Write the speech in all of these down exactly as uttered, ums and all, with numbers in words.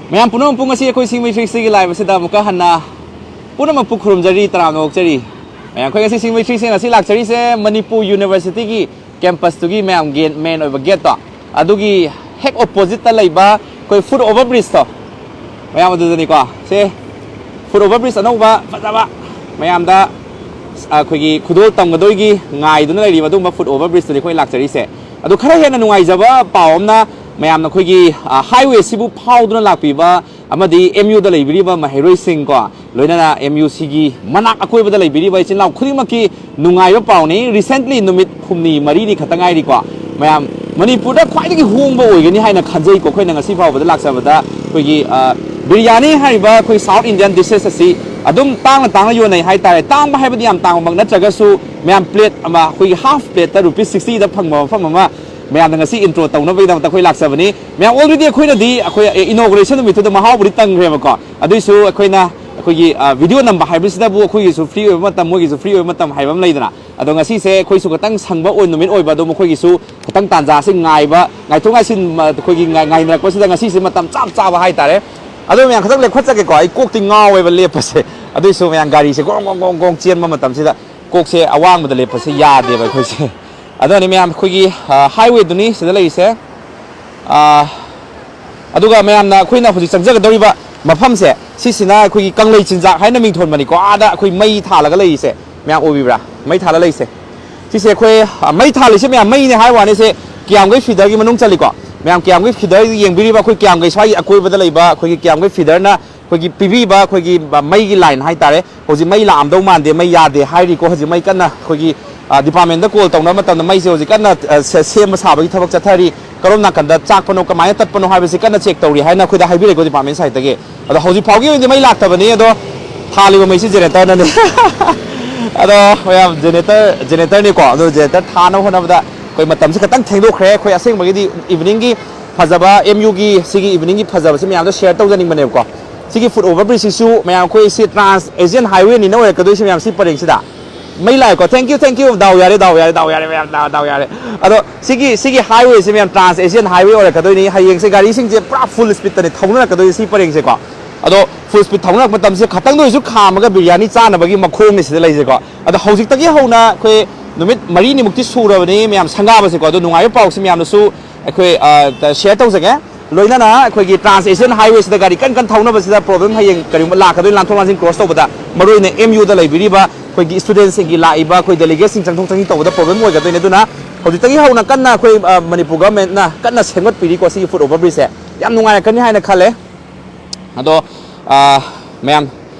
ꯃꯌꯥꯝ ꯄꯨꯝꯅꯃꯛꯄꯨ ꯉꯁꯤ ꯑꯩꯈꯣꯏ ꯁꯤꯡꯃꯩ ꯊ꯭ꯔꯤ ꯁꯤꯛꯁꯇꯤꯒꯤ live ꯑꯁꯤꯗ ꯑꯃꯨꯛꯀ ꯍꯟꯅ ꯄꯨꯝꯅꯃꯛꯄꯨ ꯈꯨꯔꯨꯝꯖꯔꯤ, ꯇꯔꯥꯝꯅ ꯑꯣꯛꯆꯔꯤ꯫ ꯃꯌꯥꯝ, ꯑꯩꯈꯣꯏ ꯉꯁꯤ ꯁꯤꯡꯃꯩ ꯊ꯭ꯔꯤ ꯁꯤꯛꯁꯇꯤ ꯉꯁꯤ ꯂꯥꯛꯆꯔꯤꯁꯦ ꯃꯅꯤꯄꯨꯔ Universityꯒꯤ campusꯇꯨꯒꯤ ꯃꯌꯥꯝ gate, main ꯑꯣꯏꯕ gateꯇꯣ, ꯑꯗꯨꯒꯤ ꯍꯦꯛ oppositeꯇ ꯂꯩꯕ ꯑꯩꯈꯣꯏ foot over bridgeꯇꯣ, ꯃꯌꯥꯝ ꯑꯗꯨꯗꯅꯤꯀꯣ꯫ ꯁꯦ, foot over bridge ꯑꯅꯧꯕ ꯐꯖꯕ ꯃꯌꯥꯝꯗ ꯑꯩꯈꯣꯏꯒꯤ ꯈꯨꯗꯣꯜ ꯇꯝꯒꯗꯣꯏꯒꯤ ꯉꯥꯏꯗꯨꯅ ꯂꯩꯔꯤꯕ ꯑꯗꯨꯒꯨꯝꯕ foot over bridgeꯇꯨꯅꯤ ꯑꯩꯈꯣꯏ ꯂꯥꯛꯆꯔꯤꯁꯦ꯫ ꯑꯗꯨ ꯈꯔ ꯍꯦꯟꯅ ꯅꯨꯡꯉꯥꯏꯖꯕ ꯄꯥꯎ ꯑꯃꯅ, ꯃꯌꯥꯝꯅ ꯑꯩꯈꯣꯏꯒꯤ, ꯑ, highwayꯁꯤꯕꯨ ꯐꯥꯎꯗꯨꯅ ꯂꯥꯛꯄꯤꯕ ꯑꯃꯗꯤ M Uꯗ ꯂꯩꯕꯤꯔꯤꯕ ꯃꯍꯩꯔꯣꯏꯁꯤꯡ ꯀꯣ, ꯂꯣꯏꯅꯅ M U Cꯒꯤ ꯃꯅꯥꯛ ꯑꯀꯣꯏꯕꯗ ꯂꯩꯕꯤꯔꯤꯕ ꯏꯆꯤꯜ ꯏꯅꯥꯎ ꯈꯨꯗꯤꯡꯃꯛꯀꯤ ꯅꯨꯡꯉꯥꯏꯕ ꯄꯥꯎꯅꯤ꯫ Recently ꯅꯨꯃꯤꯠ ꯍꯨꯝꯅꯤ ꯃꯔꯤꯅꯤ ꯈꯛꯇ ꯉꯥꯏꯔꯤꯀꯣ꯫ ꯃꯌꯥꯝ, ꯃꯅꯤꯄꯨꯔꯗ ꯈ꯭ꯋꯥꯏꯗꯒꯤ ꯍꯣꯡꯕ ꯑꯣꯏꯒꯅꯤ ꯍꯥꯏꯅ ꯈꯟꯖꯩꯀꯣ꯫ ꯑꯩꯈꯣꯏꯅ ꯉꯁꯤ ꯐꯥꯎꯕꯗ ꯂꯥꯛꯆꯕꯗ ꯑꯩꯈꯣꯏꯒꯤ, ꯑ, ꯕꯤꯔꯌꯥꯅꯤ ꯍꯥꯏꯔꯤꯕ ꯑꯩꯈꯣꯏ South Indian dishes ꯑꯁꯤ ꯑꯗꯨꯝ ꯇꯥꯡꯅ ꯇꯥꯡꯅ ꯌꯣꯟꯅꯩ ꯍꯥꯏꯇꯥꯔꯦ꯫ ꯇꯥꯡꯕ ꯍꯥꯏꯕꯗꯤ ꯌꯥꯝ ꯇꯥꯡꯕꯃꯛ ꯅꯠꯇ꯭ꯔꯒꯁꯨ, ꯃꯌꯥꯝ, plate ꯑꯃ ꯑꯩꯈꯣꯏꯒꯤ half plateꯇ rupees sixtyꯗ ꯐꯪꯕ ꯃꯐꯝ ꯑꯃ ꯃꯌꯥꯝꯗ ꯉꯁꯤ intro ꯇꯧꯅꯕꯒꯤꯗꯃꯛꯇ ꯑꯩꯈꯣꯏ ꯂꯥꯛꯆꯕꯅꯤ꯫ ꯃꯌꯥꯝ, already ꯑꯩꯈꯣꯏꯅꯗꯤ ꯑꯩꯈꯣꯏ, ꯑꯦ, inauguration ꯅꯨꯃꯤꯠꯇꯨꯗ ꯃꯍꯥꯎꯕꯨꯗꯤ ꯇꯪꯈ꯭ꯔꯦꯕꯀꯣ꯫ ꯑꯗꯨꯏꯁꯨ ꯑꯩꯈꯣꯏꯅ ꯑꯩꯈꯣꯏꯒꯤ, ꯑ, video ꯅꯝꯕ ꯍꯥꯏꯕꯁꯤꯗꯕꯨ ꯑꯩꯈꯣꯏꯒꯤꯁꯨ free ꯑꯣꯏꯕ ꯃꯇꯝ, ꯃꯣꯏꯒꯤꯁꯨ free ꯑꯣꯏꯕ ꯃꯇꯝ ꯍꯥꯏꯕ ꯑꯃ ꯂꯩꯗꯅ꯫ ꯑꯗꯣ ꯉꯁꯤꯁꯦ ꯑꯩꯈꯣꯏꯁꯨ ꯈꯤꯇꯪ ꯁꯪꯕ ꯑꯣꯏ-, ꯅꯨꯃꯤꯠ ꯑꯣꯏꯕ, ꯑꯗꯣ ꯃꯈꯣꯏꯒꯤꯁꯨ ꯈꯤꯇꯪ ꯇꯥꯟꯖꯥꯁꯤ ꯉꯥꯏꯕ, ꯉꯥꯏꯊꯣꯛ ꯉꯥꯏꯁꯤꯟ, ꯃ-, ꯑꯩꯈꯣꯏꯒꯤ ꯉꯥꯏ-, ꯉꯥꯏꯅꯔꯛꯄꯁꯤꯗ ꯉꯁꯤꯁꯦ ꯃꯇꯝ ꯆꯞ ꯆꯥꯕ ꯍꯥꯏꯇꯥꯔꯦ꯫ ꯑꯗꯣ ꯃꯌꯥꯝ, ꯈꯤꯇꯪ ꯂꯦꯞꯈꯠꯆꯒꯦꯀꯣ, ꯑꯩ ꯀꯣꯛꯇꯤ ꯉꯥꯎꯋꯦꯕ ꯂꯦꯞꯄꯁꯦ꯫ ꯑꯗꯨꯏꯁꯨ ꯃꯌꯥꯝ, ꯒꯥꯔꯤꯁꯦ ꯒ꯭ꯔꯣꯡ ꯒ꯭ꯔꯣꯡ ꯒ꯭ꯔꯣꯡ ꯒ꯭ꯔꯣꯡ ꯆꯦꯟꯕ ꯃꯇꯝꯁꯤꯗ ꯀꯣꯛꯁꯦ ꯑꯋꯥꯡꯕꯗ ꯂꯦꯞꯄꯁꯦ ꯌꯥꯗꯦꯕ ꯑꯩꯈꯣꯏꯁꯦ꯫ ꯑꯗꯨꯅꯅꯤ ꯃꯌꯥꯝ, ꯑꯩꯈꯣꯏꯒꯤ, ꯑ, highwayꯗꯨꯅꯤ ꯁꯤꯗ ꯂꯩꯔꯤꯁꯦ꯫ ꯑ, ꯑꯗꯨꯒ ꯃꯌꯥꯝꯅ, ꯑꯩꯈꯣꯏꯅ ꯍꯧꯖꯤꯛ ꯆꯪꯖꯒꯗꯧꯔꯤꯕ ꯃꯐꯝꯁꯦ, ꯁꯤꯁꯤꯅ ꯑꯩꯈꯣꯏꯒꯤ ꯀꯪꯂꯩ ꯆꯤꯟꯖꯥꯛ ꯍꯥꯏꯅ ꯃꯤꯡꯊꯣꯟꯕꯅꯤꯀꯣ꯫ ꯑꯥꯗ ꯑꯩꯈꯣꯏ ꯃꯩ ꯊꯥꯜꯂꯒ ꯂꯩꯔꯤꯁꯦ ꯃꯌꯥꯝ ꯎꯕꯤꯕ꯭ꯔꯥ? ꯃꯩ ꯊꯥꯜꯂ ꯂꯩꯔꯤꯁꯦ꯫ ꯁꯤꯁꯦ ꯑꯩꯈꯣꯏ, ꯑ, ꯃꯩ ꯊꯥꯜꯂꯤꯁꯦ ꯃꯌꯥꯝ ꯃꯩꯅꯦ ꯍꯥꯏ ꯋꯥꯅꯤ, ꯁꯦ ꯀꯤꯌꯥꯝꯒꯩ feederꯒꯤ ꯃꯅꯨꯡ ꯆꯜꯂꯤꯀꯣ꯫ ꯃꯌꯥꯝ, ꯀꯤꯌꯥꯝꯒꯩ feeder ꯌꯦꯡꯕꯤꯔꯤꯕ ꯑꯩꯈꯣꯏ ꯀꯤꯌꯥꯝꯒꯩ ꯁ꯭ꯋꯥꯏꯒꯤ ꯑꯀꯣꯏꯕꯗ ꯂꯩꯕ ꯑꯩꯈꯣꯏꯒꯤ ꯀꯤꯌꯥꯝꯒꯩ feederꯅ ꯑꯩꯈꯣꯏꯒꯤ ꯄꯤꯕꯤꯕ ꯑꯩꯈꯣꯏꯒꯤ ꯃꯩꯒꯤ line ꯍꯥꯏꯇꯥꯔꯦ꯫ ꯍꯧꯖꯤꯛ ꯃꯩ ꯂꯥꯛꯑꯝꯗꯧ ꯃꯥꯟꯗꯦ, ꯃꯩ ꯌꯥꯗꯦ ꯍꯥꯏꯔꯤꯀꯣ꯫ ꯍꯧꯖꯤꯛ ꯃꯩ ꯀꯟꯅ ꯑꯩꯈꯣꯏꯒꯤ, ꯑ, departmentꯗ call ꯇꯧꯅꯕ ꯃꯇꯝꯗ ꯃꯩꯁꯦ ꯍꯧꯖꯤꯛ ꯀꯟꯅ, ꯑ, ꯁꯦ-, ꯁꯦꯝꯕ ꯁꯥꯕꯒꯤ ꯊꯕꯛ ꯆꯠꯊꯔꯤ꯫ ꯀꯔꯣꯝ ꯅꯥꯀꯟꯗ ꯆꯥꯛꯄꯅꯣ, ꯀꯃꯥꯏꯅ ꯇꯠꯄꯅꯣ ꯍꯥꯏꯕꯁꯤ ꯀꯟꯅ check ꯇꯧꯔꯤ ꯍꯥꯏꯅ ꯑꯩꯈꯣꯏꯗ ꯍꯥꯏꯕꯤꯔꯛꯏꯀꯣ department sideꯇꯒꯤ꯫ ꯑꯗꯣ ꯍꯧꯖꯤꯛ ꯐꯥꯎꯒꯤ ꯑꯣꯏꯅꯗꯤ ꯃꯩ ꯂꯥꯛꯇꯕꯅꯤ, ꯑꯗꯣ ꯊꯥꯜꯂꯤꯕ ꯃꯩꯁꯤ generatorꯅꯅꯦ꯫ ꯑꯗꯣ ꯃꯌꯥꯝ, generator, generatorꯅꯤꯀꯣ꯫ ꯑꯗꯣ generator ꯊꯥꯅꯕ ꯍꯣꯠꯅꯕꯗ ꯑꯩꯈꯣꯏ ꯃꯇꯝꯁꯤ ꯈꯤꯇꯪ ꯊꯦꯡꯗꯣꯛꯈ꯭ꯔꯦ꯫ ꯑꯩꯈꯣꯏ ꯑꯁꯦꯡꯕꯒꯤꯗꯤ eveningꯒꯤ ꯐꯖꯕ, M Uꯒꯤ ꯁꯤꯒꯤ eveningꯒꯤ ꯐꯖꯕꯁꯤ ꯃꯌꯥꯝꯗ share ꯇꯧꯖꯅꯤꯡꯕꯅꯦꯕꯀꯣ꯫ ꯁꯤꯒꯤ foot over bridgeꯁꯤꯁꯨ ꯃꯌꯥꯝ, ꯑꯩꯈꯣꯏ ꯁꯤ Trans Asian Highwayꯅꯤꯅ ꯑꯣꯏꯔꯛꯀꯗꯣꯏꯁꯦ ꯃꯌꯥꯝ, ꯁꯤ ꯄꯔꯦꯡꯁꯤꯗ꯫ ꯃꯩ ꯂꯥꯛꯑꯦꯀꯣ꯫ Thank you, thank you. ꯗꯥꯎ ꯌꯥꯔꯦ, ꯗꯥꯎ ꯌꯥꯔꯦ, ꯗꯥꯎ ꯌꯥꯔꯦ, ꯃꯌꯥꯝ ꯗꯥꯎ, ꯗꯥꯎ ꯌꯥꯔꯦ꯫ ꯑꯗꯣ ꯁꯤꯒꯤ, ꯁꯤꯒꯤ highwayꯁꯦ, ꯃꯌꯥꯝ, Trans Asian Highway ꯑꯣꯏꯔꯛꯀꯗꯣꯏꯅꯤ꯫ ꯍꯌꯦꯡꯁꯦ ꯒꯥꯔꯤꯁꯤꯡꯁꯦ ꯄꯨꯔꯥ full speedꯇꯅꯦ ꯊꯧꯅꯔꯛꯀꯗꯣꯏꯁꯦ ꯁꯤ ꯄꯔꯦꯡꯁꯦꯀꯣ꯫ ꯑꯗꯣ full speed ꯊꯧꯅꯔꯛꯄ ꯃꯇꯝꯁꯦ ꯈꯇꯪꯗ ꯑꯣꯏꯔꯁꯨ ꯈꯥꯝꯃꯒ ꯕꯤꯔꯌꯥꯅꯤ ꯆꯥꯅꯕꯒꯤ ꯃꯈꯣꯡꯅꯤ ꯁꯤꯗ ꯂꯩꯁꯦꯀꯣ꯫ ꯑꯗꯣ ꯍꯧꯖꯤꯛꯇꯒꯤ ꯍꯧꯅ ꯑꯩꯈꯣꯏ ꯅꯨꯃꯤꯠ ꯃꯔꯤꯅꯤꯃꯨꯛꯇꯤ ꯁꯨꯔꯕꯅꯤ ꯃꯌꯥꯝ ꯁꯪꯒꯥꯕꯁꯦꯀꯣ꯫ ꯑꯗꯣ ꯅꯨꯡꯉꯥꯏꯕ ꯄꯥꯎꯁꯦ ꯃꯌꯥꯝꯅꯁꯨ ꯑꯩꯈꯣꯏ, ꯑ, share ꯇꯧꯖꯒꯦ꯫ ꯂꯣꯏꯅꯅ ꯑꯩꯈꯣꯏꯒꯤ Trans Asian Highwayꯁꯤꯗ ꯒꯥꯔꯤ ꯀꯟ ꯀꯟ ꯊꯧꯅꯕꯁꯤꯗ problem ꯍꯌꯦꯡ ꯀꯔꯤꯒꯨꯝꯕ ꯂꯥꯛꯀꯗꯣꯏ, ꯂꯥꯟꯊꯣꯛ ꯂꯥꯟꯁꯤꯟ cross ꯇꯧꯕꯗ, ꯃꯔꯨꯑꯣꯏꯅ M Uꯗ ꯂꯩꯕꯤꯔꯤꯕ ꯑꯩꯈꯣꯏꯒꯤ studentꯁꯤꯡꯒꯤ ꯂꯥꯛꯏꯕ ꯑꯩꯈꯣꯏ delegateꯁꯤꯡ ꯆꯪꯊꯣꯛ ꯆꯪꯁꯤꯟ ꯇꯧꯕꯗ problem ꯑꯣꯏꯒꯗꯣꯏꯅꯦ꯫ ꯑꯗꯨꯅ ꯍꯧꯖꯤꯛꯇꯒꯤ ꯍꯧꯅ ꯀꯟꯅ ꯑꯩꯈꯣꯏ, ꯑ, ꯃꯅꯤꯄꯨꯔ governmentꯅ ꯀꯟꯅ ꯁꯦꯝꯒꯠꯄꯤꯔꯤꯀꯣ ꯁꯤꯒꯤ foot over bridgeꯁꯦ꯫ ꯌꯥꯝ ꯅꯨꯡꯉꯥꯏꯔꯛꯀꯅꯤ ꯍꯥꯏꯅ ꯈꯜꯂꯦ꯫ ꯑꯗꯣ, ꯑ, ꯃꯌꯥꯝ,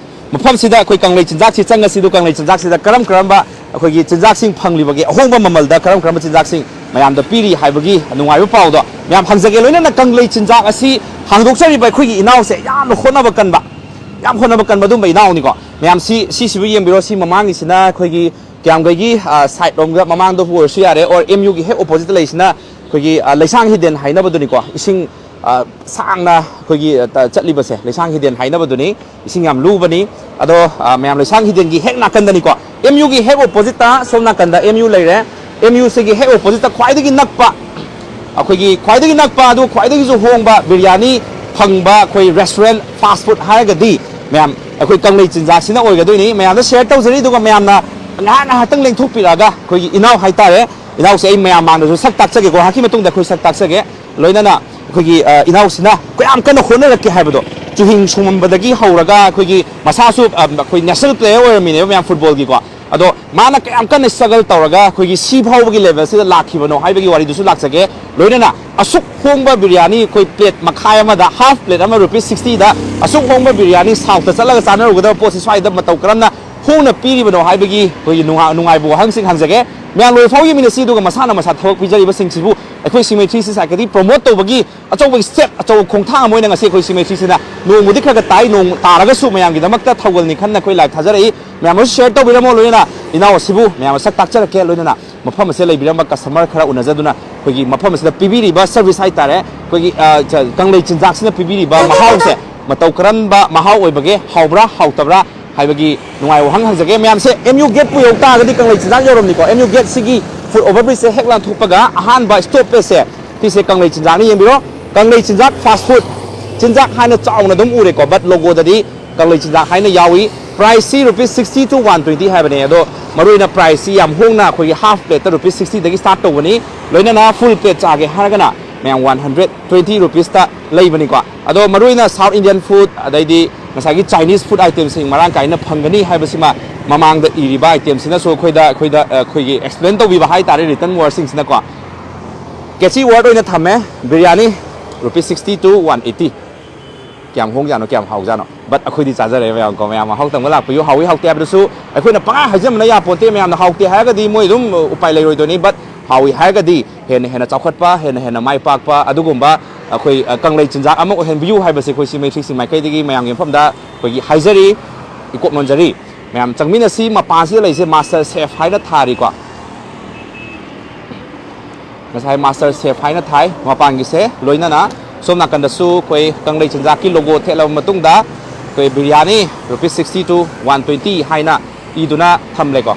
ꯃꯐꯝꯁꯤꯗ ꯑꯩꯈꯣꯏ ꯀꯪꯂꯩ ꯆꯤꯟꯖꯥꯛꯁꯤ ꯆꯪꯉꯁꯤ꯫ ꯑꯗꯨ ꯀꯪꯂꯩ ꯆꯤꯟꯖꯥꯛꯁꯤꯗ ꯀꯔꯝ ꯀꯔꯝꯕ ꯑꯩꯈꯣꯏꯒꯤ ꯆꯤꯟꯖꯥꯛꯁꯤꯡ ꯐꯪꯂꯤꯕꯒꯦ, ꯑꯍꯣꯡꯕ ꯃꯃꯜꯗ ꯀꯔꯝ ꯀꯔꯝꯕ ꯆꯤꯟꯖꯥꯛꯁꯤꯡ ꯃꯌꯥꯝꯗ ꯄꯤꯔꯤ ꯍꯥꯏꯕꯒꯤ ꯅꯨꯡꯉꯥꯏꯕ ꯄꯥꯎꯗꯣ ꯃꯌꯥꯝ ꯍꯪꯖꯒꯦ꯫ ꯂꯣꯏꯅꯅ ꯀꯪꯂꯩ ꯆꯤꯟꯖꯥꯛ ꯑꯁꯤ ꯍꯥꯡꯗꯣꯛꯆꯔꯤꯕ ꯑꯩꯈꯣꯏꯒꯤ ꯏꯅꯥꯎꯁꯦ ꯌꯥꯝꯅ ꯍꯣꯠꯅꯕ ꯀꯟꯕ, ꯌꯥꯝ ꯍꯣꯠꯅꯕ ꯀꯟꯕ ꯑꯗꯨꯝꯕ ꯏꯅꯥꯎꯅꯤꯀꯣ꯫ ꯃꯌꯥꯝ ꯁꯤ, ꯁꯤꯁꯤꯕꯨ ꯌꯦꯡꯕꯤꯔꯣ꯫ ꯁꯤ ꯃꯃꯥꯡꯒꯤꯁꯤꯅ ꯑꯩꯈꯣꯏꯒꯤ ꯀꯤꯌꯥꯝꯒꯩꯒꯤ, ꯑ, side ꯔꯣꯝꯗ ꯃꯃꯥꯡꯗꯕꯨ ꯑꯣꯏꯔꯁꯨ ꯌꯥꯔꯦ, or M Uꯒꯤ ꯍꯦꯛ oppositeꯇ ꯂꯩꯁꯤꯅ ꯑꯩꯈꯣꯏꯒꯤ, ꯑ, ꯂꯩꯁꯥꯡ ꯍꯤꯗꯦꯟ ꯍꯥꯏꯅꯕꯗꯨꯅꯤꯀꯣ꯫ ꯏꯁꯤꯡ, ꯑ, ꯁꯥꯡꯅ ꯑꯩꯈꯣꯏꯒꯤ, ꯑ, ꯆꯠꯂꯤꯕꯁꯦ ꯂꯩꯁꯥꯡ ꯍꯤꯗꯦꯟ ꯍꯥꯏꯅꯕꯗꯨꯅꯤ꯫ ꯏꯁꯤꯡ ꯌꯥꯝ ꯂꯨꯕꯅꯤ꯫ ꯑꯗꯣ, ꯑ, ꯃꯌꯥꯝ ꯂꯩꯁꯥꯡ ꯍꯤꯗꯦꯟꯒꯤ ꯍꯦꯛ ꯅꯥꯀꯟꯗꯅꯤꯀꯣ꯫ M Uꯒꯤ ꯍꯦꯛ oppositeꯇ ꯁꯣꯝ ꯅꯥꯀꯟꯗ M U ꯂꯩꯔꯦ꯫ M Uꯁꯤꯒꯤ ꯍꯦꯛ oppositeꯇ ꯈ꯭ꯋꯥꯏꯗꯒꯤ ꯅꯛꯄ, ꯑꯩꯈꯣꯏꯒꯤ ꯈ꯭ꯋꯥꯏꯗꯒꯤ ꯅꯛꯄ ꯑꯗꯨ ꯈ꯭ꯋꯥꯏꯗꯒꯤꯁꯨ ꯍꯣꯡꯕ ꯕꯤꯔꯌꯥꯅꯤ ꯐꯪꯕ ꯑꯩꯈꯣꯏ restaurant, fast food ꯍꯥꯏꯔꯒꯗꯤ ꯃꯌꯥꯝ ꯑꯩꯈꯣꯏ ꯀꯪꯂꯩ ꯆꯤꯟꯖꯥꯛꯁꯤꯅ ꯑꯣꯏꯒꯗꯣꯏꯅꯤ꯫ ꯃꯌꯥꯝꯗ share ꯇꯧꯖꯔꯤ꯫ ꯑꯗꯨꯒ ꯃꯌꯥꯝꯅ ꯉꯥꯏꯍꯥꯛ ꯉꯥꯏꯍꯥꯛꯇꯪ ꯂꯦꯡꯊꯣꯛꯄꯤꯔꯛꯑꯒ ꯑꯩꯈꯣꯏꯒꯤ ꯏꯅꯥꯎ ꯍꯥꯏꯇꯥꯔꯦ, ꯏꯅꯥꯎꯁꯦ ꯑꯩ ꯃꯌꯥꯝ ꯃꯥꯡꯗꯁꯨ ꯁꯛ ꯇꯥꯛꯆꯒꯦꯀꯣ, ꯉꯥꯏꯍꯥꯛꯀꯤ ꯃꯇꯨꯡꯗ ꯑꯩꯈꯣꯏ ꯁꯛ ꯇꯥꯛꯆꯒꯦ꯫ ꯂꯣꯏꯅꯅ ꯑꯩꯈꯣꯏꯒꯤ, ꯑ, ꯏꯅꯥꯎꯁꯤꯅ ꯀꯌꯥꯝ ꯀꯟꯅ ꯍꯣꯠꯅꯔꯛꯀꯦ ꯍꯥꯏꯕꯗꯣ, ꯆꯨꯍꯤꯡ ꯁꯨꯝꯃꯝꯕꯗꯒꯤ ꯍꯧꯔꯒ ꯑꯩꯈꯣꯏꯒꯤ ꯃꯁꯥꯁꯨ, ꯑ, ꯑꯩꯈꯣꯏ national player ꯑꯣꯏꯔꯝꯃꯤꯅꯦꯕ ꯃꯌꯥꯝ footballꯒꯤꯀꯣ꯫ ꯑꯗꯣ ꯃꯥꯅ ꯀꯌꯥꯝ ꯀꯟꯅ struggle ꯇꯧꯔꯒ ꯑꯩꯈꯣꯏꯒꯤ ꯁꯤ ꯐꯥꯎꯕꯒꯤ levelꯁꯤꯗ ꯂꯥꯛꯈꯤꯕꯅꯣ ꯍꯥꯏꯕꯒꯤ ꯋꯥꯔꯤꯗꯨꯁꯨ ꯂꯥꯛꯆꯒꯦ꯫ ꯂꯣꯏꯅꯅ ꯑꯁꯨꯛ ꯍꯣꯡꯕ ꯕꯤꯔꯌꯥꯅꯤ, ꯑꯩꯈꯣꯏ plate ꯃꯈꯥꯏ ꯑꯃꯗ, half plate ꯑꯃ rupees sixtyꯗ ꯑꯁꯨꯛ ꯍꯣꯡꯕ ꯕꯤꯔꯌꯥꯅꯤ Southꯇ ꯆꯠꯂꯒ ꯆꯥꯅꯔꯨꯒꯗꯕ ꯄꯣꯠꯁꯤ ꯁ꯭ꯋꯥꯏꯗ ꯃꯇꯧ ꯀꯔꯝꯅ ꯍꯣꯡꯅ ꯄꯤꯔꯤꯕꯅꯣ ꯍꯥꯏꯕꯒꯤ ꯑꯩꯈꯣꯏꯒꯤ ꯅꯨꯡꯉꯥ-, ꯅꯨꯡꯉꯥꯏꯕ ꯋꯥꯍꯪꯁꯤꯡ ꯍꯪꯖꯒꯦ꯫ ꯃꯌꯥꯝ ꯂꯣꯏꯐꯥꯎ ꯌꯦꯡꯃꯤꯟꯅꯁꯤ꯫ ꯑꯗꯨꯒ ꯃꯁꯥꯅ ꯃꯁꯥ ꯊꯕꯛ ꯄꯤꯖꯔꯤꯕꯁꯤꯡꯁꯤꯕꯨ ꯑꯩꯈꯣꯏ Cemetery Society ꯀꯗꯤ promote ꯇꯧꯕꯒꯤ ꯑꯆꯧꯕ step, ꯑꯆꯧꯕ ꯈꯣꯡꯊꯥꯡ ꯑꯃ ꯑꯣꯏꯅ ꯉꯁꯤ ꯑꯩꯈꯣꯏ Cemeteryꯁꯤꯅ ꯅꯣꯡꯃꯗꯤ ꯈꯔ ꯈꯔ ꯇꯥꯏ, ꯅꯣꯡ ꯇꯥꯔꯒꯁꯨ ꯃꯌꯥꯝꯒꯤꯗꯃꯛꯇ ꯊꯧꯒꯜꯅꯤ ꯈꯟꯅ ꯑꯩꯈꯣꯏ live ꯊꯥꯖꯔꯛꯏ꯫ ꯃꯌꯥꯝ ꯑꯃꯁꯨ share ꯇꯧꯕꯤꯔꯝꯃꯣ꯫ ꯂꯣꯏꯅꯅ ꯏꯅꯥꯎ ꯑꯁꯤꯕꯨ ꯃꯌꯥꯝ ꯃꯁꯛ ꯇꯥꯛꯆꯔꯛꯀꯦ꯫ ꯂꯣꯏꯅꯅ ꯃꯐꯝ ꯑꯁꯤꯗ ꯂꯩꯕꯤꯔꯝꯕ customer ꯈꯔ ꯎꯅꯖꯗꯨꯅ ꯑꯩꯈꯣꯏꯒꯤ ꯃꯐꯝ ꯑꯁꯤꯗ ꯄꯤꯕꯤꯔꯤꯕ service ꯍꯥꯏꯇꯥꯔꯦ, ꯑꯩꯈꯣꯏꯒꯤ, ꯑ, ꯆ-, ꯀꯪꯂꯩ ꯆꯤꯟꯖꯥꯛꯁꯤꯅ ꯄꯤꯕꯤꯔꯤꯕ ꯃꯍꯥꯎꯁꯦ ꯃꯇꯧ ꯀꯔꯝꯕ ꯃꯍꯥꯎ ꯑꯣꯏꯕꯒꯦ, ꯍꯥꯎꯕ꯭ꯔꯥ ꯍꯥꯎꯇꯕ꯭ꯔꯥ ꯍꯥꯏꯕꯒꯤ ꯅꯨꯡꯉꯥꯏꯕ ꯋꯥꯍꯪ ꯍꯪꯖꯒꯦ꯫ ꯃꯌꯥꯝꯁꯦ ꯑꯦꯝ ꯌꯨ ꯒꯦꯠꯄꯨ ꯌꯧ ꯇꯥꯔꯒꯗꯤ ꯀꯪꯂꯩ ꯆꯤꯟꯖꯥꯛ ꯌꯧꯔꯝꯅꯤꯀꯣ꯫ ꯑꯦꯝ ꯌꯨ ꯒꯦꯠꯁꯤꯒꯤ ꯐꯨꯠ ꯑꯣꯚꯔ ꯕ꯭ꯔꯤꯖꯁꯦ ꯍꯦꯛ ꯂꯥꯟꯊꯣꯛꯄꯒ ꯑꯍꯥꯟꯕ ꯁ꯭ꯇꯣꯞꯄꯦꯖꯁꯦ ꯁꯤꯁꯦ ꯀꯪꯂꯩ ꯆꯤꯟꯖꯥꯛꯅꯤ꯫ ꯌꯦꯡꯕꯤꯔꯣ, ꯀꯪꯂꯩ ꯆꯤꯟꯖꯥꯛ ꯐꯥꯁ ꯐꯨꯗ꯫ ꯆꯤꯟꯖꯥꯛ ꯍꯥꯏꯅ ꯆꯥꯎꯅ ꯑꯗꯨꯝ ꯎꯔꯦꯀꯣ, ꯕꯠ ꯂꯣꯒꯣꯗꯗꯤ ꯀꯪꯂꯩ ꯆꯤꯟꯖꯥꯛ ꯍꯥꯏꯅ ꯌꯥꯎꯏ꯫ ꯄ꯭ꯔꯥꯏꯁꯁꯤ rupees sixty to one twenty ꯍꯥꯏꯕꯅꯦ꯫ ꯑꯗꯣ ꯃꯔꯨꯑꯣꯏꯅ ꯄ꯭ꯔꯥꯏꯁꯁꯤ ꯌꯥꯝ ꯍꯣꯡꯅ ꯑꯩꯈꯣꯏꯒꯤ ꯍꯥꯐ ꯄ꯭ꯂꯦꯠꯇ ꯔꯨꯄꯤꯁ ꯁꯤꯛꯁꯇꯤꯗꯒꯤ ꯁ꯭ꯇꯥꯔꯠ ꯇꯧꯕꯅꯤ꯫ ꯂꯣꯏꯅꯅ ꯐꯨꯜ ꯄ꯭ꯂꯦꯠ ꯆꯥꯒꯦ ꯍꯥꯏꯔꯒꯅ ꯃꯌꯥꯝ ꯋꯥꯟ ꯍꯟꯗ꯭ꯔꯦꯠ ꯇ꯭ꯋꯦꯟꯇꯤ ꯔꯨꯄꯤꯁꯇ ꯂꯩꯕꯅꯤꯀꯣ꯫ ꯑꯗꯣ ꯃꯔꯨꯑꯣꯏꯅ ꯁꯥꯎꯠ ꯏꯟꯗꯤꯌꯟ ꯐꯨꯗ, ꯑꯗꯩꯗꯤ ꯉꯁꯥꯏꯒꯤ ꯆꯥꯏꯅꯤꯁ ꯐꯨꯗ ꯑꯥꯏꯇꯦꯝꯁꯤꯡ ꯃꯔꯥꯡ ꯀꯥꯏꯅ ꯐꯪꯒꯅꯤ ꯍꯥꯏꯕꯁꯤꯃ ꯃꯃꯥꯡꯗ ꯏꯔꯤꯕ ꯑꯥꯏꯇꯦꯝꯁꯤꯅꯁꯨ ꯑꯩꯈꯣꯏꯗ, ꯑꯩꯈꯣꯏꯗ, ꯑꯩꯈꯣꯏꯒꯤ ꯑꯦꯛꯁꯄ꯭ꯂꯦꯟ ꯇꯧꯕꯤꯕ ꯍꯥꯏ ꯇꯥꯔꯦ, ꯔꯤꯇꯟ ꯋꯥꯔꯗꯁꯤꯡꯁꯤꯅꯀꯣ꯫ ꯀꯦꯆꯤ ꯋꯥꯔꯗ ꯑꯣꯏꯅ ꯊꯝꯃꯦ꯫ Biryani, rupees sixty to one eighty. ꯀꯌꯥꯝ ꯍꯣꯡꯖꯥꯠꯅꯣ, ꯀꯌꯥꯝ ꯍꯥꯎꯖꯥꯠꯅꯣ? ꯕꯠ ꯑꯩꯈꯣꯏꯗꯤ ꯆꯥꯖꯔꯦ ꯃꯌꯥꯝ ꯀꯣ, ꯃꯌꯥꯝ ꯃꯍꯥꯎ ꯇꯪꯕ ꯂꯥꯛꯄꯤꯌꯨ꯫ ꯍꯥꯎꯏ ꯍꯥꯎꯇꯦ ꯍꯥꯏꯕꯗꯨꯁꯨ ꯑꯩꯈꯣꯏꯅ ꯄꯪꯍꯥꯏ ꯍꯥꯏꯖꯟꯕꯅ ꯌꯥꯄꯣꯟꯇꯦ꯫ ꯃꯌꯥꯝꯅ ꯍꯥꯎꯇꯦ ꯍꯥꯏꯔꯒꯗꯤ ꯃꯣꯏ ꯑꯗꯨꯝ ꯎꯄꯥꯏ ꯂꯩꯔꯣꯏꯗꯣꯏꯅꯤ꯫ ꯕꯠ ꯍꯥꯎꯏ ꯍꯥꯏꯔꯒꯗꯤ ꯍꯦꯟꯅ ꯍꯦꯟꯅ ꯆꯥꯎꯈꯠꯄ, ꯍꯦꯟꯅ ꯍꯦꯟꯅ ꯃꯥꯏ ꯄꯥꯛꯄ ꯑꯗꯨꯒꯨꯝꯕ ꯑꯩꯈꯣꯏ, ꯑ, ꯀꯪꯂꯩ ꯆꯤꯟꯖꯥꯛ ꯑꯃ ꯑꯣꯏꯍꯟꯕꯤꯌꯨ ꯍꯥꯏꯕꯁꯤ ꯑꯩꯈꯣꯏ ꯁꯤꯃꯦꯇ꯭ꯔꯤꯛꯁꯤꯡ ꯃꯥꯏꯀꯩꯗꯒꯤ ꯃꯌꯥꯝꯒꯤ ꯃꯐꯝꯗ ꯑꯩꯈꯣꯏꯒꯤ ꯍꯥꯏꯖꯔꯤ꯫ ꯏꯀꯣꯛ ꯅꯣꯟꯖꯔꯤ꯫ ꯃꯌꯥꯝ ꯆꯪꯃꯤꯟꯅꯁꯤ꯫ ꯃꯄꯥꯟꯁꯤꯗ ꯂꯩꯁꯦ ꯃꯥꯁꯇꯔ ꯁꯦꯐ ꯍꯥꯏꯅ ꯊꯥꯔꯤꯀꯣ꯫ ꯉꯁꯥꯏ ꯃꯥꯁꯇꯔ ꯁꯦꯐ ꯍꯥꯏꯅ ꯊꯥꯏ ꯃꯄꯥꯟꯒꯤꯁꯦ꯫ ꯂꯣꯏꯅꯅ ꯁꯣꯝ ꯅꯥꯀꯟꯗꯁꯨ ꯑꯩꯈꯣꯏ ꯀꯪꯂꯩ ꯆꯤꯟꯖꯥꯛꯀꯤ ꯂꯣꯒꯣ ꯊꯦꯠꯂꯕ ꯃꯇꯨꯡꯗ ꯑꯩꯈꯣꯏ biryani rupees sixty to one twenty ꯍꯥꯏꯅ ꯏꯗꯨꯅ ꯊꯝꯂꯦꯀꯣ꯫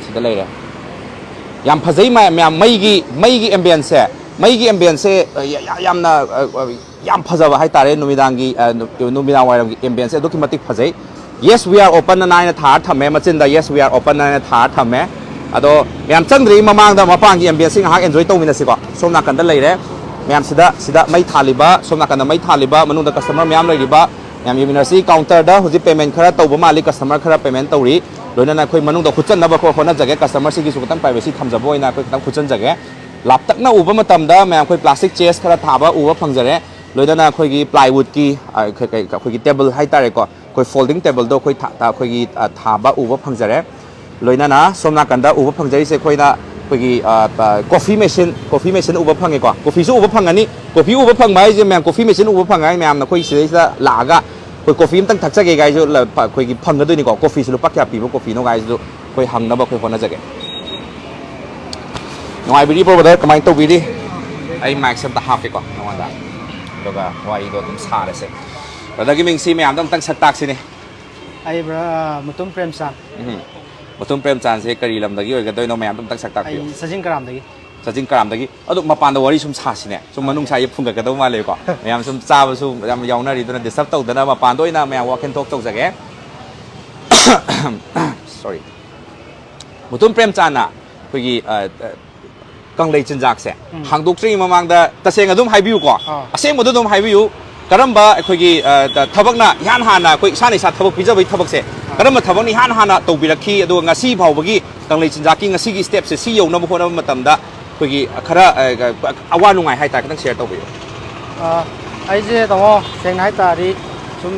ꯁꯤꯗ ꯂꯩꯔꯦ꯫ ꯌꯥꯝ ꯐꯖꯩ ꯃꯌꯥꯝ, ꯃꯌꯥꯝ꯫ ꯃꯩꯒꯤ, ꯃꯩꯒꯤ ꯑꯦꯝꯕꯤꯌꯟꯁꯁꯦ, ꯃꯩꯒꯤ ꯑꯦꯝꯕꯤꯌꯟꯁꯁꯦ, ꯑ, ꯌꯥ-, ꯌꯥ-, ꯌꯥꯝꯅ, ꯑ, ꯑ, ꯌꯥꯝ ꯐꯖꯕ ꯍꯥꯏꯇꯥꯔꯦ꯫ ꯅꯨꯃꯤꯗꯥꯡꯒꯤ, ꯑ, ꯅꯨ-, ꯅꯨꯃꯤꯗꯥꯡ ꯋꯥꯏꯔꯝꯒꯤ ꯑꯦꯝꯕꯤꯌꯟꯁꯁꯦ ꯑꯗꯨꯛꯀꯤ ꯃꯇꯤꯛ ꯐꯖꯩ꯫ "Yes, we are open" ꯑꯅ ꯊꯥꯔ ꯊꯝꯃꯦ ꯃꯆꯤꯟꯗ, "Yes, we are open" ꯑꯅ ꯊꯥꯔ ꯊꯝꯃꯦ꯫ ꯑꯗꯣ ꯃꯌꯥꯝ ꯆꯪꯗ꯭ꯔꯤꯉꯩ ꯃꯃꯥꯡꯗ ꯃꯄꯥꯟꯒꯤ ꯑꯦꯝꯕꯤꯌꯟꯁꯁꯤ ꯉꯥꯏꯍꯥꯛ ꯑꯦꯟꯖꯣꯏ ꯇꯧꯃꯤꯟꯅꯁꯤꯀꯣ꯫ ꯁꯣꯝ ꯅꯥꯀꯟꯗ ꯂꯩꯔꯦ ꯃꯌꯥꯝ, ꯁꯤꯗ, ꯁꯤꯗ ꯃꯩ ꯊꯥꯜꯂꯤꯕ, ꯁꯣꯝ ꯅꯥꯀꯟꯗ ꯃꯩ ꯊꯥꯜꯂꯤꯕ, ꯃꯅꯨꯡꯗ ꯀꯁꯇꯃꯔ ꯃꯌꯥꯝ ꯂꯩꯔꯤꯕ ꯃꯌꯥꯝ ꯌꯦꯡꯃꯤꯟꯅꯁꯤ꯫ ꯀꯥꯎꯟꯇꯔꯗ ꯍꯧꯖꯤꯛ ꯄꯦꯃꯦꯟ ꯈꯔ ꯇꯧꯕ ꯃꯥꯜꯂꯤ, ꯀꯁꯇꯃꯔ ꯈꯔ ꯄꯦꯃꯦꯟ ꯇꯧꯔꯤ꯫ ꯂꯣꯏꯅꯅ ꯑꯩꯈꯣꯏ ꯃꯅꯨꯡꯗ ꯈꯨꯠꯆꯟꯅꯕ ꯑꯩꯈꯣꯏ ꯍꯣꯠꯅꯖꯒꯦ꯫ ꯀꯁꯇꯃꯔꯁꯤꯡꯒꯤꯁꯨ ꯈꯤꯇꯪ ꯄ꯭ꯔꯥꯏꯚꯦꯁꯤ ꯊꯝꯖꯕ ꯑꯣꯏꯅ ꯑꯩꯈꯣꯏ ꯈꯤꯇꯪ ꯈꯨꯠꯆꯟꯖꯒꯦ꯫ ꯂꯥꯞꯇꯛꯅ ꯎꯕ ꯃꯇꯝꯗ ꯃꯌꯥꯝ ꯑꯩꯈꯣꯏ ꯄ꯭ꯂꯥꯁꯇꯤꯛ ꯆꯦꯁ ꯈꯔ ꯊꯥꯕ ꯎꯕ ꯐꯪꯖꯔꯦ꯫ ꯂꯣꯏꯅꯅ ꯑꯩꯈꯣꯏꯒꯤ ꯄ꯭ꯂꯥꯏꯋꯨꯗꯀꯤ, ꯑ, ꯑꯩꯈꯣꯏ, ꯀꯩ, ꯑꯩꯈꯣꯏꯒꯤ ꯇꯦꯕꯜ ꯍꯥꯏꯇꯥꯔꯦꯀꯣ, ꯑꯩꯈꯣꯏ ꯐꯣꯜꯗꯤꯡ ꯇꯦꯕꯜꯗꯣ ꯑꯩꯈꯣꯏ ꯊꯥ-, ꯑꯩꯈꯣꯏꯒꯤ, ꯑ, ꯊꯥꯕ ꯎꯕ ꯐꯪꯖꯔꯦ꯫ ꯂꯣꯏꯅꯅ ꯁꯣꯝ ꯅꯥꯀꯟꯗ ꯎꯕ ꯐꯪꯖꯔꯤꯁꯦ ꯑꯩꯈꯣꯏꯅ ꯑꯩꯈꯣꯏꯒꯤ, ꯑ, ꯑ, ꯀꯣꯐꯤ ꯃꯦꯁꯤꯟ, ꯀꯣꯐꯤ ꯃꯦꯁꯤꯟ ꯎꯕ ꯐꯪꯉꯦꯀꯣ꯫ ꯀꯣꯐꯤꯁꯨ ꯎꯕ ꯐꯪꯒꯅꯤ꯫ ꯀꯣꯐꯤ ꯎꯕ ꯐꯪꯕ ꯍꯥꯏꯁꯦ ꯃꯌꯥꯝ, ꯀꯣꯐꯤ ꯃꯦꯁꯤꯟ ꯎꯕ ꯐꯪꯉꯦ ꯍꯥꯏ ꯃꯌꯥꯝꯅ ꯑꯩꯈꯣꯏ ꯁꯤꯗꯩꯁꯤꯗ ꯂꯥꯛꯑꯒ ꯑꯩꯈꯣꯏ ꯀꯣꯐꯤ ꯑꯝꯇꯪ ꯊꯛꯆꯒꯦ ꯒꯥꯏꯁꯨ ꯂ-, ꯐ-, ꯑꯩꯈꯣꯏꯒꯤ ꯐꯪꯒꯗꯣꯏꯅꯤꯀꯣ꯫ ꯀꯣꯐꯤꯁꯤ ꯂꯨꯄꯥ ꯀꯌꯥ ꯄꯤꯕ ꯀꯣꯐꯤꯅꯣ ꯒꯥꯏꯁꯤꯁꯨ ꯑꯩꯈꯣꯏ ꯍꯪꯅꯕ ꯑꯩꯈꯣꯏ ꯍꯣꯠꯅꯖꯒꯦ꯫ ꯅꯨꯡꯉꯥꯏꯕꯤꯔꯤꯕ꯭ꯔꯣ, ꯕ꯭ꯔꯗꯔ? ꯀꯃꯥꯏꯅ ꯇꯧꯕꯤꯔꯤ? ꯑꯩ ꯃꯥꯏꯛꯁꯦ ꯑꯝꯇ ꯍꯥꯞꯀꯦꯀꯣ ꯅꯉꯣꯟꯗ, ꯑꯗꯨꯒ ꯋꯥꯔꯤꯗꯣ ꯑꯗꯨꯝ ꯁꯥꯔꯁꯦ꯫ ꯕ꯭ꯔꯗꯔꯒꯤ ꯃꯤꯡꯁꯤ ꯃꯌꯥꯝꯗ ꯑꯃꯨꯛꯇꯪ ꯁꯛ ꯇꯥꯛꯁꯤꯅꯦ꯫ ꯑꯩ ꯕ꯭ꯔ ꯃꯨꯇꯨꯝ ꯄ꯭ꯔꯦꯝꯆꯥꯟ꯫ ꯎꯝ꯫ ꯃꯨꯇꯨꯝ ꯄ꯭ꯔꯦꯝꯆꯥꯟꯁꯦ ꯀꯔꯤ ꯂꯝꯗꯒꯤ ꯑꯣꯏꯒꯗꯣꯏꯅꯣ? ꯃꯌꯥꯝꯗ ꯑꯃꯨꯛꯇꯪ ꯁꯛ ꯇꯥꯛꯄꯤꯌꯨ꯫ ꯑꯩ ꯁꯖꯤꯡ ꯀꯔꯥꯝꯗꯒꯤ꯫ ꯁꯖꯤꯡ ꯀꯔꯥꯝꯗꯒꯤ꯫ ꯑꯗꯣ ꯃꯄꯥꯟꯗ ꯋꯥꯔꯤ ꯁꯨꯝ ꯁꯥꯁꯤꯅꯦ꯫ ꯁꯨꯝ ꯃꯅꯨꯡ ꯁꯥꯏꯁꯦ ꯐꯨꯡꯒꯠꯀꯗꯧ ꯃꯥꯜꯂꯦꯀꯣ꯫ ꯃꯌꯥꯝ ꯁꯨꯝ ꯆꯥꯕꯁꯨ ꯌꯥꯝ ꯌꯥꯎꯅꯔꯤ, ꯑꯗꯨꯅ ꯗꯤꯁꯇꯔꯕ ꯇꯧꯗꯅꯕ ꯃꯄꯥꯟꯗ ꯑꯣꯏꯅ ꯃꯌꯥꯝ ꯋꯥꯈꯜ ꯊꯣꯛ ꯇꯧꯖꯒꯦ꯫ ꯁꯣꯔꯤ꯫ ꯃꯨꯇꯨꯝ ꯄ꯭ꯔꯦꯝꯆꯥꯟꯅ ꯑꯩꯈꯣꯏꯒꯤ, ꯑ, ꯑ, ꯀꯪꯂꯩ ꯆꯤꯟꯖꯥꯛꯁꯦ ꯍꯥꯡꯗꯣꯛꯇ꯭ꯔꯤꯉꯩ ꯃꯃꯥꯡꯗ ꯇꯁꯦꯡꯅ ꯑꯗꯨꯝ ꯍꯥꯏꯕꯤꯌꯨꯀꯣ꯫ ꯑꯥ꯫ ꯑꯁꯦꯡꯕꯗꯣ ꯑꯗꯨꯝ ꯍꯥꯏꯕꯤꯌꯨ꯫ ꯀꯔꯝꯕ ꯑꯩꯈꯣꯏꯒꯤ, ꯑ, ꯊꯕꯛꯅ ꯏꯍꯥꯟ ꯍꯥꯟꯅ ꯑꯩꯈꯣꯏ ꯏꯁꯥꯅ ꯏꯁꯥ ꯊꯕꯛ ꯄꯤꯖꯕꯒꯤ ꯊꯕꯛꯁꯦ ꯀꯔꯝꯕ ꯊꯕꯛꯅ ꯏꯍꯥꯟ ꯍꯥꯟꯅ ꯇꯧꯕꯤꯔꯛꯈꯤ? ꯑꯗꯨꯒ ꯉꯁꯤ ꯐꯥꯎꯕꯒꯤ ꯀꯪꯂꯩ ꯆꯤꯟꯖꯥꯛꯀꯤ ꯉꯁꯤꯒꯤ ꯁ꯭ꯇꯦꯞꯁꯦ ꯁꯤ ꯌꯧꯅꯕ ꯍꯣꯠꯅꯕ ꯃꯇꯝꯗ ꯑꯩꯈꯣꯏꯒꯤ ꯈꯔ, ꯑ, ꯑꯋꯥ ꯅꯨꯡꯉꯥꯏ ꯍꯥꯏꯇꯥꯔꯦ, ꯈꯤꯇꯪ ꯁꯤꯌꯔ ꯇꯧꯕꯤꯌꯨ꯫ ꯑꯥ, ꯑꯩꯁꯦ ꯇꯥꯃꯣ, ꯁꯦꯡꯅ ꯍꯥꯏ ꯇꯥꯔꯗꯤ ꯁꯨꯝ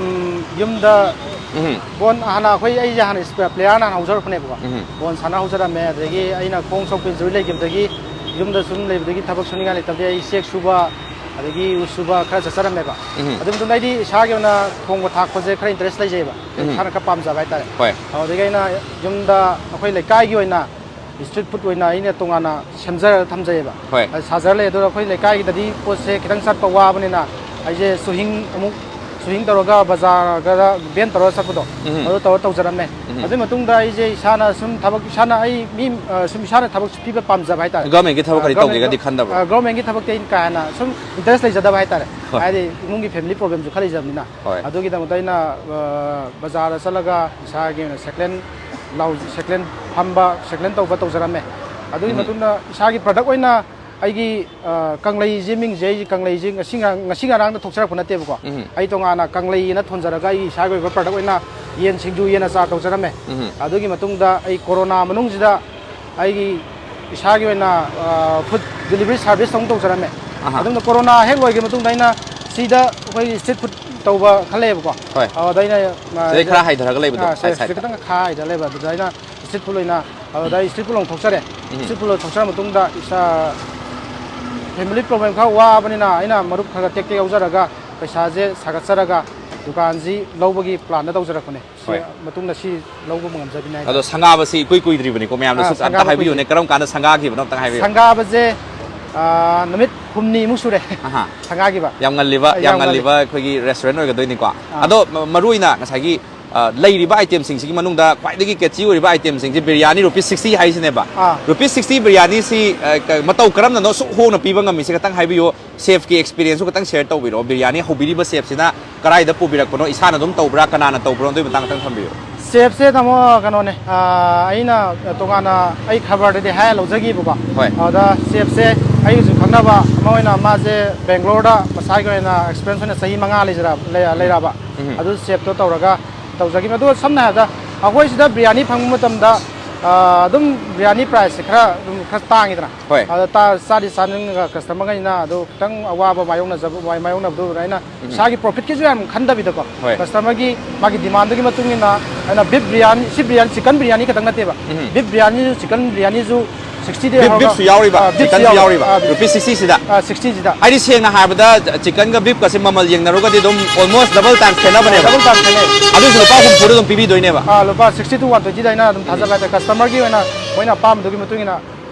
ꯌꯨꯝꯗ ꯎꯝ꯫ ꯕꯣꯟ ꯍꯥꯟꯅ ꯑꯩꯈꯣꯏ, ꯑꯩꯁꯦ ꯍꯥꯟꯅ ꯄ꯭ꯂꯦꯌꯔꯅ ꯍꯥꯟꯅ ꯍꯧꯖꯔꯛꯄꯅꯦꯕꯀꯣ꯫ ꯎꯝ꯫ ꯕꯣꯟ ꯁꯥꯟꯅ ꯍꯧꯖꯔꯝꯃꯦ꯫ ꯑꯗꯒꯤ ꯑꯩꯅ ꯈꯣꯡ ꯁꯣꯛꯄ ꯏꯟꯖꯨꯔꯤ ꯂꯩꯈꯤꯕꯗꯒꯤ ꯌꯨꯝꯗ ꯁꯨꯝ ꯂꯩꯕꯗꯒꯤ ꯊꯕꯛ ꯁꯨꯅꯤꯡꯉꯥꯏ ꯂꯩꯇꯕꯗꯒꯤ ꯑꯩ ꯆꯦꯛ ꯁꯨꯕ, ꯑꯗꯒꯤ ꯎ ꯁꯨꯕ ꯈꯔ ꯆꯠꯆꯔꯝꯃꯦꯕ꯫ ꯎꯝ꯫ ꯑꯗꯨ ꯃꯇꯨꯡꯗ ꯑꯩꯗꯤ ꯏꯁꯥꯒꯤ ꯑꯣꯏꯅ ꯊꯣꯡꯕ ꯊꯥꯛꯄꯁꯦ ꯈꯔ ꯏꯟꯇꯔꯦꯁ ꯂꯩꯖꯩꯑꯕ꯫ ꯎꯝ꯫ ꯏꯁꯥꯅ ꯈꯔ ꯄꯥꯝꯖꯕ ꯍꯥꯏꯇꯥꯔꯦ꯫ ꯍꯣꯏ꯫ ꯑꯗꯨꯗꯒꯤ ꯑꯩꯅ ꯌꯨꯝꯗ ꯑꯩꯈꯣꯏ ꯂꯩꯀꯥꯏꯒꯤ ꯑꯣꯏꯅ ꯏꯁꯇ꯭ꯔꯤꯠ ꯐꯨꯗ ꯑꯣꯏꯅ ꯑꯩꯅ ꯇꯣꯉꯥꯟꯅ ꯁꯦꯝꯖꯔꯒ ꯊꯝꯖꯩꯑꯕ꯫ ꯍꯣꯏ꯫ ꯑ, ꯁꯥꯖꯔ ꯂꯩ꯫ ꯑꯗꯨꯒ ꯑꯩꯈꯣꯏ ꯂꯩꯀꯥꯏꯒꯤꯗꯗꯤ ꯄꯣꯠꯁꯦ ꯈꯤꯇꯪ ꯆꯠꯄ ꯋꯥꯕꯅꯤꯅ ꯑꯩꯁꯦ ꯁꯨꯍꯤꯡ ꯑꯃꯨꯛ, ꯁꯨꯍꯤꯡ ꯇꯧꯔꯒ ꯕꯖꯥꯔꯒꯗ ꯚꯦꯟ ꯇꯧꯔꯒ ꯆꯠꯄꯗꯣ, ꯎꯝ꯫ ꯑꯗꯨ ꯇꯧꯔ ꯇꯧꯖꯔꯝꯃꯦ꯫ ꯎꯝ꯫ ꯑꯗꯨꯒꯤ ꯃꯇꯨꯡꯗ ꯑꯩꯁꯦ ꯏꯁꯥꯅ ꯁꯨꯝ ꯊꯕꯛ, ꯏꯁꯥꯅ ꯑꯩ ꯃꯤ, ꯑ, ꯁꯨꯝ ꯏꯁꯥꯅ ꯊꯕꯛ ꯄꯤꯕ ꯄꯥꯝꯖꯕ ꯍꯥꯏꯇꯥꯔꯦ꯫ ꯒꯚꯔꯟꯃꯦꯟꯒꯤ ꯊꯕꯛ ꯀꯔꯤ ꯑ, ꯒꯚꯔꯟꯃꯦꯟ, ꯇꯧꯒꯦꯒꯗꯤ ꯈꯟꯗꯕ꯭ꯔꯣ? ꯑ, ꯒꯚꯔꯟꯃꯦꯟꯒꯤ ꯊꯕꯛꯇꯤ ꯑꯩꯅ ꯀꯥ ꯍꯦꯟꯅ ꯁꯨꯝ ꯏꯟꯇꯔꯦꯁ ꯂꯩꯖꯗꯕ ꯍꯥꯏꯇꯥꯔꯦ꯫ ꯍꯣꯏ꯫ ꯍꯥꯏꯗꯤ ꯏꯃꯨꯡꯒꯤ ꯐꯦꯃꯤꯂꯤ ꯄ꯭ꯔꯣꯕ꯭ꯂꯦꯝꯁꯨ ꯈꯔ ꯂꯩꯖꯕꯅꯤꯅ꯫ ꯍꯣꯏ꯫ ꯑꯗꯨꯒꯤꯗꯃꯛꯇ ꯑꯩꯅ, ꯑ, ꯕꯖꯥꯔꯗ ꯆꯠꯂꯒ ꯏꯁꯥꯒꯤ ꯑꯣꯏꯅ ꯁꯦꯀꯦꯟ ꯂꯥꯎ-, ꯁꯦꯀꯦꯟ ꯐꯝꯕ, ꯁꯦꯀꯦꯟ ꯇꯧꯕ ꯇꯧꯖꯔꯝꯃꯦ꯫ ꯑꯗꯨꯒꯤ ꯎꯝ꯫ ꯃꯇꯨꯡꯗ ꯏꯁꯥꯒꯤ ꯄ꯭ꯔꯗꯛ ꯑꯣꯏꯅ ꯑꯩꯒꯤ, ꯑ, ꯀꯪꯂꯩꯁꯦ, ꯃꯤꯡꯁꯦ ꯑꯩ ꯀꯪꯂꯩꯁꯦ ꯉꯁꯤ ꯉꯔꯥꯡ, ꯉꯁꯤ ꯉꯔꯥꯡꯗ ꯊꯣꯛꯆꯔꯛꯄ ꯅꯠꯇꯦꯕꯀꯣ꯫ ꯎꯝ꯫ ꯑꯩ ꯇꯣꯉꯥꯟꯅ ꯀꯪꯂꯩ ꯑꯅ ꯊꯣꯟꯖꯔꯒ ꯑꯩꯒꯤ ꯏꯁꯥꯒꯤ ꯑꯣꯏꯕ ꯄ꯭ꯔꯗꯛ ꯑꯣꯏꯅ ꯌꯦꯟ ꯁꯤꯡꯖꯨ, ꯌꯦꯟ ꯑꯆꯥꯔ ꯇꯧꯖꯔꯝꯃꯦ꯫ ꯎꯝ꯫ ꯑꯗꯨꯒꯤ ꯃꯇꯨꯡꯗ ꯑꯩ ꯀꯣꯔꯣꯅꯥ ꯃꯅꯨꯡꯁꯤꯗ ꯑꯩꯒꯤ ꯏꯁꯥꯒꯤ ꯑꯣꯏꯅ, ꯑ, ꯐꯨꯗ ꯗꯤꯂꯤꯚꯔꯤ ꯁꯥꯔꯚꯤꯁ ꯑꯃꯨꯛ ꯇꯧꯖꯔꯝꯃꯦ꯫ ꯑꯍꯥ꯫ ꯑꯗꯨꯝꯅ ꯀꯣꯔꯣꯅꯥ ꯍꯦꯛ ꯂꯣꯏꯈꯤꯕ ꯃꯇꯨꯡꯗ ꯑꯩꯅ ꯁꯤꯗ ꯑꯩꯈꯣꯏꯒꯤ ꯏꯁꯇ꯭ꯔꯤꯠ ꯐꯨꯗ ꯇꯧꯕ ꯈꯜꯂꯦꯕꯀꯣ꯫ ꯍꯣꯏ꯫ ꯑꯗꯨꯗ ꯑꯩꯅ, ꯑ, ꯁꯤꯗꯩ ꯈꯔ ꯍꯥꯏꯊꯔꯒ ꯂꯩꯕꯗꯣ, ꯑ, ꯁꯥꯏꯠ ꯁꯤꯗ ꯁꯥꯏꯠꯇ꯫ ꯈꯤꯇꯪ ꯈꯥ ꯍꯥꯏꯊꯔ ꯂꯩꯕ꯫ ꯑꯗꯨꯗ ꯑꯩꯅ ꯏꯁꯇ꯭ꯔꯤꯠ ꯐꯨꯗ ꯑꯣꯏꯅ, ꯑꯗꯨꯗ ꯑꯩ ꯏꯁꯇ꯭ꯔꯤꯠ ꯐꯨꯗ ꯑꯃꯨꯛ ꯊꯣꯛꯆꯔꯦ꯫ ꯎꯝ꯫ ꯏꯁꯇ꯭ꯔꯤꯠ ꯐꯨꯗ ꯊꯣꯛꯆꯔ ꯃꯇꯨꯡꯗ ꯏꯁꯥ ꯐꯦꯃꯤꯂꯤ ꯄ꯭ꯔꯣꯕ꯭ꯂꯦꯝ ꯈꯔ ꯋꯥꯕꯅꯤꯅ ꯑꯩꯅ ꯃꯔꯨꯞ ꯈꯔ ꯈꯔ ꯇꯦꯛ ꯇꯦꯛ ꯌꯥꯎꯖꯔꯒ ꯄꯩꯁꯥꯁꯦ ꯁꯥꯒꯠꯆꯔꯒ ꯗꯨꯀꯥꯟꯁꯤ ꯂꯧꯕꯒꯤ ꯄ꯭ꯂꯥꯟꯗ ꯇꯧꯖꯔꯛꯄꯅꯦ꯫ ꯁꯤ ꯍꯣꯏ꯫ ꯃꯇꯨꯡꯗ ꯁꯤ ꯂꯧꯕ ꯉꯝꯖꯕꯤꯅꯤ ꯍꯥꯏꯇꯥꯔꯦ꯫ ꯑꯗꯣ ꯁꯪꯒꯥꯕꯁꯤ ꯏꯀꯨꯏ ꯀꯨꯏꯗ꯭ꯔꯤꯕꯅꯤꯀꯣ, ꯃꯌꯥꯝꯗꯁꯨ ꯑꯥ, ꯑꯝꯇ ꯁꯪꯒꯥꯕ ꯍꯥꯏꯕꯤꯌꯨꯅꯦ, ꯀꯨꯏꯗ꯭ꯔꯤ꯫ ꯀꯔꯝ ꯀꯥꯟꯗ ꯁꯪꯒꯥꯈꯤꯕꯅꯣ ꯑꯝꯇ ꯍꯥꯏꯕꯤꯌꯨ꯫ ꯁꯪꯒꯥꯕꯁꯦ ꯑꯥ, ꯅꯨꯃꯤꯠ ꯍꯨꯝꯅꯤꯃꯨꯛ ꯁꯨꯔꯦ꯫ ꯑꯍꯥ꯫ ꯁꯪꯒꯥꯈꯤꯕ꯫ ꯌꯥꯝ ꯉꯜꯂꯤꯕ ꯑꯩ ꯌꯥꯝ ꯌꯥꯝ ꯉꯜꯂꯤ꯫ ꯉꯜꯂꯤꯕ ꯑꯩꯈꯣꯏꯒꯤ ꯔꯦꯁꯇꯨꯔꯦꯟ ꯑꯣꯏꯒꯗꯣꯏꯅꯤꯀꯣ꯫ ꯑꯥ꯫ ꯑꯗꯣ ꯃ- ꯃꯔꯨ ꯑꯣꯏꯅ ꯉꯁꯥꯏꯒꯤ ꯑ, ꯂꯩꯔꯤꯕ ꯑꯥꯏꯇꯦꯝꯁꯤꯡꯁꯤꯒꯤ ꯃꯅꯨꯡꯗ ꯈ꯭ꯋꯥꯏꯗꯒꯤ ꯀꯦꯠꯆꯤ ꯑꯣꯏꯔꯤꯕ ꯑꯥꯏꯇꯦꯝꯁꯤꯡꯁꯤ ꯕꯤꯔꯌꯥꯅꯤ ꯔꯨꯄꯤꯁ ꯁꯤꯛꯁꯇꯤ ꯍꯥꯏꯁꯤꯅꯦꯕ꯫ ꯑꯥ꯫ ꯔꯨꯄꯤꯁ ꯁꯤꯛꯁꯇꯤ ꯕꯤꯔꯌꯥꯅꯤꯁꯤ ꯑ, ꯀ- ꯃꯇꯧ ꯀꯔꯝꯅꯅꯣ ꯑꯁꯨꯛ ꯍꯣꯡꯅ ꯄꯤꯕ ꯉꯝꯃꯤꯁꯤ ꯈꯤꯇꯪ ꯍꯥꯏꯕꯤꯌꯨ꯫ ꯁꯦꯐꯀꯤ ꯑꯦꯛꯁꯄꯤꯔꯤꯌꯦꯟꯁꯁꯨ ꯈꯤꯇꯪ ꯁꯦꯌꯔ ꯇꯧꯕꯤꯔꯛꯑꯣ꯫ ꯕꯤꯔꯌꯥꯅꯤ ꯍꯧꯕꯤꯔꯤꯕ ꯁꯦꯐꯁꯤꯅ ꯀꯗꯥꯏꯗ ꯄꯨꯕꯤꯔꯛꯄꯅꯣ, ꯏꯁꯥꯅ ꯑꯗꯨꯝ ꯇꯧꯕ꯭ꯔꯥ, ꯀꯅꯥꯅ ꯇꯧꯕ꯭ꯔꯣ, ꯑꯗꯨꯒꯤ ꯃꯇꯥꯡ ꯈꯤꯇꯪ ꯊꯝꯕꯤꯌꯨ꯫ ꯁꯦꯐꯁꯦ ꯇꯥꯃꯣ ꯀꯩꯅꯣꯅꯦ, ꯑꯥ, ꯑꯩꯅ ꯇꯣꯉꯥꯟꯅ ꯑꯩ ꯈꯕꯔꯗꯗꯤ ꯍꯥꯏꯔ ꯂꯧꯖꯈꯤꯕꯀꯣ꯫ ꯍꯣꯏ꯫ ꯑꯗ ꯁꯦꯐꯁꯦ ꯑꯩꯒꯁꯨ ꯈꯪꯅꯕ ꯑꯃ ꯑꯣꯏꯅ ꯃꯥꯁꯦ ꯕꯦꯡꯒ꯭ꯂꯣꯔꯗ ꯃꯁꯥꯒꯤ ꯑꯣꯏꯅ ꯑꯦꯛꯁꯄꯤꯔꯤꯌꯟꯁ ꯑꯣꯏꯅ ꯆꯍꯤ ꯃꯉꯥ ꯂꯩꯖꯔ-, ꯂꯩ-, ꯂꯩꯔꯕ꯫ ꯎꯝ꯫ ꯑꯗꯨ ꯁꯦꯐꯇꯣ ꯇꯧꯔꯒ ꯇꯧꯖꯈꯤꯕꯅꯦ꯫ ꯑꯗꯣ ꯁꯝꯅ ꯍꯥꯏꯔꯕꯗ ꯑꯩꯈꯣꯏ ꯁꯤꯗ ꯕꯤꯔꯌꯥꯅꯤ ꯐꯪꯕ ꯃꯇꯝꯗ, ꯑꯥ, ꯑꯗꯨꯝ ꯕꯤꯔꯌꯥꯅꯤ ꯄ꯭ꯔꯥꯏꯁꯁꯦ ꯈꯔ ꯑꯗꯨꯝ ꯈꯔ ꯇꯥꯡꯉꯤꯗꯅ꯫ ꯍꯣꯏ꯫ ꯑꯗ ꯇꯥ-, ꯆꯥꯗꯤ ꯆꯥꯅꯤꯡꯉꯒ ꯀꯁꯇꯃꯔꯉꯩꯅ ꯑꯗꯨ ꯈꯤꯇꯪ ꯑꯋꯥꯕ ꯃꯥꯌꯣꯛꯅꯖꯕ, ꯃꯥꯌꯣꯛꯅꯕꯗꯨ ꯑꯩꯅ ꯏꯁꯥꯒꯤ ꯄ꯭ꯔꯣꯐꯤꯠꯀꯤꯁꯨ ꯌꯥꯝ ꯈꯟꯗꯕꯤꯗꯀꯣ꯫ ꯍꯣꯏ꯫ ꯀꯁꯇꯃꯔꯒꯤ ꯃꯥꯒꯤ ꯗꯤꯃꯥꯟꯗꯨꯒꯤ ꯃꯇꯨꯡ ꯏꯟꯅ ꯑꯩꯅ ꯕꯤꯐ ꯕꯤꯔꯌꯥꯅꯤ, ꯁꯤ ꯕꯤꯔꯌꯥꯅꯤ, ꯆꯤꯀꯟ ꯕꯤꯔꯌꯥꯅꯤ ꯈꯛꯇꯪ ꯅꯠꯇꯦꯕ꯫ ꯎꯝ꯫ ꯕꯤꯐ ꯕꯤꯔꯌꯥꯅꯤꯁꯨ, ꯆꯤꯀꯟ ꯕꯤꯔꯌꯥꯅꯤꯁꯨ ꯁꯤꯛꯁꯇꯤꯗꯒꯤ ꯕꯤꯐ, ꯍꯧꯔꯒ, ꯕꯤꯐꯁꯨ ꯌꯥꯎꯔꯤꯕ, ꯑꯥ, ꯕꯤꯐꯁꯨ ꯆꯤꯀꯟꯁꯨ ꯌꯥꯎꯔꯤꯕ, ꯌꯥꯎꯔꯤꯕ꯫ ꯑꯥ, ꯕꯤꯐꯁꯨ ꯔꯨꯄꯤꯁ ꯌꯥꯎꯔꯤꯕ꯫ ꯁꯤꯛꯁꯇꯤ ꯁꯤꯗ꯫ ꯑꯥ, ꯁꯤꯛꯁꯇꯤ ꯁꯤꯗ꯫ ꯍꯥꯏꯗꯤ ꯁꯦꯡꯅ ꯍꯥꯏꯔꯕꯗ ꯆꯤꯀꯟꯒ ꯕꯤꯐꯀꯁꯦ ꯃꯃꯜ ꯌꯦꯡꯅꯔꯨꯔꯒꯗꯤ ꯑꯗꯨꯝ ꯑꯣꯜꯃꯣꯁ ꯗꯕꯜ ꯇꯥꯏꯝ ꯈꯦꯠꯅꯕꯅꯦꯕ꯫ ꯗꯕꯜ ꯇꯥꯏꯝ ꯈꯦꯠꯅꯩ꯫ ꯑꯗꯨꯏꯁꯨ ꯂꯨꯄꯥ ꯍꯨꯝꯐꯨꯗ ꯑꯗꯨꯝ ꯄꯤꯕꯤꯗꯣꯏꯅꯦꯕ꯫ ꯑꯥ, ꯂꯨꯄꯥ ꯁꯤꯛꯁꯇꯤ ꯇꯨ ꯋꯥꯟ ꯇ꯭ꯋꯦꯟꯇꯤꯗ ꯑꯩꯅ ꯑꯗꯨꯝ ꯊꯥꯖꯕ ꯍꯥꯏꯇꯥꯔꯦ꯫ ꯀꯁꯇꯃꯔꯒꯤ ꯑꯣꯏꯅ ꯃꯣꯏꯅ ꯑꯄꯥꯝꯕꯗꯨꯒꯤ ꯃꯇꯨꯡ ꯏꯟꯅ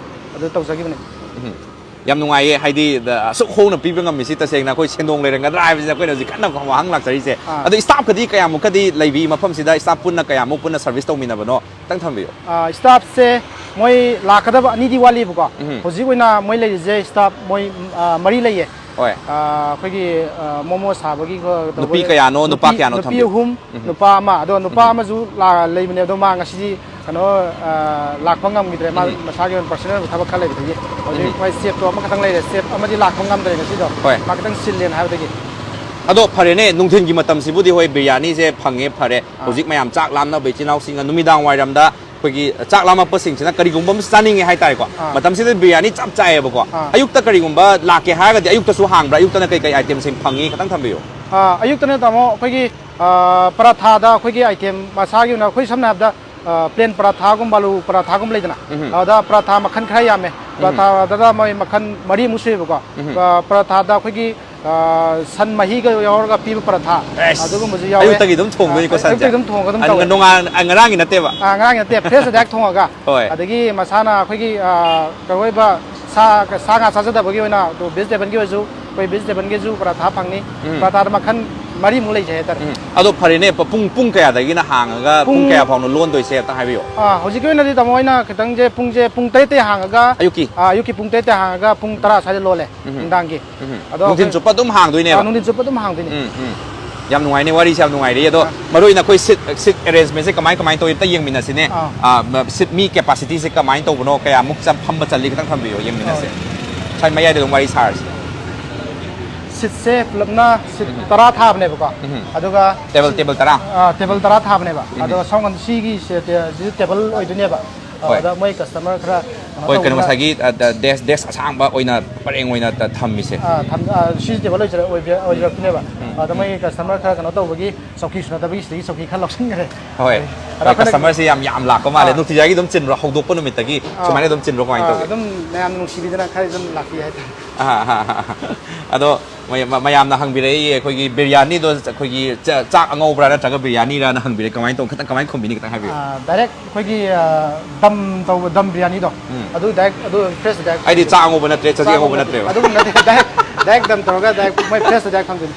ꯑꯗꯨ ꯇꯧꯖꯈꯤꯕꯅꯦ꯫ ꯎꯝ꯫ ꯌꯥꯝ ꯅꯨꯡꯉꯥꯏꯌꯦ, ꯍꯥꯏꯗꯤ ꯗ-, ꯑꯁꯨꯛ ꯍꯣꯡꯅ ꯄꯤꯕ ꯉꯝꯃꯤꯁꯤ ꯇꯁꯦꯡꯅ ꯑꯩꯈꯣꯏ ꯁꯦꯟꯗꯣꯡ ꯂꯩꯔꯝꯒꯗ꯭ꯔꯥ ꯍꯥꯏꯕꯁꯤꯗ ꯑꯩꯈꯣꯏꯅ ꯍꯧꯖꯤꯛ ꯀꯟꯅ ꯋꯥꯍꯪ ꯂꯥꯛꯆꯔꯤꯁꯦ꯫ ꯑꯥ꯫ ꯑꯗꯣ ꯁ꯭ꯇꯥꯐꯀꯗꯤ ꯀꯌꯥꯃꯨꯛꯀꯗꯤ ꯂꯩꯕꯤ? ꯃꯐꯝꯁꯤꯗ ꯁ꯭ꯇꯥꯐ ꯄꯨꯟꯅ ꯀꯌꯥꯃꯨꯛ ꯄꯨꯟꯅ ꯁꯔꯚꯤꯁ ꯇꯧꯃꯤꯟꯅꯕꯅꯣ? ꯈꯤꯇꯪ ꯊꯝꯕꯤꯌꯨ꯫ ꯑꯥ, ꯁ꯭ꯇꯥꯐꯁꯦ ꯃꯣꯏ ꯂꯥꯛꯀꯗꯕ ꯑꯅꯤꯗꯤ ꯋꯥꯠꯂꯤꯕꯀꯣ꯫ ꯎꯝ꯫ ꯍꯧꯖꯤꯛ ꯑꯣꯏꯅ ꯃꯣꯏ ꯂꯩꯔꯤꯁꯦ ꯁ꯭ꯇꯥꯐ ꯃꯣꯏ, ꯑꯥ, ꯃꯔꯤ ꯂꯩꯌꯦ꯫ ꯍꯣꯏ꯫ ꯑꯥ, ꯑꯩꯈꯣꯏꯒꯤ, ꯑꯥ, ꯃꯣꯃꯣ ꯁꯥꯕꯒꯤ ꯈ-, ꯅꯨꯄꯤ ꯇꯧꯕ-, ꯀꯌꯥꯅꯣ, ꯅꯨꯄꯥ ꯅꯨꯄꯤ, ꯀꯌꯥꯅꯣ ꯅꯨꯄꯤ ꯊꯝꯕꯤꯌꯨ? ꯑꯍꯨꯝ, ꯎꯝ꯫ ꯅꯨꯄꯥ ꯑꯃ꯫ ꯑꯗꯣ ꯅꯨꯄꯥ ꯎꯝ꯫ ꯑꯃꯁꯨ ꯂꯥ-, ꯂꯩꯕꯅꯦ꯫ ꯑꯗꯣ ꯃꯥ ꯉꯁꯤꯗꯤ ꯀꯩꯅꯣ, ꯑꯥ, ꯂꯥꯛꯄ ꯉꯝꯈꯤꯗ꯭ꯔꯦ꯫ ꯃꯥ ꯎꯝ꯫ ꯃꯁꯥꯒꯤ ꯑꯣꯏꯅ ꯄꯔꯁꯅꯦꯜ ꯊꯕꯛ ꯈꯔ ꯂꯩꯕꯗꯒꯤ꯫ ꯍꯧꯖꯤꯛ ꯎꯝ꯫ ꯃꯣꯏ ꯆꯦꯐꯇꯣ ꯑꯃꯈꯛꯇꯪ ꯂꯩꯔꯦ꯫ ꯆꯦꯐ ꯑꯃꯗꯤ ꯂꯥꯛꯄ ꯉꯝꯗ꯭ꯔꯦ ꯉꯁꯤꯗꯣ꯫ ꯍꯣꯏ꯫ ꯃꯥ ꯈꯤꯇꯪ ꯆꯤꯜꯂꯦꯅ ꯍꯥꯏꯕꯗꯒꯤ꯫ ꯑꯗꯣ ꯐꯔꯦꯅꯦ, ꯅꯨꯡꯊꯤꯜꯒꯤ ꯃꯇꯝꯁꯤꯕꯨꯗꯤ ꯍꯣꯏ ꯕꯤꯔꯌꯥꯅꯤꯁꯦ ꯐꯪꯉꯦ, ꯐꯔꯦ꯫ ꯑꯥ꯫ ꯍꯧꯖꯤꯛ ꯃꯌꯥꯝ ꯆꯥꯛ ꯂꯥꯝꯅꯕ ꯏꯆꯤꯜ ꯏꯅꯥꯎꯁꯤꯡꯅ ꯅꯨꯃꯤꯗꯥꯡ ꯋꯥꯏꯔꯝꯗ ꯑꯩꯈꯣꯏꯒꯤ ꯆꯥꯛ ꯂꯥꯝꯃꯛꯄꯁꯤꯡꯁꯤꯅ ꯀꯔꯤꯒꯨꯝꯕ ꯑꯃ ꯆꯥꯅꯤꯡꯉꯦ ꯍꯥꯏꯇꯥꯔꯦꯀꯣ꯫ ꯑꯥ꯫ ꯃꯇꯝꯁꯤꯗ ꯕꯤꯔꯌꯥꯅꯤ ꯆꯞ ꯆꯥꯏꯌꯦꯕꯀꯣ꯫ ꯑꯥ꯫ ꯑꯌꯨꯛꯇ ꯀꯔꯤꯒꯨꯝꯕ ꯂꯥꯛꯀꯦ ꯍꯥꯏꯔꯒꯗꯤ ꯑꯌꯨꯛꯇꯁꯨ ꯍꯥꯡꯕ꯭ꯔꯥ? ꯑꯌꯨꯛꯇꯅ ꯀꯩ ꯀꯩ ꯑꯥꯏꯇꯦꯝꯁꯤꯡ ꯐꯪꯉꯤ? ꯈꯤꯇꯪ ꯊꯝꯕꯤꯌꯨ꯫ ꯑꯥ, ꯑꯌꯨꯛꯇꯅ ꯇꯥꯃꯣ ꯑꯩꯈꯣꯏꯒꯤ, ꯑꯥ, ꯄꯔꯥꯊꯥꯗ ꯑꯩꯈꯣꯏꯒꯤ ꯑꯥꯏꯇꯦꯝ ꯃꯁꯥꯒꯤ ꯑꯣꯏꯅ ꯑꯩꯈꯣꯏ ꯁꯝꯅ ꯍꯥꯏꯔꯕꯗ, ꯑꯥ, ꯄ꯭ꯂꯦꯟ ꯄꯔꯥꯊꯥꯒꯨꯝꯕ, ꯑꯂꯨ ꯄꯔꯥꯊꯥꯒꯨꯝꯕ ꯂꯩꯗꯅ, ꯎꯝ꯫ ꯑꯗꯨꯗ ꯄꯔꯥꯊꯥ ꯃꯈꯜ ꯈꯔ ꯌꯥꯝꯃꯦ꯫ ꯄꯔꯥꯊꯥꯗ ꯃꯣꯏ ꯃꯈꯜ ꯃꯔꯤꯃꯨꯛ ꯁꯨꯏꯕꯀꯣ꯫ ꯎꯝ꯫ ꯑꯥ, ꯄꯔꯥꯊꯥꯗ ꯑꯩꯈꯣꯏꯒꯤ, ꯑꯥ, ꯁꯟ ꯃꯍꯤꯒ ꯌꯥꯎꯔꯒ ꯄꯤꯕ ꯄꯔꯥꯊꯥ, ꯑꯦꯁ, ꯑꯗꯨꯒꯨꯝꯕꯁꯨ ꯌꯥꯎꯋꯦ꯫ ꯑꯌꯨꯛꯇꯒꯤ ꯑꯗꯨꯝ ꯊꯣꯡꯗꯣꯏꯅꯤꯀꯣ ꯑꯥ, ꯁꯟꯁꯦ? ꯑꯌꯨꯛꯇꯒꯤ ꯑꯗꯨꯝ ꯊꯣꯡꯉꯒ ꯑꯗꯨꯝ ꯑ, ꯇꯧꯋꯦ꯫ ꯅꯣꯡꯉꯥꯟ-, ꯑ, ꯉꯔꯥꯡꯒꯤ ꯅꯠꯇꯦꯕ? ꯑꯥ, ꯉꯔꯥꯡꯒꯤ ꯅꯠꯇꯦ, ꯐ꯭ꯔꯦꯁ ꯑꯗꯥꯏ ꯊꯣꯡꯉꯒ꯫ ꯍꯣꯏ꯫ ꯑꯗꯒꯤ ꯃꯁꯥꯅ ꯑꯩꯈꯣꯏꯒꯤ, ꯑꯥ, ꯀꯩꯅꯣ ꯑꯣꯏꯕ ꯁꯥ ꯁꯥ ꯉꯥ ꯆꯥꯖꯗꯕꯒꯤ ꯑꯣꯏꯅ ꯑꯗꯣ ꯚꯦꯖꯤꯇꯦꯕꯜꯒꯤ ꯑꯣꯏꯔꯁꯨ ꯑꯩꯈꯣꯏ ꯚꯦꯖꯤꯇꯦꯕꯜꯒꯤꯁꯨ ꯄꯔꯥꯊꯥ ꯐꯪꯅꯤ꯫ ꯎꯝ꯫ ꯄꯔꯥꯊꯥꯗ ꯃꯈꯜ ꯃꯔꯤꯃꯨꯛ ꯂꯩꯖꯩ ꯍꯥꯏꯇꯥꯔꯦ꯫ ꯎꯝ꯫ ꯑꯗꯣ ꯐꯔꯦꯅꯦ, ꯄ- ꯄꯨꯡ ꯄꯨꯡ ꯀꯌꯥꯗꯒꯤꯅ ꯍꯥꯡꯉꯒ ꯄꯨꯡ ꯄꯨꯡ ꯀꯌꯥ ꯐꯥꯎꯅꯣ ꯂꯣꯟꯗꯣꯏꯁꯦ ꯑꯝꯇ ꯍꯥꯏꯕꯤꯌꯣ꯫ ꯑꯥ, ꯍꯧꯖꯤꯛꯀꯤ ꯑꯣꯏꯅꯗꯤ ꯇꯥꯃꯣ ꯑꯩꯅ ꯈꯤꯇꯪꯁꯦ ꯄꯨꯡꯁꯦ ꯄꯨꯡ ꯇꯔꯦꯠꯇꯩ ꯍꯥꯡꯉꯒ ꯑꯌꯨꯛꯀꯤ? ꯑꯥ, ꯑꯌꯨꯛꯀꯤ ꯄꯨꯡ ꯇꯔꯦꯠꯇꯩ ꯍꯥꯡꯉꯒ ꯄꯨꯡ ꯇꯔꯥ ꯁ꯭ꯋꯥꯏꯗ ꯂꯣꯜꯂꯦ꯫ ꯎꯝ꯫ ꯅꯨꯡꯗꯥꯡꯒꯤ꯫ ꯎꯝ꯫ ꯑꯗꯣ ꯅꯨꯡꯊꯤꯜ ꯑꯩꯈꯣꯏ ꯆꯨꯞꯄ ꯑꯗꯨꯝ ꯍꯥꯡꯗꯣꯏꯅꯦꯕ? ꯑꯥ, ꯅꯨꯡꯊꯤꯜ ꯆꯨꯞꯄ ꯑꯗꯨꯝ ꯍꯥꯡꯗꯣꯏꯅꯦ꯫ ꯎꯝ, ꯎꯝ꯫ ꯌꯥꯝ ꯅꯨꯡꯉꯥꯏꯅꯦ, ꯋꯥꯔꯤꯁꯦ ꯌꯥꯝ ꯅꯨꯡꯉꯥꯏꯔꯤ꯫ ꯑꯗꯣ ꯑꯥ꯫ ꯃꯔꯨ ꯑꯣꯏꯅ ꯑꯩꯈꯣꯏ ꯁꯤꯠ ꯁꯤꯠ ꯑꯦꯔꯦꯟꯖꯃꯦꯟꯁꯦ ꯀꯃꯥꯏ ꯀꯃꯥꯏꯅ ꯇꯧꯋꯤ ꯑꯝꯇ ꯌꯦꯡꯃꯤꯟꯅꯁꯤꯅꯦ꯫ ꯑꯥ꯫ ꯑꯥ, ꯃ- ꯁꯤꯠ ꯃꯤ ꯀꯦꯄꯥꯁꯤꯇꯤꯁꯦ ꯀꯃꯥꯏꯅ ꯇꯧꯕꯅꯣ, ꯀꯌꯥꯃꯨꯛ ꯆ- ꯐꯝꯕ ꯆꯜꯂꯤ ꯈꯤꯇꯪ ꯊꯝꯕꯤꯌꯣ, ꯌꯦꯡꯃꯤꯟꯅꯁꯦ꯫ ꯍꯣꯏ꯫ ꯁ꯭ꯋꯥꯏ ꯃꯌꯥꯏꯗ ꯑꯗꯨꯝ ꯋꯥꯔꯤ ꯁꯥꯔꯁꯦ꯫ ꯁꯤꯠꯁꯦ ꯄꯨꯂꯞꯅ ꯁꯤꯠ ꯎꯝ꯫ ꯇꯔꯥ ꯊꯥꯕꯅꯦꯕꯀꯣ꯫ ꯎꯝ꯫ ꯑꯗꯨꯒ ꯇꯦꯕꯜ, ꯁꯤ- ꯇꯦꯕꯜ ꯇꯔꯥ? ꯑꯥ, ꯇꯦꯕꯜ ꯇꯔꯥ ꯊꯥꯕꯅꯦꯕ꯫ ꯎꯝ꯫ ꯑꯗꯨꯒ ꯁꯣꯝ ꯅꯥꯀꯟ ꯁꯤꯒꯤ ꯁꯤ ꯇꯦ- ꯁꯤꯁꯨ ꯇꯦꯕꯜ ꯑꯣꯏꯗꯣꯏꯅꯦꯕ꯫ ꯍꯣꯏ꯫ ꯑꯗ ꯃꯣꯏ ꯀꯁꯇꯃꯔ ꯈꯔ ꯀꯩꯅꯣ ꯍꯣꯏ, ꯀꯩꯅꯣ ꯇꯧꯕꯅ ꯉꯁꯥꯏꯒꯤ, ꯑ, ꯗ- ꯗꯦꯁ, ꯗꯦꯁ ꯑꯁꯥꯡꯕ ꯑꯣꯏꯅ ꯄꯔꯦꯡ ꯑꯣꯏꯅ ꯇ- ꯊꯝꯃꯤꯁꯦ꯫ ꯑꯥ, ꯊꯝ- ꯑꯥ, ꯁꯤꯁꯨ ꯇꯦꯕꯜ ꯑꯣꯏꯖꯔ- ꯑꯣꯏꯕ- ꯑꯣꯏꯖꯔꯛꯇꯣꯏꯅꯦꯕ꯫ ꯎꯝ꯫ ꯑꯗ ꯃꯣꯏ ꯀꯁꯇꯃꯔ ꯈꯔ ꯀꯩꯅꯣ ꯇꯧꯕꯒꯤ ꯆꯧꯀꯤ ꯁꯨꯅꯗꯕꯒꯤ ꯁꯤꯗꯒꯤ ꯆꯧꯀꯤ ꯈꯔ ꯂꯧꯁꯤꯟꯈ꯭ꯔꯦ꯫ ꯍꯣꯏ꯫ ꯑꯗ ꯑ, ꯑꯩꯈꯣꯏꯅ ꯀꯁꯇꯃꯔꯁꯦ ꯌꯥꯝ ꯌꯥꯝ ꯂꯥꯛꯄ ꯃꯥꯜꯂꯦ꯫ ꯑꯥ꯫ ꯅꯨꯡꯇꯤꯖꯥꯏꯒꯤ ꯑꯗꯨꯝ ꯆꯤꯟꯕ꯭ꯔꯣ? ꯍꯧꯗꯣꯛꯄ ꯅꯨꯃꯤꯠꯇꯒꯤ ꯑꯥ꯫ ꯁꯨꯃꯥꯏꯅ ꯑꯗꯨꯝ ꯆꯤꯟꯕ꯭ꯔꯣ? ꯀꯃꯥꯏꯅ ꯑꯥ, ꯇꯧꯒꯦ? ꯑꯗꯨꯝ ꯃꯌꯥꯝ ꯅꯨꯡꯁꯤꯕꯤꯗꯅ ꯈꯔ ꯑꯗꯨꯝ ꯂꯥꯛꯄꯤ ꯍꯥꯏꯇꯥꯔꯦ꯫ ꯑꯍꯥ, ꯑꯍꯥ, ꯑꯍꯥ, ꯑꯍꯥ꯫ ꯑꯗꯣ ꯃꯌꯥ-, ꯃ-, ꯃꯌꯥꯝꯅ ꯍꯪꯕꯤꯔꯛꯏ, ꯑꯩꯈꯣꯏꯒꯤ ꯕꯤꯔꯌꯥꯅꯤꯗꯣ ꯑꯩꯈꯣꯏꯒꯤ ꯆ-, ꯆꯥꯛ ꯑꯉꯧꯕ꯭ꯔꯥ ꯅꯠꯇ꯭ꯔꯒ ꯕꯤꯔꯌꯥꯅꯤꯔꯥꯅ ꯍꯪꯕꯤꯔꯛꯏ꯫ ꯀꯃꯥꯏꯅ ꯇꯧ-, ꯈꯤꯇꯪ ꯀꯃꯥꯏꯅ ꯈꯨꯝꯕꯤꯅꯤ, ꯈꯤꯇꯪ ꯍꯥꯏꯕꯤꯌꯨ꯫ ꯑꯥ, ꯗꯥꯏꯔꯦꯛ ꯑꯩꯈꯣꯏꯒꯤ, ꯑꯥ, ꯗꯝ ꯇꯧꯕ, ꯗꯝ ꯕꯤꯔꯌꯥꯅꯤꯗꯣ, ꯎꯝ꯫ ꯑꯗꯨ ꯗꯥꯏꯔꯦꯛ, ꯑꯗꯨ ꯐ꯭ꯔꯦꯁꯇ ꯗꯥꯏꯔꯦꯛ ꯑꯩꯗꯤ ꯆꯥꯛ ꯑꯉꯧꯕ ꯅꯠꯇ꯭ꯔꯦ, ꯆꯥꯛ ꯆꯥꯛ ꯑꯉꯧꯕ ꯑꯉꯧꯕ ꯅꯠꯇ꯭ꯔꯦꯕ꯫ ꯑꯗꯨꯒꯨꯝꯕ ꯅꯠꯇꯦ, ꯗꯥꯏꯔꯦꯛ, ꯗꯥꯏꯔꯦꯛ ꯗꯝ ꯇꯧꯔꯒ ꯗꯥꯏꯔꯦꯛ ꯃꯣꯏ ꯐ꯭ꯔꯦꯁꯇ ꯗꯥꯏꯔꯦꯛ ꯐꯪꯗꯣꯏꯅꯤ꯫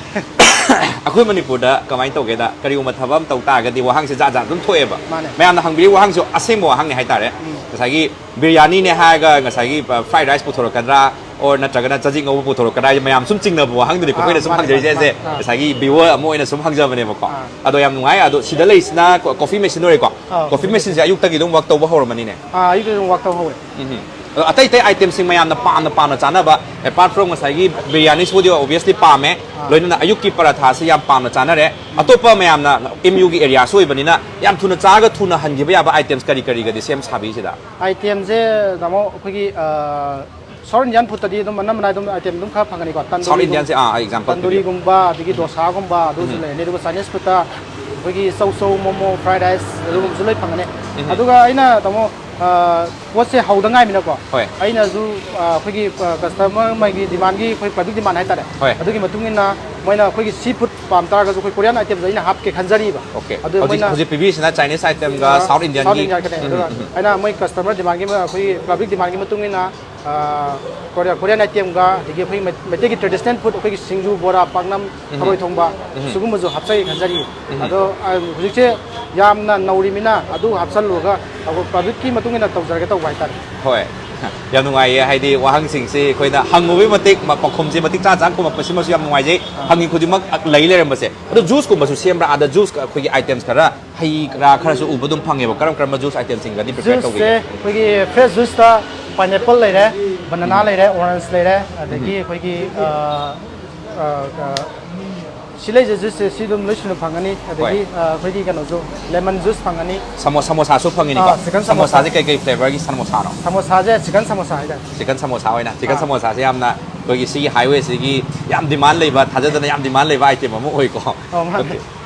ꯑꯩꯈꯣꯏ ꯃꯅꯤꯄꯨꯔꯗ ꯀꯃꯥꯏꯅ ꯇꯧꯒꯦꯗ, ꯀꯔꯤꯒꯨꯝꯕ ꯊꯕꯛ ꯑꯃ ꯇꯧ ꯇꯥꯔꯒꯗꯤ ꯋꯥꯍꯪꯁꯦ ꯖꯥꯠ ꯖꯥꯠ ꯑꯗꯨꯝ ꯊꯣꯛꯑꯦꯕ꯫ ꯃꯥꯅꯦ꯫ ꯃꯌꯥꯝꯅ ꯍꯪꯕꯤꯔꯤ ꯋꯥꯍꯪꯁꯨ ꯑꯁꯦꯡꯕ ꯋꯥꯍꯪꯅꯤ ꯍꯥꯏꯇꯥꯔꯦ꯫ ꯎꯝ꯫ ꯉꯁꯥꯏꯒꯤ ꯕꯤꯔꯌꯥꯅꯤꯅꯦ ꯍꯥꯏꯔꯒ ꯉꯁꯥꯏꯒꯤ, ꯑ, ꯐ꯭ꯔꯥꯏꯗ ꯔꯥꯏꯁ ꯄꯨꯊꯣꯔꯛꯀꯗ꯭ꯔꯥ, ꯑꯣꯔ ꯅꯠꯇ꯭ꯔꯒꯅ ꯆꯖꯤꯛ ꯉꯧꯕ ꯄꯨꯊꯣꯔꯛꯀꯗ꯭ꯔꯥ ꯍꯥꯏꯁꯦ ꯃꯌꯥꯝ ꯁꯨꯝ ꯆꯤꯡꯅꯕ ꯋꯥꯍꯪꯗꯨꯅꯤꯀꯣ ꯑꯥ, ꯑꯩꯈꯣꯏꯅ ꯁꯨꯝ ꯃꯥꯅꯦ, ꯍꯪꯖꯔꯤꯁꯦ꯫ ꯃꯥꯅꯦ, ꯍꯥꯏꯁꯦ ꯃꯥꯅꯦ꯫ ꯑꯥ꯫ ꯉꯁꯥꯏꯒꯤ ꯚꯤꯌꯨꯋꯔ ꯑꯃ ꯑꯣꯏꯅ ꯁꯨꯝ ꯍꯪꯖꯕꯅꯦꯕꯀꯣ꯫ ꯑꯥ꯫ ꯑꯗꯣ ꯌꯥꯝ ꯅꯨꯡꯉꯥꯏ꯫ ꯑꯗꯣ ꯁꯤꯗ ꯂꯩꯔꯤꯁꯤꯅ ꯀꯣ-, ꯀꯣꯐꯤ ꯃꯦꯆꯤꯟ ꯑꯣꯏꯔꯦꯀꯣ? ꯑꯥ, ꯀꯣꯐꯤ ꯀꯣꯐꯤ ꯃꯦꯆꯤꯟꯁꯦ ꯃꯦꯆꯤꯟ꯫ ꯑꯌꯨꯛꯇꯒꯤ ꯑꯗꯨꯝ ꯋꯥꯛ ꯇꯧꯕ ꯍꯧꯔꯝꯃꯅꯤꯅꯦ? ꯑꯥ, ꯑꯌꯨꯛꯇꯒꯤ ꯑꯗꯨꯝ ꯋꯥꯛ ꯇꯧꯕ ꯍꯧꯋꯦ꯫ ꯎꯝ꯫ ꯑꯗꯣ ꯑꯇꯩ ꯑꯇꯩ ꯑꯥꯏꯇꯦꯝꯁꯤꯡ ꯃꯌꯥꯝꯅ ꯄꯥꯝꯅ ꯄꯥꯝꯅ ꯆꯥꯅꯕ, apart from ꯉꯁꯥꯏꯒꯤ ꯕꯤꯔꯌꯥꯅꯤꯁꯤꯕꯨꯗꯤ obviously ꯄꯥꯝꯃꯦ, ꯑꯥ꯫ ꯂꯣꯏꯅꯅ ꯑꯌꯨꯛꯀꯤ ꯄꯔꯥꯊꯥꯁꯤ ꯌꯥꯝ ꯄꯥꯝꯅ ꯆꯥꯅꯔꯦ꯫ ꯑꯇꯣꯞꯄ ꯃꯌꯥꯝꯅ ꯑꯦꯝ ꯌꯨꯒꯤ ꯑꯦꯔꯤꯌꯥꯁꯨ ꯑꯣꯏꯕꯅꯤꯅ ꯌꯥꯝ ꯊꯨꯅ ꯆꯥꯔꯒ ꯊꯨꯅ ꯍꯟꯈꯤꯕ ꯌꯥꯕ ꯑꯥꯏꯇꯦꯝꯁ ꯀꯔꯤ ꯀꯔꯤꯒꯗꯤ ꯁꯦꯝ ꯁꯥꯕꯤꯁꯤꯗ? ꯑꯥꯏꯇꯦꯝꯁꯦ, ꯇꯥꯃꯣ, ꯑꯩꯈꯣꯏꯒꯤ, ꯑ, ꯁꯥꯎꯠ ꯏꯟꯗꯤꯌꯥꯟ ꯐꯨꯗꯇꯗꯤ ꯑꯗꯨꯝ ꯑꯅꯝꯕꯅ ꯑꯗꯨꯝ ꯑꯥꯏꯇꯦꯝ ꯑꯗꯨꯝ ꯈꯔ ꯐꯪꯒꯅꯤꯀꯣ꯫ ꯁꯥꯎꯠ ꯇꯟꯗꯨꯔꯤꯒꯨꯝ-, ꯏꯟꯗꯤꯌꯥꯟꯁꯦ, ꯑꯥ, ꯑꯦꯛꯖꯥꯝꯄꯜ ꯄꯤꯕꯤꯌꯨ꯫ ꯇꯟꯗꯨꯔꯤꯒꯨꯝꯕ, ꯑꯗꯒꯤ ꯎꯝ꯫ ꯗꯣꯁꯥꯒꯨꯝꯕ ꯑꯗꯨꯁꯨ ꯎꯝ꯫ ꯂꯩꯔꯅꯤ꯫ ꯑꯗꯨꯒ ꯆꯥꯏꯅꯤꯁ ꯐꯨꯗꯇ ꯑꯩꯈꯣꯏꯒꯤ ꯆꯧ ꯆꯧ, ꯃꯣꯃꯣ, ꯐ꯭ꯔꯥꯏꯗ ꯔꯥꯏꯁ ꯑꯗꯨꯒꯨꯝꯕꯁꯨ ꯂꯣꯏ ꯐꯪꯒꯅꯤ꯫ ꯎꯝ꯫ ꯑꯗꯨꯒ ꯑꯩꯅ, ꯇꯥꯃꯣ, ꯑ, ꯄꯣꯠꯁꯦ ꯍꯧꯗ ꯉꯥꯏꯃꯤꯅꯀꯣ, ꯍꯣꯏ꯫ ꯑꯩꯅꯁꯨ, ꯑ, ꯑꯩꯈꯣꯏꯒꯤ, ꯑ, ꯀꯁꯇꯃꯔ ꯃꯥꯒꯤ ꯗꯤꯃꯥꯟꯒꯤ, ꯑꯩꯈꯣꯏ ꯄꯕ꯭ꯂꯤꯛ ꯗꯤꯃꯥꯟ ꯍꯥꯏꯇꯥꯔꯦ, ꯍꯣꯏ꯫ ꯑꯗꯨꯒꯤ ꯃꯇꯨꯡ ꯏꯟꯅ ꯃꯣꯏꯅ ꯑꯩꯈꯣꯏꯒꯤ ꯁꯤ ꯐꯨꯗ ꯄꯥꯝ ꯇꯥꯔꯒꯁꯨ ꯑꯩꯈꯣꯏ ꯀꯣꯔꯤꯌꯥꯟ ꯑꯥꯏꯇꯦꯝꯁꯨ ꯑꯩꯅ ꯍꯥꯞꯀꯦ ꯈꯟꯖꯔꯤꯕ꯫ ꯑꯣꯀꯦ꯫ ꯑꯗꯨ ꯍꯧꯖꯤꯛ, ꯃꯣꯏꯅ ꯍꯧꯖꯤꯛ ꯄꯤꯕꯤꯔꯤꯁꯤꯅ ꯆꯥꯏꯅꯤꯁ ꯑꯥꯏꯇꯦꯝꯒ ꯑ, ꯁꯥꯎꯠ ꯏꯟꯗꯤꯌꯟꯒꯤ? ꯁꯥꯎꯠ ꯏꯟꯗꯤꯌꯟꯒꯅꯦ꯫ ꯎꯝ, ꯑꯗꯨꯒ ꯎꯝ, ꯎꯝ꯫ ꯑꯩꯅ ꯃꯣꯏ ꯀꯁꯇꯃꯔ ꯗꯤꯃꯥꯟꯒꯤ ꯃ-, ꯑꯩꯈꯣꯏꯒꯤ ꯄꯕ꯭ꯂꯤꯛ ꯗꯤꯃꯥꯟꯒꯤ ꯃꯇꯨꯡ ꯏꯟꯅ ꯑ, ꯀꯣꯔꯤꯌꯥ-, Korean item-ꯒ, ꯑꯗꯒꯤ ꯑꯩꯈꯣꯏ ꯃꯩ-, ꯃꯩꯇꯩꯒꯤ traditional food, ꯑꯩꯈꯣꯏꯒꯤ ꯁꯤꯡꯖꯨ, ꯕꯣꯔꯥ, ꯄꯥꯛꯅꯝ, ꯎꯝ꯫ ꯊꯔꯣꯏ ꯊꯣꯡꯕ, ꯎꯝ꯫ ꯁꯤꯒꯨꯝꯕꯁꯨ ꯍꯥꯞꯆꯒꯦ ꯈꯟꯖꯔꯤ꯫ ꯎꯝ꯫ ꯑꯗꯣ, ꯑ, ꯍꯧꯖꯤꯛꯁꯦ ꯌꯥꯝꯅ ꯅꯧꯔꯤꯃꯤꯅ ꯑꯗꯨ ꯍꯥꯞꯆꯜꯂꯨꯔꯒ ꯑꯩꯈꯣꯏ public-ꯀꯤ ꯃꯇꯨꯡ ꯏꯟꯅ ꯇꯧꯖꯔꯒꯦ ꯇꯧꯕ ꯍꯥꯏꯇꯥꯔꯦ꯫ ꯍꯣꯏ꯫ ꯌꯥꯝ ꯅꯨꯡꯉꯥꯏꯌꯦ, ꯍꯥꯏꯗꯤ ꯋꯥꯍꯪꯁꯤꯡꯁꯤ ꯑꯩꯈꯣꯏꯅ ꯍꯪꯉꯨꯕꯒꯤ ꯃꯇꯤꯛ ꯃ-, ꯄꯥꯎꯈꯨꯝꯁꯤ ꯃꯇꯤꯛ ꯆꯥ ꯆꯥꯅ ꯈꯨꯝꯃꯛꯄꯁꯤꯃꯁꯨ ꯌꯥꯝ ꯅꯨꯡꯉꯥꯏꯖꯩ꯫ ꯑꯥ꯫ ꯍꯪꯉꯤ ꯈꯨꯗꯤꯡꯃꯛ ꯂꯩ ꯂꯩꯔꯝꯕꯁꯦ꯫ ꯑꯗꯣ juice-ꯀꯨꯝꯕꯁꯨ ꯁꯦꯝꯕ꯭ꯔꯥ? ꯑꯥꯗ juice ꯑꯩꯈꯣꯏꯒꯤ items ꯈꯔ, ꯍꯩ ꯔꯥ ꯈꯔꯁꯨ ꯎꯕ ꯑꯗꯨꯝ ꯐꯪꯉꯦꯕ꯫ ꯀꯔꯝ ꯀꯔꯝꯕ juice item-ꯁꯤꯡꯒꯗꯤ prepare Juice-ꯁꯦ ꯇꯧꯕꯤꯒꯦ? ꯑꯩꯈꯣꯏꯒꯤ fresh juice-ꯇ pineapple ꯂꯩꯔꯦ, banana ꯎꯝ꯫ ꯂꯩꯔꯦ, orange ꯂꯩꯔꯦ, ꯑꯗꯒꯤ ꯎꯝ꯫ ꯑꯩꯈꯣꯏꯒꯤ, ꯑ, ꯑ, ꯑ, ꯁꯤ ꯂꯩꯖ juice-ꯁꯦ ꯁꯤ ꯑꯗꯨꯝ ꯂꯣꯏ ꯁꯨꯅ ꯐꯪꯒꯅꯤ꯫ ꯑꯗꯒꯤ, ꯍꯣꯏ꯫ ꯑ, ꯑꯩꯈꯣꯏꯒꯤ ꯀꯩꯅꯣꯁꯨ, lemon juice ꯐꯪꯒꯅꯤ꯫ ꯁꯃꯣ-, ꯁꯃꯣꯁꯥꯁꯨ ꯐꯪꯒꯅꯤꯀꯣ? ꯑꯥ, chicken ꯁꯃꯣꯁꯥꯁꯦ ꯁꯃꯣꯁꯥ꯫ ꯀꯩ ꯀꯩ flavour-ꯒꯤ ꯁꯃꯣꯁꯥꯅꯣ? ꯁꯃꯣꯁꯥꯁꯦ chicken ꯁꯃꯣꯁꯥ ꯍꯥꯏꯇꯥꯔꯦ꯫ Chicken ꯁꯃꯣꯁꯥ ꯑꯣꯏꯅ, chicken ꯑꯥ꯫ ꯁꯃꯣꯁꯥꯁꯦ ꯌꯥꯝꯅ ꯑꯩꯈꯣꯏꯒꯤ ꯁꯤꯒꯤ highway-ꯁꯤꯒꯤ ꯌꯥꯝ demand ꯂꯩꯕ, ꯊꯥꯖꯗꯅ ꯌꯥꯝ demand ꯂꯩꯕ item ꯑꯃ ꯑꯣꯏꯀꯣ꯫ ꯑꯧ, ꯃꯥꯅꯦ꯫ Okay꯫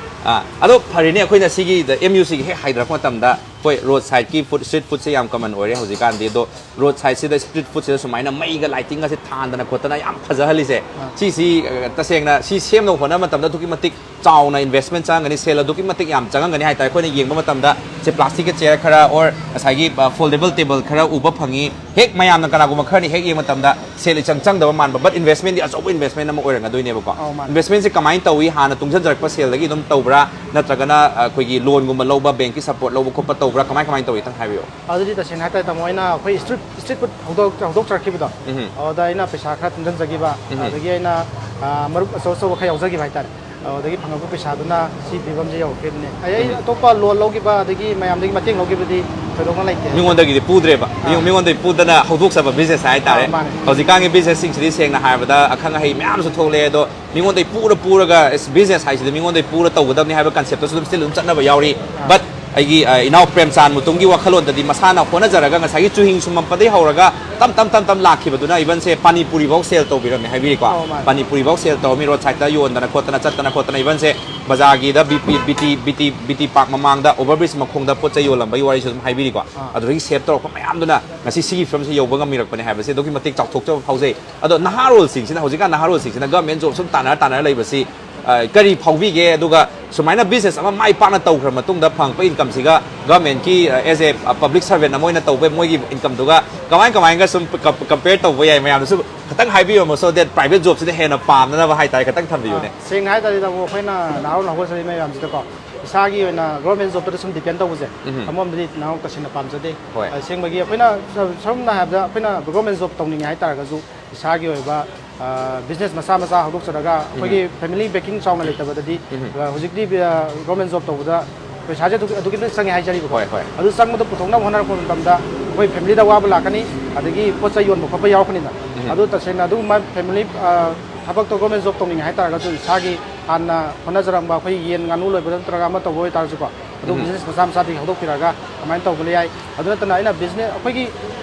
ꯑꯥ, ꯑꯗꯣ ꯐꯔꯦꯅꯦ, ꯑꯩꯈꯣꯏꯅ ꯁꯤꯒꯤꯗ M U C-ꯒꯤ ꯍꯦꯛ ꯍꯥꯏꯊꯔꯛꯄ ꯃꯇꯝꯗ, ꯍꯣꯏ, road side-ꯀꯤ food, street food-ꯁꯦ ꯌꯥꯝ common ꯑꯣꯏꯔꯦ ꯍꯧꯖꯤꯛꯀꯥꯟꯗꯤ꯫ ꯑꯗꯣ road side-ꯁꯤꯗ street food-ꯁꯤꯗ ꯁꯨꯃꯥꯏꯅ ꯃꯩꯒ lighting-ꯒꯁꯦ ꯊꯥꯟꯗꯅ ꯈꯣꯠꯇꯅ ꯌꯥꯝ ꯐꯖꯍꯜꯂꯤꯁꯦ, ꯑꯥ꯫ ꯁꯤꯁꯤ, ꯑ, ꯇꯁꯦꯡꯅ ꯁꯤ ꯁꯦꯝꯅꯕ ꯍꯣꯠꯅꯕ ꯃꯇꯝꯗ ꯑꯗꯨꯛꯀꯤ ꯃꯇꯤꯛ ꯆꯥꯎꯅ investment ꯆꯪꯉꯝꯒꯅꯤ, ꯁꯦꯜ ꯑꯗꯨꯛꯀꯤ ꯃꯇꯤꯛ ꯌꯥꯝ ꯆꯪꯉꯝꯒꯅꯤ ꯍꯥꯏꯇꯥꯔꯦ꯫ ꯑꯩꯈꯣꯏꯅ ꯌꯦꯡꯕ ꯃꯇꯝꯗ ꯁꯦ plastic-ꯀꯤ chair ꯈꯔ, or ꯉꯁꯥꯏꯒꯤ, ꯑ, foldable table ꯈꯔ ꯎꯕ ꯐꯪꯉꯤ꯫ ꯍꯦꯛ ꯃꯌꯥꯝꯅ ꯀꯅꯥꯒꯨꯝꯕ ꯈꯔꯅ ꯍꯦꯛ ꯌꯦꯡꯕ ꯃꯇꯝꯗ ꯁꯦꯜ ꯏꯆꯪ ꯆꯪꯗꯕ ꯃꯥꯟꯕ, but investment-ꯗꯤ ꯑꯆꯧꯕ investment ꯑꯃ ꯑꯣꯏꯔꯝꯒꯗꯣꯏꯅꯦꯕꯀꯣ꯫ ꯑꯧ, ꯃꯥꯅꯦ꯫ Investment-ꯁꯦ ꯀꯃꯥꯏꯅ ꯇꯧꯏ? ꯍꯥꯟꯅ ꯇꯨꯡꯁꯤꯟꯖꯔꯛꯄ ꯁꯦꯜꯗꯒꯤ ꯑꯗꯨꯝ ꯇꯧꯕ꯭ꯔꯥ? ꯅꯠꯇ꯭ꯔꯒꯅ, ꯑ, ꯑꯩꯈꯣꯏꯒꯤ loan-ꯒꯨꯝꯕ ꯂꯧꯕ, bank-ꯀꯤ support ꯂꯧꯕ ꯈꯣꯠꯄ ꯇꯧꯕ꯭ꯔꯥ? ꯀꯃꯥꯏ, ꯀꯃꯥꯏꯅ ꯇꯧꯏ? ꯈꯤꯇꯪ ꯍꯥꯏꯕꯤꯌꯨ꯫ ꯑꯗꯨꯗꯤ ꯇꯁꯦꯡꯅ ꯍꯥꯏꯇꯥꯔꯦ, ꯇꯥꯃꯣ, ꯑꯩꯅ ꯑꯩꯈꯣꯏ street, street food ꯍꯧꯗꯣꯛ-, ꯍꯧꯗꯣꯛꯆꯔꯛꯈꯤꯕꯗꯣ, ꯎꯝ꯫ ꯑꯗꯨꯗ ꯑꯩꯅ ꯄꯩꯁꯥ ꯈꯔ ꯇꯨꯡꯁꯤꯟꯖꯈꯤꯕ, ꯎꯝ꯫ ꯑꯗꯒꯤ ꯑꯩꯅ, ꯑ, ꯃꯔꯨꯞ ꯑꯆꯧ ꯑꯆꯧꯕ ꯈꯔ ꯌꯥꯎꯖꯈꯤꯕ ꯍꯥꯏꯇꯥꯔꯦ꯫ ꯑꯗꯨꯗꯒꯤ ꯐꯪꯉꯛꯄ ꯄꯩꯁꯥꯗꯨꯅ ꯁꯤ ꯐꯤꯕꯝꯁꯦ ꯌꯧꯔꯛꯈꯤꯕꯅꯦ꯫ ꯑꯩ, ꯑꯩ ꯎꯝ꯫ ꯑꯇꯣꯞꯄ loan ꯂꯧꯈꯤꯕ ꯑꯗꯒꯤ ꯃꯌꯥꯝꯗꯒꯤ ꯃꯇꯦꯡ ꯂꯧꯈꯤꯕꯗꯤ ꯊꯣꯏꯗꯣꯛꯅ ꯂꯩꯇꯦ꯫ ꯃꯤꯉꯣꯟꯗꯒꯤꯗꯤ ꯄꯨꯗ꯭ꯔꯦꯕ꯫ ꯑꯥ꯫ ꯃꯤꯉꯣꯟ-, ꯃꯤꯉꯣꯟꯗꯒꯤ ꯄꯨꯗꯅ ꯍꯧꯗꯣꯛꯆꯕ business ꯍꯥꯏꯇꯥꯔꯦ꯫ ꯑꯥ, ꯃꯥꯅꯦ꯫ ꯍꯧꯖꯤꯛꯀꯥꯟꯒꯤ business-ꯁꯤꯡꯁꯤꯗꯤ ꯁꯦꯡꯅ ꯍꯥꯏꯔꯕꯗ ꯑꯈꯪ ꯑꯍꯩ ꯃꯌꯥꯝꯁꯨ ꯊꯣꯛꯂꯛꯑꯦ, ꯑꯗꯣ ꯃꯤꯉꯣꯟꯗꯒꯤ ꯄꯨꯔ ꯄꯨꯔꯒ, ꯑꯁ, business ꯍꯥꯏꯁꯤꯗꯤ ꯃꯤꯉꯣꯟꯗꯒꯤ ꯄꯨꯔ ꯇꯧꯒꯗꯕꯅꯤ ꯍꯥꯏꯕ concept-ꯇꯁꯨ ꯑꯗꯨꯝ still ꯑꯗꯨꯝ ꯆꯠꯅꯕ ꯌꯥꯎꯔꯤ꯫ ꯑꯥ꯫ But ꯑꯩꯒꯤ, ꯑ, ꯏꯅꯥꯎ ꯄ꯭ꯔꯦꯝꯆꯥꯟ ꯃꯨꯇꯨꯝꯒꯤ ꯋꯥꯈꯜꯂꯣꯟꯗꯗꯤ ꯃꯁꯥꯅ ꯍꯣꯠꯅꯖꯔꯒ ꯉꯁꯥꯏꯒꯤ ꯆꯨꯍꯤꯡ ꯁꯨꯝꯃꯛꯄꯗꯒꯤ ꯍꯧꯔꯒ ꯇꯞ ꯇꯞ ꯇꯞ ꯇꯞ ꯂꯥꯛꯈꯤꯕꯗꯨꯅ even ꯁꯦ ꯄꯥꯅꯤ ꯄꯨꯔꯤꯐꯥꯎ sell ꯇꯧꯕꯤꯔꯝꯃꯦ ꯍꯥꯏꯕꯤꯔꯤꯀꯣ꯫ ꯑꯧ, ꯃꯥꯅꯦ꯫ ꯄꯥꯅꯤ ꯄꯨꯔꯤꯐꯥꯎ sell ꯇꯧꯔꯝꯃꯤ, road side-ꯇ ꯌꯣꯟꯗꯅ ꯈꯣꯠꯇꯅ ꯆꯠꯇꯅ ꯈꯣꯠꯇꯅ, even ꯁꯦ ꯕꯖꯥꯔꯒꯤꯗ B P, B T, B T, B T park ꯃꯃꯥꯡꯗ over bridge ꯃꯈꯣꯡꯗ ꯄꯣꯠ ꯆꯩ ꯌꯣꯜꯂꯝꯕꯒꯤ ꯋꯥꯔꯤꯁꯨ ꯑꯗꯨꯝ ꯍꯥꯏꯕꯤꯔꯤꯀꯣ꯫ ꯑꯥ꯫ ꯑꯗꯨꯗꯒꯤ save ꯇꯧꯔꯛꯄ ꯃꯌꯥꯝꯗꯨꯅ ꯉꯁꯤ ꯁꯤꯒꯤ ꯐꯤꯕꯝꯁꯤ ꯌꯧꯕ ꯉꯝꯃꯤꯔꯛꯄꯅꯦ ꯍꯥꯏꯕꯁꯦ ꯑꯗꯨꯛꯀꯤ ꯃꯇꯤꯛ ꯆꯥꯎꯊꯣꯛꯆꯕ ꯐꯥꯎꯖꯩ꯫ ꯑꯗꯣ ꯅꯍꯥꯔꯣꯜꯁꯤꯡꯁꯤꯅ, ꯍꯧꯖꯤꯛꯀꯥꯟ ꯅꯍꯥꯔꯣꯜꯁꯤꯡꯁꯤꯅ government job ꯁꯨꯝ ꯇꯥꯟꯅꯔ ꯇꯥꯟꯅꯔ ꯂꯩꯕꯁꯤ ꯑ, ꯀꯔꯤ ꯐꯥꯎꯕꯤꯒꯦ? ꯑꯗꯨꯒ ꯁꯨꯃꯥꯏꯅ business ꯑꯃ ꯃꯥꯏ ꯄꯥꯛꯅ ꯇꯧꯈ꯭ꯔ ꯃꯇꯨꯡꯗ ꯐꯪꯉꯛꯄ incomeꯁꯤꯒ governmentꯀꯤ, ꯑ, as a, ꯑ, public servant ꯑꯃ ꯑꯣꯏꯅ ꯇꯧꯕ ꯃꯣꯏꯒꯤ incomeꯗꯨꯒ ꯀꯃꯥꯏ ꯀꯃꯥꯏꯅꯒ ꯁꯨꯝ ꯀꯝ-, compare ꯇꯧꯕ ꯌꯥꯏ? ꯃꯌꯥꯝꯗꯁꯨ ꯈꯤꯇꯪ ꯍꯥꯏꯕꯤꯔꯝꯃꯣ, so that private jobꯁꯤꯅ ꯍꯦꯟꯅ ꯄꯥꯝꯅꯅꯕ ꯍꯥꯏꯇꯥꯔꯦ, ꯈꯤꯇꯪ ꯊꯝꯕꯤꯌꯨꯅꯦ꯫ ꯑ, ꯁꯦꯡꯅ ꯍꯥꯏ ꯇꯥꯔꯗꯤ, ꯇꯥꯃꯣ, ꯑꯩꯈꯣꯏꯅ ꯅꯍꯥꯔꯣꯜ ꯍꯧꯒꯠꯆꯔꯤ ꯃꯌꯥꯝꯁꯤꯗꯀꯣ, ꯏꯁꯥꯒꯤ ꯑꯣꯏꯅ government jobꯇꯗ ꯁꯨꯝ depend ꯇꯧꯕꯁꯦ, ꯎꯝ꯫ ꯑꯃꯔꯣꯝꯗꯗꯤ ꯅꯍꯥꯔꯣꯜ ꯇꯁꯦꯡꯅ ꯄꯥꯝꯖꯗꯦ꯫ ꯍꯣꯏ꯫ ꯑꯁꯦꯡꯕꯒꯤ ꯑꯩꯈꯣꯏꯅ ꯁ-, ꯁꯝꯅ ꯍꯥꯏꯔꯕꯗ, ꯑꯩꯈꯣꯏꯅ government job ꯇꯧꯅꯤꯡꯉꯦ ꯍꯥꯏ ꯇꯥꯔꯒꯁꯨ, ꯏꯁꯥꯒꯤ ꯑꯣꯏꯕ, ꯑ, business ꯃꯆꯥ ꯃꯆꯥ ꯍꯧꯗꯣꯛꯆꯔꯒ, ꯑꯩꯈꯣꯏꯒꯤ ꯎꯝ꯫ Family backing ꯆꯥꯎꯅ ꯂꯩꯇꯕꯗꯗꯤ, ꯎꯝ꯫ ꯑ, ꯍꯧꯖꯤꯛꯇꯤ, ꯑ, government job ꯇꯧꯕꯗ ꯄꯩꯁꯥꯁꯦ ꯑꯗꯨꯛ-, ꯑꯗꯨꯛꯀꯤ ꯃꯇꯤꯛ ꯆꯪꯉꯦ ꯍꯥꯏꯖꯔꯤꯕꯀꯣ꯫ ꯍꯣꯏ, ꯍꯣꯏ꯫ ꯑꯗꯨ ꯆꯪꯕꯗꯣ ꯄꯨꯊꯣꯛꯅꯕ ꯍꯣꯠꯅꯔꯛꯄ ꯃꯇꯝꯗ ꯑꯩꯈꯣꯏ familyꯗ ꯑꯋꯥꯕ ꯂꯥꯛꯀꯅꯤ, ꯑꯗꯒꯤ ꯄꯣꯠ ꯆꯩ ꯌꯣꯟꯕ ꯈꯣꯠꯄ ꯌꯥꯎꯔꯛꯄꯅꯤꯅ꯫ ꯎꯝ꯫ ꯑꯗꯨ ꯇꯁꯦꯡꯅ ꯑꯗꯨꯒꯨꯝꯕ family, ꯑ, ꯊꯕꯛꯇꯣ government job ꯇꯧꯅꯤꯡꯉꯦ ꯍꯥꯏ ꯇꯥꯔꯒꯁꯨ, ꯏꯁꯥꯒꯤ ꯍꯥꯟꯅ ꯍꯣꯠꯅꯖꯔꯝꯕ ꯑꯩꯈꯣꯏ ꯌꯦꯟ ꯉꯥꯅꯨ ꯂꯣꯏꯕ ꯅꯠꯇ꯭ꯔꯒ ꯑꯃ ꯇꯧꯕ ꯑꯣꯏꯇꯥꯔꯁꯨꯀꯣ, ꯑꯗꯨ ꯎꯝ꯫ Business ꯃꯆꯥ ꯃꯆꯥꯗꯒꯤ ꯍꯧꯗꯣꯛꯄꯤꯔꯛꯑꯒ ꯑꯗꯨꯃꯥꯏꯅ ꯇꯧꯕ ꯌꯥꯏ꯫ ꯑꯗꯨ ꯅꯠꯇꯅ ꯑꯩꯅ business, ꯑꯩꯈꯣꯏꯒꯤ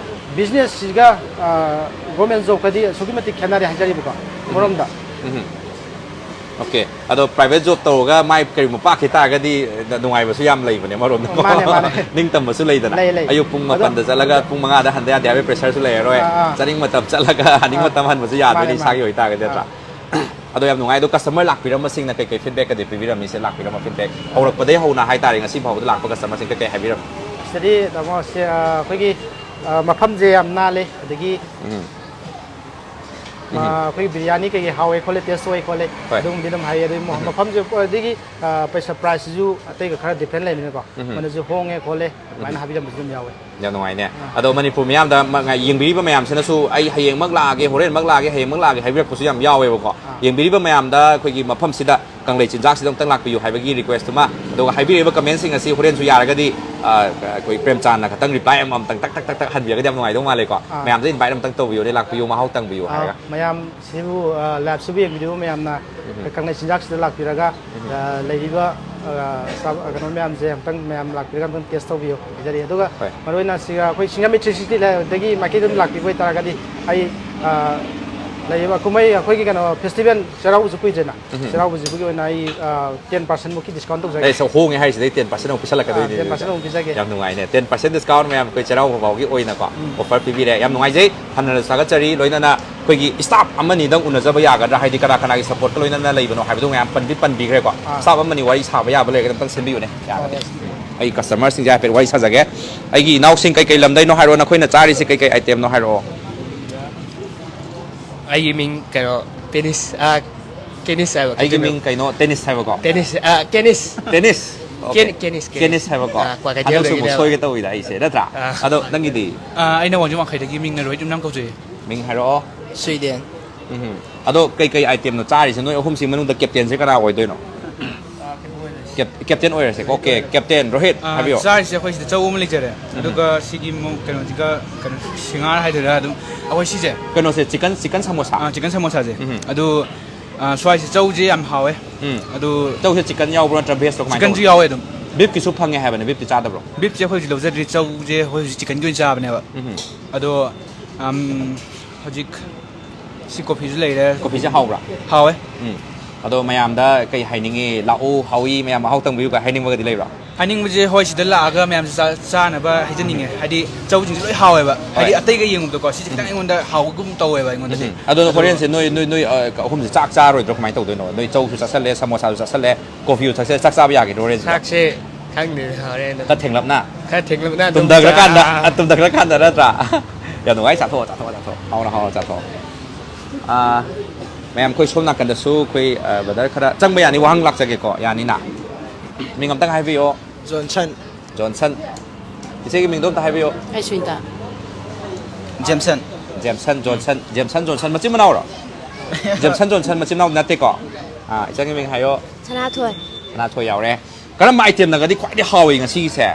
businessꯁꯤꯒ, ꯑ, government jobꯀꯗꯤ ꯑꯁꯨꯛꯀꯤ ꯃꯇꯤꯛ ꯈꯦꯠꯅꯔꯦ ꯍꯥꯏꯖꯔꯤꯕꯀꯣ, ꯎꯝ꯫ ꯑꯃꯔꯣꯝꯗ꯫ ꯎꯝ꯫ OK꯫ ꯑꯗꯣ private job ꯇꯧꯔꯒ ꯃꯥꯏ ꯀꯔꯤꯒꯨꯝꯕ ꯄꯥꯛꯈꯤ ꯇꯥꯔꯒꯗꯤ ꯅꯨꯡꯉꯥꯏꯕꯁꯨ ꯌꯥꯝ ꯂꯩꯕꯅꯦ ꯑꯃꯔꯣꯝꯗꯀꯣ꯫ ꯃꯥꯅꯦ, ꯃꯥꯅꯦ꯫ ꯅꯤꯡꯇꯝꯕꯁꯨ ꯂꯩꯗꯅ꯫ ꯂꯩ, ꯂꯩ꯫ ꯑꯌꯨꯛ ꯄꯨꯡ ꯑꯗꯣ ꯃꯥꯄꯟꯗ ꯆꯠꯂꯒ ꯄꯨꯡ ꯃꯉꯥꯗ ꯍꯟꯗ ꯌꯥꯗꯦ ꯍꯥꯏꯕꯒꯤ pressureꯁꯨ ꯂꯩꯔꯔꯣꯏ꯫ ꯑꯥ, ꯑꯥ꯫ ꯆꯥꯅꯤꯡ ꯃꯇꯝ ꯆꯠꯂꯒ ꯍꯟꯅꯤꯡ ꯑꯥ꯫ ꯃꯇꯝ ꯍꯟꯕꯁꯨ ꯌꯥꯗꯣꯏꯅꯤ ꯃꯥꯅꯦ, ꯏꯁꯥꯒꯤ ꯃꯥꯅꯦ꯫ ꯑꯣꯏꯇꯥꯔꯒꯗꯤ, ꯅꯠꯇ꯭ꯔꯥ? ꯑꯥ꯫ ꯑꯗꯣ ꯌꯥꯝ ꯅꯨꯡꯉꯥꯏ꯫ ꯑꯗꯣ customer ꯂꯥꯛꯄꯤꯔꯝꯕꯁꯤꯡꯅ ꯀꯩ ꯀꯩ feedbackꯀꯗꯤ ꯄꯤꯕꯤꯔꯝꯃꯤ? ꯁꯦ ꯂꯥꯛꯄꯤꯔꯝꯕ feedback ꯍꯧꯔꯛꯄꯗꯒꯤ ꯍꯧꯅ ꯍꯥꯏꯇꯥꯔꯦ, ꯉꯁꯤ ꯐꯥꯎꯕꯗ ꯂꯥꯛꯄ customerꯁꯤꯡ ꯀꯩ ꯀꯩ ꯍꯥꯏꯕꯤꯔꯝꯃꯤ? ꯁꯤꯗꯗꯤ, ꯇꯥꯃꯣ, ꯁꯤ, ꯑ, ꯑꯩꯈꯣꯏꯒꯤ, ꯑ, ꯃꯐꯝꯁꯦ ꯌꯥꯝ ꯅꯥꯜꯂꯦ, ꯑꯗꯒꯤ, ꯎꯝ꯫ ꯑ, ꯎꯝ꯫ ꯑꯩꯈꯣꯏꯒꯤ ꯕꯤꯔꯌꯥꯅꯤ ꯀꯩꯀꯩ ꯍꯥꯎꯋꯦ ꯈꯣꯠꯂꯦ, taste ꯑꯣꯏ ꯈꯣꯠꯂꯦ, ꯍꯣꯏ꯫ ꯑꯗꯨꯒꯨꯝꯕꯗꯤ ꯑꯗꯨꯝ ꯍꯥꯏꯌꯦ꯫ ꯑꯗꯨꯒꯤ ꯃ-, ꯎꯝ꯫ ꯃꯐꯝꯁꯦ, ꯑꯗꯒꯤ, ꯑ, ꯄꯩꯁꯥ priceꯁꯤꯁꯨ ꯑꯇꯩꯒ ꯈꯔ different ꯂꯩꯕꯅꯤꯅꯀꯣ, ꯎꯝ꯫ ꯃꯃꯜꯁꯨ ꯍꯣꯡꯉꯦ ꯈꯣꯠꯂꯦ, ꯑꯗꯨꯃꯥꯏꯅ ꯎꯝ꯫ ꯍꯥꯏꯕꯤꯔꯝꯕꯁꯨ ꯑꯗꯨꯝ ꯌꯥꯎꯋꯦ꯫ ꯌꯥꯝ ꯅꯨꯡꯉꯥꯏꯅꯦ꯫ ꯑꯥ꯫ ꯑꯗꯣ ꯃꯅꯤꯄꯨꯔ ꯃꯤꯌꯥꯝꯗ ꯃ-, ꯉ-, ꯌꯦꯡꯕꯤꯔꯤꯕ ꯃꯌꯥꯝꯁꯤꯅꯁꯨ "ꯑꯩ ꯍꯌꯦꯡꯃꯛ ꯂꯥꯛꯑꯒꯦ, ꯍꯣꯔꯦꯟꯃꯛ ꯂꯥꯛꯑꯒꯦ, ꯍꯌꯦꯡꯃꯛ ꯂꯥꯛꯑꯒꯦ" ꯍꯥꯏꯕꯤꯔꯛꯄꯁꯨ ꯌꯥꯝ ꯌꯥꯎꯋꯦꯕꯀꯣ꯫ ꯑꯥ꯫ ꯌꯦꯡꯕꯤꯔꯤꯕ ꯃꯌꯥꯝꯗ ꯑꯩꯈꯣꯏꯒꯤ ꯃꯐꯝꯁꯤꯗ ꯀꯪꯂꯩ ꯆꯤꯟꯖꯥꯛꯁꯤꯗ ꯑꯃꯨꯛꯇꯪ ꯂꯥꯛꯄꯤꯌꯨ ꯍꯥꯏꯕꯒꯤ requestꯇꯨꯃ, ꯑꯗꯨꯒ ꯍꯥꯏꯕꯤꯔꯛꯏꯕ commentꯁꯤꯡ ꯑꯁꯤ ꯍꯣꯔꯦꯟꯁꯨ ꯌꯥꯔꯒꯗꯤ, ꯑ, ꯑꯩꯈꯣꯏ ꯄ꯭ꯔꯦꯝꯆꯥꯟꯅ ꯈꯇꯪ reply ꯑꯃꯃꯝꯇꯪ ꯇꯛ ꯇꯛ ꯇꯛ ꯇꯛ ꯍꯟꯕꯤꯔꯒꯗꯤ ꯌꯥꯝ ꯅꯨꯡꯉꯥꯏꯗꯧ ꯃꯥꯜꯂꯦꯀꯣ꯫ ꯑꯥ꯫ ꯃꯌꯥꯝꯗ invite ꯑꯃꯇꯪ ꯇꯧꯕꯤꯌꯨꯅꯦ, "ꯂꯥꯛꯄꯤꯌꯨ, ꯃꯍꯥꯎ ꯇꯪꯕꯤꯌꯨ" ꯑꯥ, ꯍꯥꯏꯔꯒ꯫ ꯃꯌꯥꯝ ꯁꯤꯕꯨ, ꯑ, liveꯁꯤꯕꯨ ꯌꯦꯡꯕꯤꯔꯤꯕ ꯃꯌꯥꯝꯅ ꯎꯝ꯫ ꯀꯪꯂꯩ ꯆꯤꯟꯖꯥꯛꯁꯤꯗ ꯂꯥꯛꯄꯤꯔꯒ, ꯎꯝ꯫ ꯑ, ꯂꯩꯔꯤꯕ, ꯑ, ꯆꯥꯕ, ꯀꯩꯅꯣ ꯃꯌꯥꯝꯁꯦ ꯑꯃꯨꯛꯇꯪ ꯃꯌꯥꯝ ꯂꯥꯛꯄꯤꯔꯒ ꯑꯃꯨꯛꯇꯪ taste ꯇꯧꯕꯤꯌꯨ ꯍꯥꯏꯖꯔꯤ꯫ ꯑꯗꯨꯒ ꯍꯣꯏ꯫ ꯃꯔꯨꯑꯣꯏꯅ ꯁꯤꯒ ꯑꯩꯈꯣꯏ ꯁꯤꯡꯖꯃꯩ three sixty ꯂꯩꯕꯗꯒꯤ ꯃꯥꯏꯀꯩꯗ ꯑꯗꯨꯝ ꯂꯥꯛꯄꯤꯕ ꯑꯣꯏꯇꯥꯔꯒꯗꯤ ꯑꯩ, ꯑ, ꯂꯩꯌꯦꯕ꯫ ꯀꯨꯝꯍꯩ ꯑꯩꯈꯣꯏꯒꯤ ꯀꯩꯅꯣ ꯐꯦꯁꯇꯤꯚꯦꯜ ꯆꯩꯔꯥꯎꯕꯁꯨ ꯀꯨꯏꯗ꯭ꯔꯦꯅ꯫ ꯎꯝ꯫ ꯆꯩꯔꯥꯎꯕꯁꯤꯕꯨꯒꯤ ꯑꯣꯏꯅ ꯑꯩ, ꯑ, ten percent ꯃꯨꯛꯀꯤ discount ꯇꯧꯖꯒꯦ꯫ ꯑꯦ, ꯁꯣ ꯍꯣꯡꯉꯦ ꯍꯥꯏꯁꯤꯗꯩ ten percent ꯑꯃꯨꯛ ꯄꯤꯁꯜꯂꯛꯀꯗꯣꯏꯅꯤ꯫ ꯑꯥ, ten percent ꯑꯃꯨꯛ ꯄꯤꯖꯒꯦ꯫ ꯌꯥꯝ ꯅꯨꯡꯉꯥꯏꯅꯦ꯫ Ten percent discount ꯃꯌꯥꯝ ꯑꯩꯈꯣꯏ ꯆꯩꯔꯥꯎꯕ ꯐꯥꯎꯒꯤ ꯑꯣꯏꯅꯀꯣ ꯎꯝ꯫ Offer ꯄꯤꯕꯤꯔꯦ꯫ ꯌꯥꯝ ꯅꯨꯡꯉꯥꯏꯖꯩ꯫ ꯍꯟꯅ ꯊꯥꯒꯠꯆꯔꯤ꯫ ꯂꯣꯏꯅꯅ ꯑꯩꯈꯣꯏꯒꯤ staff ꯑꯃꯅꯤꯗꯪ ꯎꯅꯖꯕ ꯌꯥꯒꯗ꯭ꯔꯥ? ꯍꯥꯏꯗꯤ ꯀꯅꯥ ꯀꯅꯥꯒꯤ support ꯀ ꯂꯣꯏꯅꯅ ꯂꯩꯕꯅꯣ ꯍꯥꯏꯕꯗꯨ ꯃꯌꯥꯝ ꯄꯟꯕꯤ-, ꯄꯟꯕꯤꯈ꯭ꯔꯦꯀꯣ꯫ ꯑꯥ꯫ Staff ꯑꯃꯅꯤ ꯋꯥꯔꯤ ꯁꯥꯕ ꯌꯥꯕ ꯂꯩꯔꯒꯗꯤ ꯑꯝꯇꯪ ꯁꯤꯟꯕꯤꯌꯨꯅꯦ꯫ ꯌꯥꯔꯒꯗꯤ꯫ ꯑꯥ, yes꯫ ꯑꯩ customer ꯁꯤꯡꯁꯦ ꯍꯥꯏꯐꯦꯠ ꯋꯥꯔꯤ ꯁꯥꯖꯒꯦ꯫ ꯑꯩꯒꯤ ꯏꯅꯥꯎꯁꯤꯡ ꯀꯩꯀꯩ ꯂꯝꯗꯩꯅꯣ ꯍꯥꯏꯔꯣ, ꯅꯈꯣꯏꯅ ꯆꯥꯔꯤꯁꯦ ꯀꯩꯀꯩ item ꯅꯣ ꯍꯥꯏꯔꯛꯑꯣ꯫ ꯑꯩꯒꯤ ꯃꯤꯡ ꯀꯩꯅꯣ ꯇꯦꯅꯤꯁ, ꯑꯥ, ꯀꯦꯅꯤꯁ ꯍꯥꯏꯕ ꯑꯩꯒꯤ ꯀꯩꯅꯣ? ꯃꯤꯡ ꯀꯩꯅꯣ ꯇꯦꯅꯤꯁ ꯍꯥꯏꯕꯀꯣ꯫ ꯇꯦꯅꯤꯁ, ꯑꯥ, ꯀꯦꯅꯤꯁ꯫ ꯇꯦꯅꯤꯁ? ꯀꯦ-, ꯑꯣꯀꯦ꯫ ꯀꯦꯅꯤꯁ, ꯀꯦꯅꯤꯁ꯫ ꯀꯦꯅꯤꯁ ꯍꯥꯏꯕꯀꯣ꯫ ꯑꯥ, ꯀ꯭ꯋꯥꯀꯩꯊꯦꯜꯗꯒꯤꯅꯦꯕ꯫ ꯍꯟꯗꯛꯁꯨ ꯑꯃꯨꯛ ꯁꯣꯏꯒꯦ ꯇꯧꯋꯤꯗ ꯑꯩꯁꯦ, ꯅꯠꯇ꯭ꯔꯥ? ꯑꯥ꯫ ꯑꯗꯣ ꯅꯪꯒꯤꯗꯤ? ꯑꯥ, ꯑꯩꯅ ꯋꯥꯡꯖꯤꯡ ꯋꯥꯡꯈꯩꯗꯒꯤ, ꯃꯤꯡꯅ ꯔꯣꯍꯤꯠ ꯌꯨꯝꯅꯥꯝ ꯀꯧꯖꯩ꯫ ꯃꯤꯡ ꯍꯥꯏꯔꯛꯑꯣ꯫ ꯁꯨꯏꯗꯦꯟ꯫ ꯎꯝ꯫ ꯑꯗꯣ ꯀꯩꯀꯩ item ꯅꯣ ꯆꯥꯔꯤꯁꯦ? ꯅꯣꯏ ꯑꯍꯨꯝꯁꯤ ꯃꯅꯨꯡꯗ captain ꯁꯦ ꯀꯅꯥ ꯑꯣꯏꯗꯣꯏꯅꯣ? ꯀꯦꯞ-, captain ꯑꯣꯏꯔꯁꯦꯀꯣ꯫ ꯑꯣꯀꯦ, captain ꯔꯣꯍꯤꯠ, ꯑꯥ, ꯍꯥꯏꯕꯤꯌꯣ꯫ ꯆꯥꯔꯤꯁꯦ ꯑꯩꯈꯣꯏ ꯁꯤꯗ ꯆꯧ ꯑꯃ ꯂꯩꯖꯔꯦ꯫ ꯎꯝ꯫ ꯑꯗꯨꯒ ꯁꯤꯒꯤ ꯃꯨ-, ꯀꯩꯅꯣꯁꯤꯒ, ꯀꯩꯅꯣ, ꯁꯤꯡꯍꯥꯔ ꯍꯥꯏꯗꯣꯏꯔꯥ, ꯑꯗꯨꯝ ꯑꯩꯈꯣꯏ ꯁꯤꯁꯦ꯫ ꯀꯩꯅꯣꯁꯦ, chicken, chicken ꯁꯃꯣꯁꯥ? ꯑꯥ, chicken ꯁꯃꯣꯁꯥꯁꯦ꯫ ꯎꯝ꯫ ꯑꯗꯨ, ꯑꯥ, ꯁ꯭ꯋꯥꯏꯁꯦ ꯆꯧꯁꯦ ꯌꯥꯝ ꯍꯥꯎꯋꯦ꯫ ꯎꯝ꯫ ꯑꯗꯨ ꯆꯧꯁꯦ chicken ꯌꯥꯎꯕ꯭ꯔꯣ ꯅꯠꯇ꯭ꯔ veg ꯂꯣ, ꯀꯃꯥꯏꯅ chicken ꯁꯨ ꯇꯧꯕꯅꯣ? ꯌꯥꯎꯋꯦ ꯑꯗꯨꯝ꯫ Beef ꯀꯤꯁꯨ ꯐꯪꯉꯦ ꯍꯥꯏꯕꯅꯦ, beef ꯇꯤ ꯆꯥꯗꯕ꯭ꯔꯣ? Beef ꯁꯦ ꯑꯩꯈꯣꯏ ꯍꯧꯖꯤꯛ ꯂꯧꯖꯗ꯭ꯔꯤ, ꯆꯧꯁꯦ ꯑꯩꯈꯣꯏ ꯍꯧꯖꯤꯛ chicken ꯒꯤ ꯑꯣꯏꯅ ꯆꯥꯕꯅꯦꯕ꯫ ꯎꯝ꯫ ꯑꯗꯣ, ꯑꯝ, ꯍꯧꯖꯤꯛ ꯁꯤ coffee ꯁꯨ ꯂꯩꯔꯦ꯫ Coffee ꯁꯦ ꯍꯥꯎꯕ꯭ꯔꯥ? ꯍꯥꯎꯋꯦ꯫ ꯎꯝ꯫ ꯑꯗꯣ ꯃꯌꯥꯝꯗ ꯀꯩ ꯍꯥꯏꯅꯤꯡꯉꯤ? "ꯂꯥꯛꯎ, ꯍꯥꯎꯏ, ꯃꯌꯥꯝ ꯃꯍꯥꯎ ꯇꯪꯕꯤꯌꯨ" ꯀꯥꯏ ꯍꯥꯏꯅꯤꯡꯕꯒꯗꯤ ꯂꯩꯕ꯭ꯔꯥ? ꯍꯥꯏꯅꯤꯡꯕꯁꯦ, ꯍꯣꯏ, ꯁꯤꯗ ꯂꯥꯛꯑꯒ ꯃꯌꯥꯝꯁꯦ ꯆꯥ-, ꯆꯥꯅꯕ ꯍꯥꯏꯖꯅꯤꯡꯉꯦ꯫ ꯍꯥꯏꯗꯤ ꯆꯧꯁꯤꯡꯁꯦ ꯂꯣꯏ ꯍꯥꯎꯋꯦꯕ꯫ ꯍꯣꯏ꯫ ꯍꯥꯏꯗꯤ ꯑꯇꯩꯒ ꯌꯦꯡꯉꯨꯕꯗꯀꯣ, ꯁꯤꯁꯦ ꯈꯤꯇꯪ ꯎꯝ꯫ ꯑꯩꯉꯣꯟꯗ ꯍꯥꯎꯕꯒꯨꯝ ꯇꯧꯋꯦꯕ ꯑꯩꯉꯣꯟꯗꯗꯤ꯫ ꯎꯝ꯫ ꯑꯗꯣ ꯑꯗꯣ ꯍꯣꯔꯦꯟꯁꯦ ꯅꯣꯏ, ꯅꯣꯏ, ꯅꯣꯏ, ꯑ, ꯑꯍꯨꯝꯁꯦ ꯆꯥꯛ ꯆꯥꯔꯣꯏꯗ꯭ꯔꯣ? ꯀꯃꯥꯏꯅ ꯇꯧꯗꯣꯏꯅꯣ? ꯅꯣꯏ ꯆꯧꯁꯨ ꯆꯥꯁꯜꯂꯦ, ꯁꯃꯣꯁꯥꯁꯨ ꯆꯥꯁꯜꯂꯦ, coffee ꯁꯨ ꯊꯛꯆꯜꯂꯦ, ꯆꯥꯛ ꯆꯥꯕ ꯌꯥꯈꯤꯗ꯭ꯔꯣ ꯍꯣꯔꯦꯟꯁꯤꯕꯣ? ꯆꯥꯛꯁꯦ ꯈꯪꯗꯦꯅꯦ, ꯍꯣꯔꯦꯟ ꯑꯗꯨꯝ ꯈꯔ ꯊꯦꯡꯂꯞꯅ? ꯈꯔ ꯊꯦꯡꯂꯞꯅ ꯑꯗꯨꯝ ꯇꯨꯝꯊꯈ꯭ꯔꯀꯥꯟꯗ, ꯆꯥ-, ꯑ, ꯇꯨꯝꯊꯈ꯭ꯔꯀꯥꯟꯗ ꯅꯠꯇ꯭ꯔꯥ? ꯌꯥꯝ ꯅꯨꯡꯉꯥꯏ, ꯆꯥꯊꯣꯛꯑꯣ, ꯆꯥꯊꯣꯛꯑꯣ, ꯆꯥꯊꯣꯛꯑꯣ꯫ ꯍꯥꯎꯅ, ꯍꯥꯎꯅ ꯆꯥꯊꯣꯛꯑꯣ꯫ ꯑ, ꯃꯌꯥꯝ, ꯑꯩꯈꯣꯏ ꯁꯣꯝ ꯅꯥꯀꯟꯗꯁꯨ ꯑꯩꯈꯣꯏ, ꯑ, brother ꯈꯔ ꯆꯪꯕ ꯌꯥꯅꯤ, ꯋꯥꯍꯪ ꯂꯥꯛꯆꯒꯦꯀꯣ, ꯌꯥꯅꯤꯅ? ꯃꯤꯡ ꯑꯝꯇꯪ ꯍꯥꯏꯕꯤꯌꯣ꯫ ꯖꯣꯟꯁꯟ꯫ ꯖꯣꯟꯁꯟ꯫ ꯏꯆꯦꯒꯤ ꯃꯤꯡꯗꯣ ꯑꯝꯇ ꯍꯥꯏꯕꯤꯌꯣ꯫ ꯑꯩ ꯁꯨꯅꯤꯇꯥ꯫ ꯖꯦꯝꯁꯟ꯫ ꯖꯦꯝꯁꯟ, ꯖꯣꯟꯁꯟ, ꯖꯦꯝꯁꯟ, ꯖꯣꯟꯁꯟ, ꯃꯆꯤꯟ ꯃꯅꯥꯎꯔꯣ? ꯖꯦꯝꯁꯟ, ꯖꯣꯟꯁꯟ, ꯃꯆꯤꯟ ꯃꯅꯥꯎ ꯅꯠꯇꯦꯀꯣ? ꯑꯥ, ꯏꯆꯟꯒꯤ ꯃꯤꯡ ꯍꯥꯏꯌꯣ꯫ ꯁꯅꯥꯊꯣꯏ꯫ ꯁꯅꯥꯊꯣꯏ ꯌꯥꯎꯔꯦ꯫ ꯀꯔꯝꯕ item ꯅꯒꯗꯤ ꯈ꯭ꯋꯥꯏꯗꯩ ꯍꯥꯎꯏ ꯉꯁꯤꯒꯤꯁꯦ?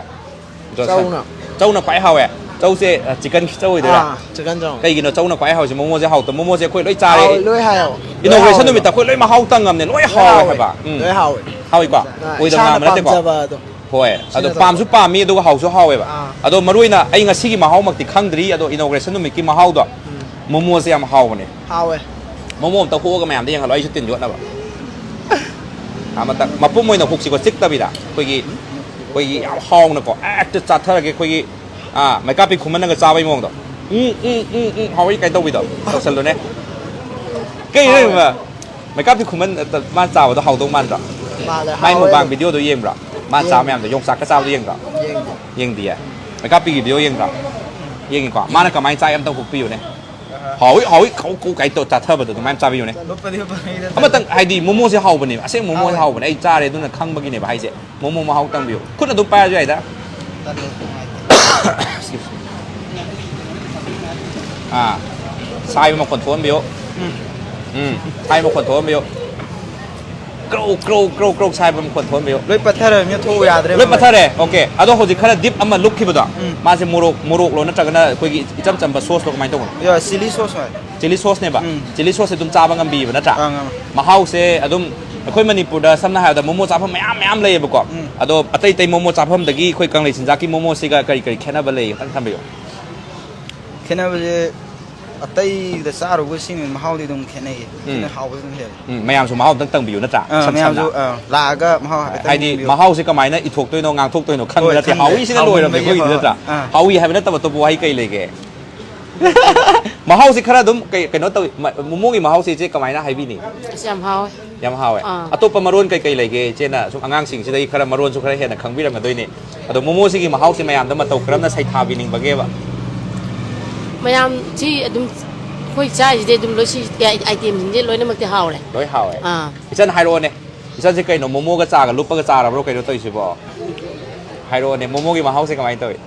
ꯖꯣꯟꯁꯟ꯫ ꯆꯧꯅ꯫ ꯆꯧꯅ ꯈ꯭ꯋꯥꯏ ꯍꯥꯎꯋꯦ꯫ ꯆꯧꯁꯦ, ꯑ, chicken ꯆꯧ ꯑꯣꯏꯗꯣꯏꯔꯥ? ꯑꯥ, chicken ꯆꯧ꯫ ꯀꯩꯒꯤꯅꯣ ꯆꯧꯅ ꯈ꯭ꯋꯥꯏ ꯍꯥꯎꯔꯤꯁꯦ? ꯃꯣꯃꯣꯁꯦ ꯍꯥꯎꯇ-, ꯃꯣꯃꯣꯁꯦ ꯑꯩꯈꯣꯏ ꯂꯣꯏ ꯆꯥꯔꯦ꯫ ꯍꯥꯎ-, ꯂꯣꯏ ꯍꯥꯎ-, ꯂꯣꯏ inauguration ꯍꯥꯎꯋꯦ꯫ ꯅꯨꯃꯤꯠꯇ ꯑꯩꯈꯣꯏ ꯂꯣꯏ ꯃꯍꯥꯎ ꯇꯪꯉꯝꯅꯦ꯫ ꯂꯣꯏ ꯂꯣꯏ ꯍꯥꯎꯋꯦ ꯍꯥꯎꯋꯦ꯫ ꯍꯥꯏꯕ꯫ ꯎꯝ꯫ ꯂꯣꯏ ꯍꯥꯎꯋꯦ꯫ ꯍꯥꯎꯋꯤꯀꯣ? ꯑꯥ, ꯑꯣꯏꯗꯕ ꯏꯁꯥꯅ ꯉꯥꯡꯕ ꯅꯠꯇꯦꯀꯣ? ꯄꯥꯝꯖꯕ ꯑꯗꯣ꯫ ꯍꯣꯏ꯫ ꯁꯤꯅ ꯑꯗꯣ ꯇꯧꯕ꯫ ꯄꯥꯝꯁꯨ ꯄꯥꯝꯃꯤ, ꯑꯗꯨꯒ ꯍꯥꯎꯁꯨ ꯍꯥꯎꯋꯦꯕ꯫ ꯑꯥ꯫ ꯑꯗꯣ ꯃꯔꯨ ꯑꯣꯏꯅ ꯑꯩ ꯉꯁꯤꯒꯤ ꯃꯍꯥꯎꯃꯛꯇꯤ ꯈꯪꯗ꯭ꯔꯤ, ꯑꯗꯣ inauguration ꯅꯨꯃꯤꯠꯀꯤ ꯃꯍꯥꯎꯗꯣ ꯎꯝ꯫ ꯃꯣꯃꯣꯁꯦ ꯌꯥꯝ ꯍꯥꯎꯕꯅꯦ꯫ ꯍꯥꯎꯋꯦ꯫ ꯃꯣꯃꯣ ꯑꯝꯇ ꯍꯣꯛꯑꯒ ꯃꯌꯥꯝꯗ ꯌꯦꯡꯍꯜꯂꯣ, ꯑꯩꯁꯨ ꯇꯤꯟ ꯌꯣꯠꯅꯕ꯫ ꯑꯃꯇꯪ ꯃꯄꯨꯝ ꯑꯣꯏꯅ ꯍꯨꯛꯁꯤꯀꯣ, ꯆꯤꯛꯇꯕꯤꯗ꯫ ꯑꯩꯈꯣꯏꯒꯤ ꯑꯩꯈꯣꯏꯒꯤ ꯌꯥꯝ ꯍꯥꯎꯅꯀꯣ, ꯍꯦꯛꯇ ꯆꯥꯊꯔꯒꯦ꯫ ꯑꯩꯈꯣꯏꯒꯤ ꯑꯥ ꯃꯩꯀꯥꯄꯤ ꯈꯨꯃꯟꯅꯒ ꯆꯥꯕꯩ ꯃꯑꯣꯡꯗꯣ꯫ ꯎꯝ ꯎꯝ ꯎꯝ ꯎꯝ ꯍꯥꯎꯋꯤ ꯀꯥꯏꯅ ꯇꯧꯕꯤꯗꯣ ꯇꯧꯁꯜꯂꯨꯅꯦ꯫ ꯀꯩꯅꯣ ꯃꯩꯀꯥꯄꯤ ꯈꯨꯃꯟ ꯃꯥ ꯆꯥꯕꯗꯣ ꯍꯥꯎꯗꯧ ꯃꯥꯟꯗ꯭ꯔꯣ? ꯃꯥꯜꯂꯦ, ꯃꯥꯏ ꯍꯥꯎꯋꯦ ꯃꯨꯛꯕꯥꯡ ꯑꯗꯨꯝ꯫ ꯚꯤꯗꯤꯑꯣꯗꯣ ꯌꯦꯡꯕ꯭ꯔꯣ? ꯃꯥ ꯆꯥꯕ ꯌꯦꯡꯗꯦ꯫ ꯃꯌꯥꯝꯗꯣ, ꯌꯣꯡꯆꯥꯛꯀ ꯆꯥꯕꯗꯣ ꯌꯦꯡꯕ꯭ꯔꯣ? ꯌꯦꯡꯗꯦ꯫ ꯌꯦꯡꯗꯤꯌꯦ? ꯃꯩꯀꯥꯄꯤꯒꯤ ꯚꯤꯗꯤꯑꯣ ꯌꯦꯡꯕ꯭ꯔꯣ? ꯌꯦꯡꯉꯤꯀꯣ꯫ ꯃꯥꯅ ꯀꯃꯥꯏꯅ ꯆꯥꯏ ꯑꯝꯇ ꯍꯨꯛꯄꯤꯌꯨꯅꯦ꯫ ꯍꯥꯎꯏ ꯍꯥꯎꯏ ꯈꯧ ꯈꯧ ꯀꯥꯏ ꯇꯧ ꯆꯥꯊꯕꯗꯣ ꯑꯗꯨꯃꯥꯏꯅ ꯆꯥꯕꯤꯌꯨꯅꯦ꯫ ꯂꯨꯞꯄꯗꯤ ꯂꯨꯞꯄ ꯍꯩꯅꯗꯦ꯫ ꯑꯃꯇꯪ, ꯍꯥꯏꯗꯤ ꯃꯣꯃꯣꯁꯦ ꯍꯥꯎꯕꯅꯦꯕ, ꯑꯁꯦꯡꯕ ꯃꯣꯃꯣꯁꯦ ꯍꯥꯎꯋꯦ꯫ ꯍꯥꯎꯕꯅꯦ꯫ ꯑꯩ ꯆꯥꯔꯦ ꯑꯗꯨꯅ ꯈꯪꯕꯒꯤꯅꯦꯕ ꯍꯥꯏꯁꯦ꯫ ꯃꯣꯃꯣ ꯃꯍꯥꯎ ꯇꯪꯕꯤꯌꯨ꯫ ꯈꯨꯠꯅ ꯑꯗꯨꯝ ꯄꯥꯏꯔꯁꯨ ꯌꯥꯏꯗ꯫ ꯇꯜꯂꯦ, ꯅꯨꯡꯉꯥꯏꯇꯦ꯫ Excuse me. ꯑꯥ, ꯁꯥꯏꯕ ꯃꯈꯣꯟ ꯊꯣꯛꯍꯟꯕꯤꯌꯨ꯫ ꯎꯝ꯫ ꯎꯝ, ꯁꯥꯏꯕ ꯃꯈꯣꯟ ꯊꯣꯛꯍꯟꯕꯤꯌꯨ꯫ ꯀ꯭ꯔꯧ ꯀ꯭ꯔꯧ ꯀ꯭ꯔꯧ ꯀ꯭ꯔꯧ ꯁꯥꯏꯕ ꯃꯈꯣꯟ ꯊꯣꯛꯍꯟꯕꯤꯌꯨ꯫ ꯂꯣꯏ ꯄꯠꯊꯔꯕꯅꯤꯅ ꯊꯣꯛꯎ ꯌꯥꯗ꯭ꯔꯦ ꯂꯣꯏ ꯃꯣꯏ꯫ ꯄꯠꯊꯔꯦ꯫ ꯑꯣꯀꯦ꯫ ꯑꯗꯣ ꯍꯧꯖꯤꯛ ꯈꯔ ꯗꯤꯞ ꯑꯃ ꯂꯨꯞꯈꯤꯕꯗꯣ, ꯎꯝ꯫ ꯃꯥꯁꯦ ꯃꯣꯔꯣꯛ, ꯃꯣꯔꯣꯛꯂꯣ ꯅꯠꯇ꯭ꯔꯒꯅ ꯑꯩꯈꯣꯏꯒꯤ ꯏꯆꯝ ꯆꯝꯕ ꯁꯣꯁꯂꯣ, ꯀꯃꯥꯏꯅ ꯇꯧꯕꯅꯣ? ꯌꯥ, ꯆꯤꯂꯤ ꯁꯣꯁ ꯑꯣꯏ꯫ ꯆꯤꯂꯤ ꯁꯣꯁꯅꯦꯕ꯫ ꯎꯝ꯫ ꯆꯤꯂꯤ ꯁꯣꯁꯁꯦ ꯑꯗꯨꯝ ꯆꯥꯕ ꯉꯝꯕꯤꯕ ꯅꯠꯇ꯭ꯔꯥ? ꯑꯥ, ꯉꯝꯃꯦ꯫ ꯃꯍꯥꯎꯁꯦ ꯑꯗꯨꯝ, ꯑꯩꯈꯣꯏ ꯃꯅꯤꯄꯨꯔꯗ ꯁꯝꯅ ꯍꯥꯏꯔꯕꯗ ꯃꯣꯃꯣ ꯆꯥꯐꯝ ꯃꯌꯥꯝ ꯃꯌꯥꯝ ꯂꯩꯌꯦꯕꯀꯣ꯫ ꯎꯝ꯫ ꯑꯗꯣ ꯑꯇꯩ ꯑꯇꯩ ꯃꯣꯃꯣ ꯆꯥꯐꯝꯗꯒꯤ ꯑꯩꯈꯣꯏ ꯀꯪꯂꯩ ꯆꯤꯟꯖꯥꯛꯀꯤ ꯃꯣꯃꯣꯁꯤꯒ ꯀꯔꯤ ꯀꯔꯤ ꯈꯦꯠꯅꯕ ꯂꯩ, ꯈꯤꯇꯪ ꯊꯝꯕꯤꯌꯨ꯫ ꯈꯦꯠꯅꯕꯁꯦ ꯑꯇꯩꯗ ꯆꯥꯔꯨꯕꯁꯤꯡ ꯃꯍꯥꯎꯗꯤ ꯑꯗꯨꯝ ꯈꯦꯠꯅꯩꯌꯦ꯫ ꯁꯤꯅ ꯎꯝ꯫ ꯍꯥꯎꯕ ꯑꯗꯨꯝ ꯍꯦꯜꯂꯦ꯫ ꯎꯝ, ꯃꯌꯥꯝꯁꯨ ꯃꯍꯥꯎ ꯑꯝꯇꯪ ꯇꯪꯕꯤꯌꯨ ꯅꯠꯇ꯭ꯔꯥ? ꯑꯥ, ꯏꯁꯝ ꯃꯌꯥꯝꯁꯨ, ꯁꯝꯅ꯫ ꯑꯥ, ꯂꯥꯛꯑꯒ ꯃꯍꯥꯎ ꯍꯥꯏꯐꯦꯠꯇꯪ ꯍꯥꯏꯗꯤ ꯌꯦꯡꯕꯤꯌꯨ꯫ ꯃꯍꯥꯎꯁꯦ ꯀꯃꯥꯏꯅ ꯏꯊꯣꯛꯇꯣꯏꯅꯣ, ꯉꯥꯡꯊꯣꯛꯇꯣꯏꯅꯣ ꯈꯪꯕ ꯍꯣꯏ, ꯅꯠꯇꯦ꯫ ꯈꯪꯗꯦ꯫ ꯍꯥꯎꯏꯁꯤꯅ ꯍꯥꯎꯃꯟꯕꯒꯤ, ꯂꯣꯏꯔꯕꯅꯦ ꯑꯩꯈꯣꯏꯒꯤꯗꯤ ꯍꯣꯏ, ꯅꯠꯇ꯭ꯔꯥ? ꯑꯥ꯫ ꯍꯥꯎꯏ ꯍꯥꯏꯕ ꯅꯠꯇꯕ ꯑꯇꯣꯞꯄ ꯋꯥꯍꯩ ꯀꯩ ꯂꯩꯒꯦ? ꯃꯍꯥꯎꯁꯤ ꯈꯔ ꯑꯗꯨꯝ ꯀꯩ-, ꯀꯩꯅꯣ ꯇꯧꯏ꯫ ꯃ-, ꯃꯣꯃꯣꯒꯤ ꯃꯍꯥꯎꯁꯤ ꯏꯆꯦ ꯀꯃꯥꯏꯅ ꯍꯥꯏꯕꯤꯅꯤ? ꯑꯁ, ꯌꯥꯝ ꯍꯥꯎꯋꯦ꯫ ꯌꯥꯝ ꯍꯥꯎꯋꯦ꯫ ꯑꯥ꯫ ꯑꯇꯣꯞꯄ ꯃꯔꯣꯟ ꯀꯩ ꯀꯩ ꯂꯩꯒꯦ? ꯏꯆꯦꯅ ꯁꯨꯝ ꯑꯉꯥꯡꯁꯤꯡꯁꯤꯗꯒꯤ ꯈꯔ ꯃꯔꯣꯟꯁꯨ ꯈꯔ ꯍꯦꯟꯅ ꯈꯪꯕꯤꯔꯝꯒꯗꯣꯏꯅꯦ꯫ ꯑꯗꯣ ꯃꯣꯃꯣꯁꯤꯒꯤ ꯃꯍꯥꯎꯁꯤ ꯃꯌꯥꯝꯗ ꯃꯇꯧ ꯀꯔꯝꯅ ꯁꯩꯊꯥꯕꯤꯅꯤꯡꯕꯒꯦꯕ? ꯃꯌꯥꯝ ꯁꯤ ꯑꯗꯨꯝ ꯑꯩꯈꯣꯏ ꯆꯥꯔꯤꯁꯤꯗꯤ ꯑꯗꯨꯝ ꯂꯣꯏ, ꯁꯤ ꯑꯥꯏꯇꯦꯝꯁꯤꯡꯁꯦ ꯂꯣꯏꯅꯃꯛꯇꯤ ꯍꯥꯎꯔꯦ꯫ ꯂꯣꯏ ꯍꯥꯎꯋꯦ꯫ ꯑꯥ꯫ ꯏꯆꯟ ꯍꯥꯏꯔꯛꯑꯣꯅꯦ꯫ ꯏꯆꯟꯁꯦ ꯀꯩꯅꯣ, ꯃꯣꯃꯣꯒ ꯆꯥꯒ ꯂꯨꯞꯄꯒ ꯆꯥꯔꯕ꯭ꯔꯣ ꯀꯩꯅꯣ ꯇꯧꯔꯤꯁꯤꯕꯣ? ꯍꯥꯏꯔꯛꯑꯣꯅꯦ, ꯃꯣꯃꯣꯒꯤ ꯃꯍꯥꯎꯁꯦ ꯀꯃꯥꯏꯅ ꯇꯧꯏ?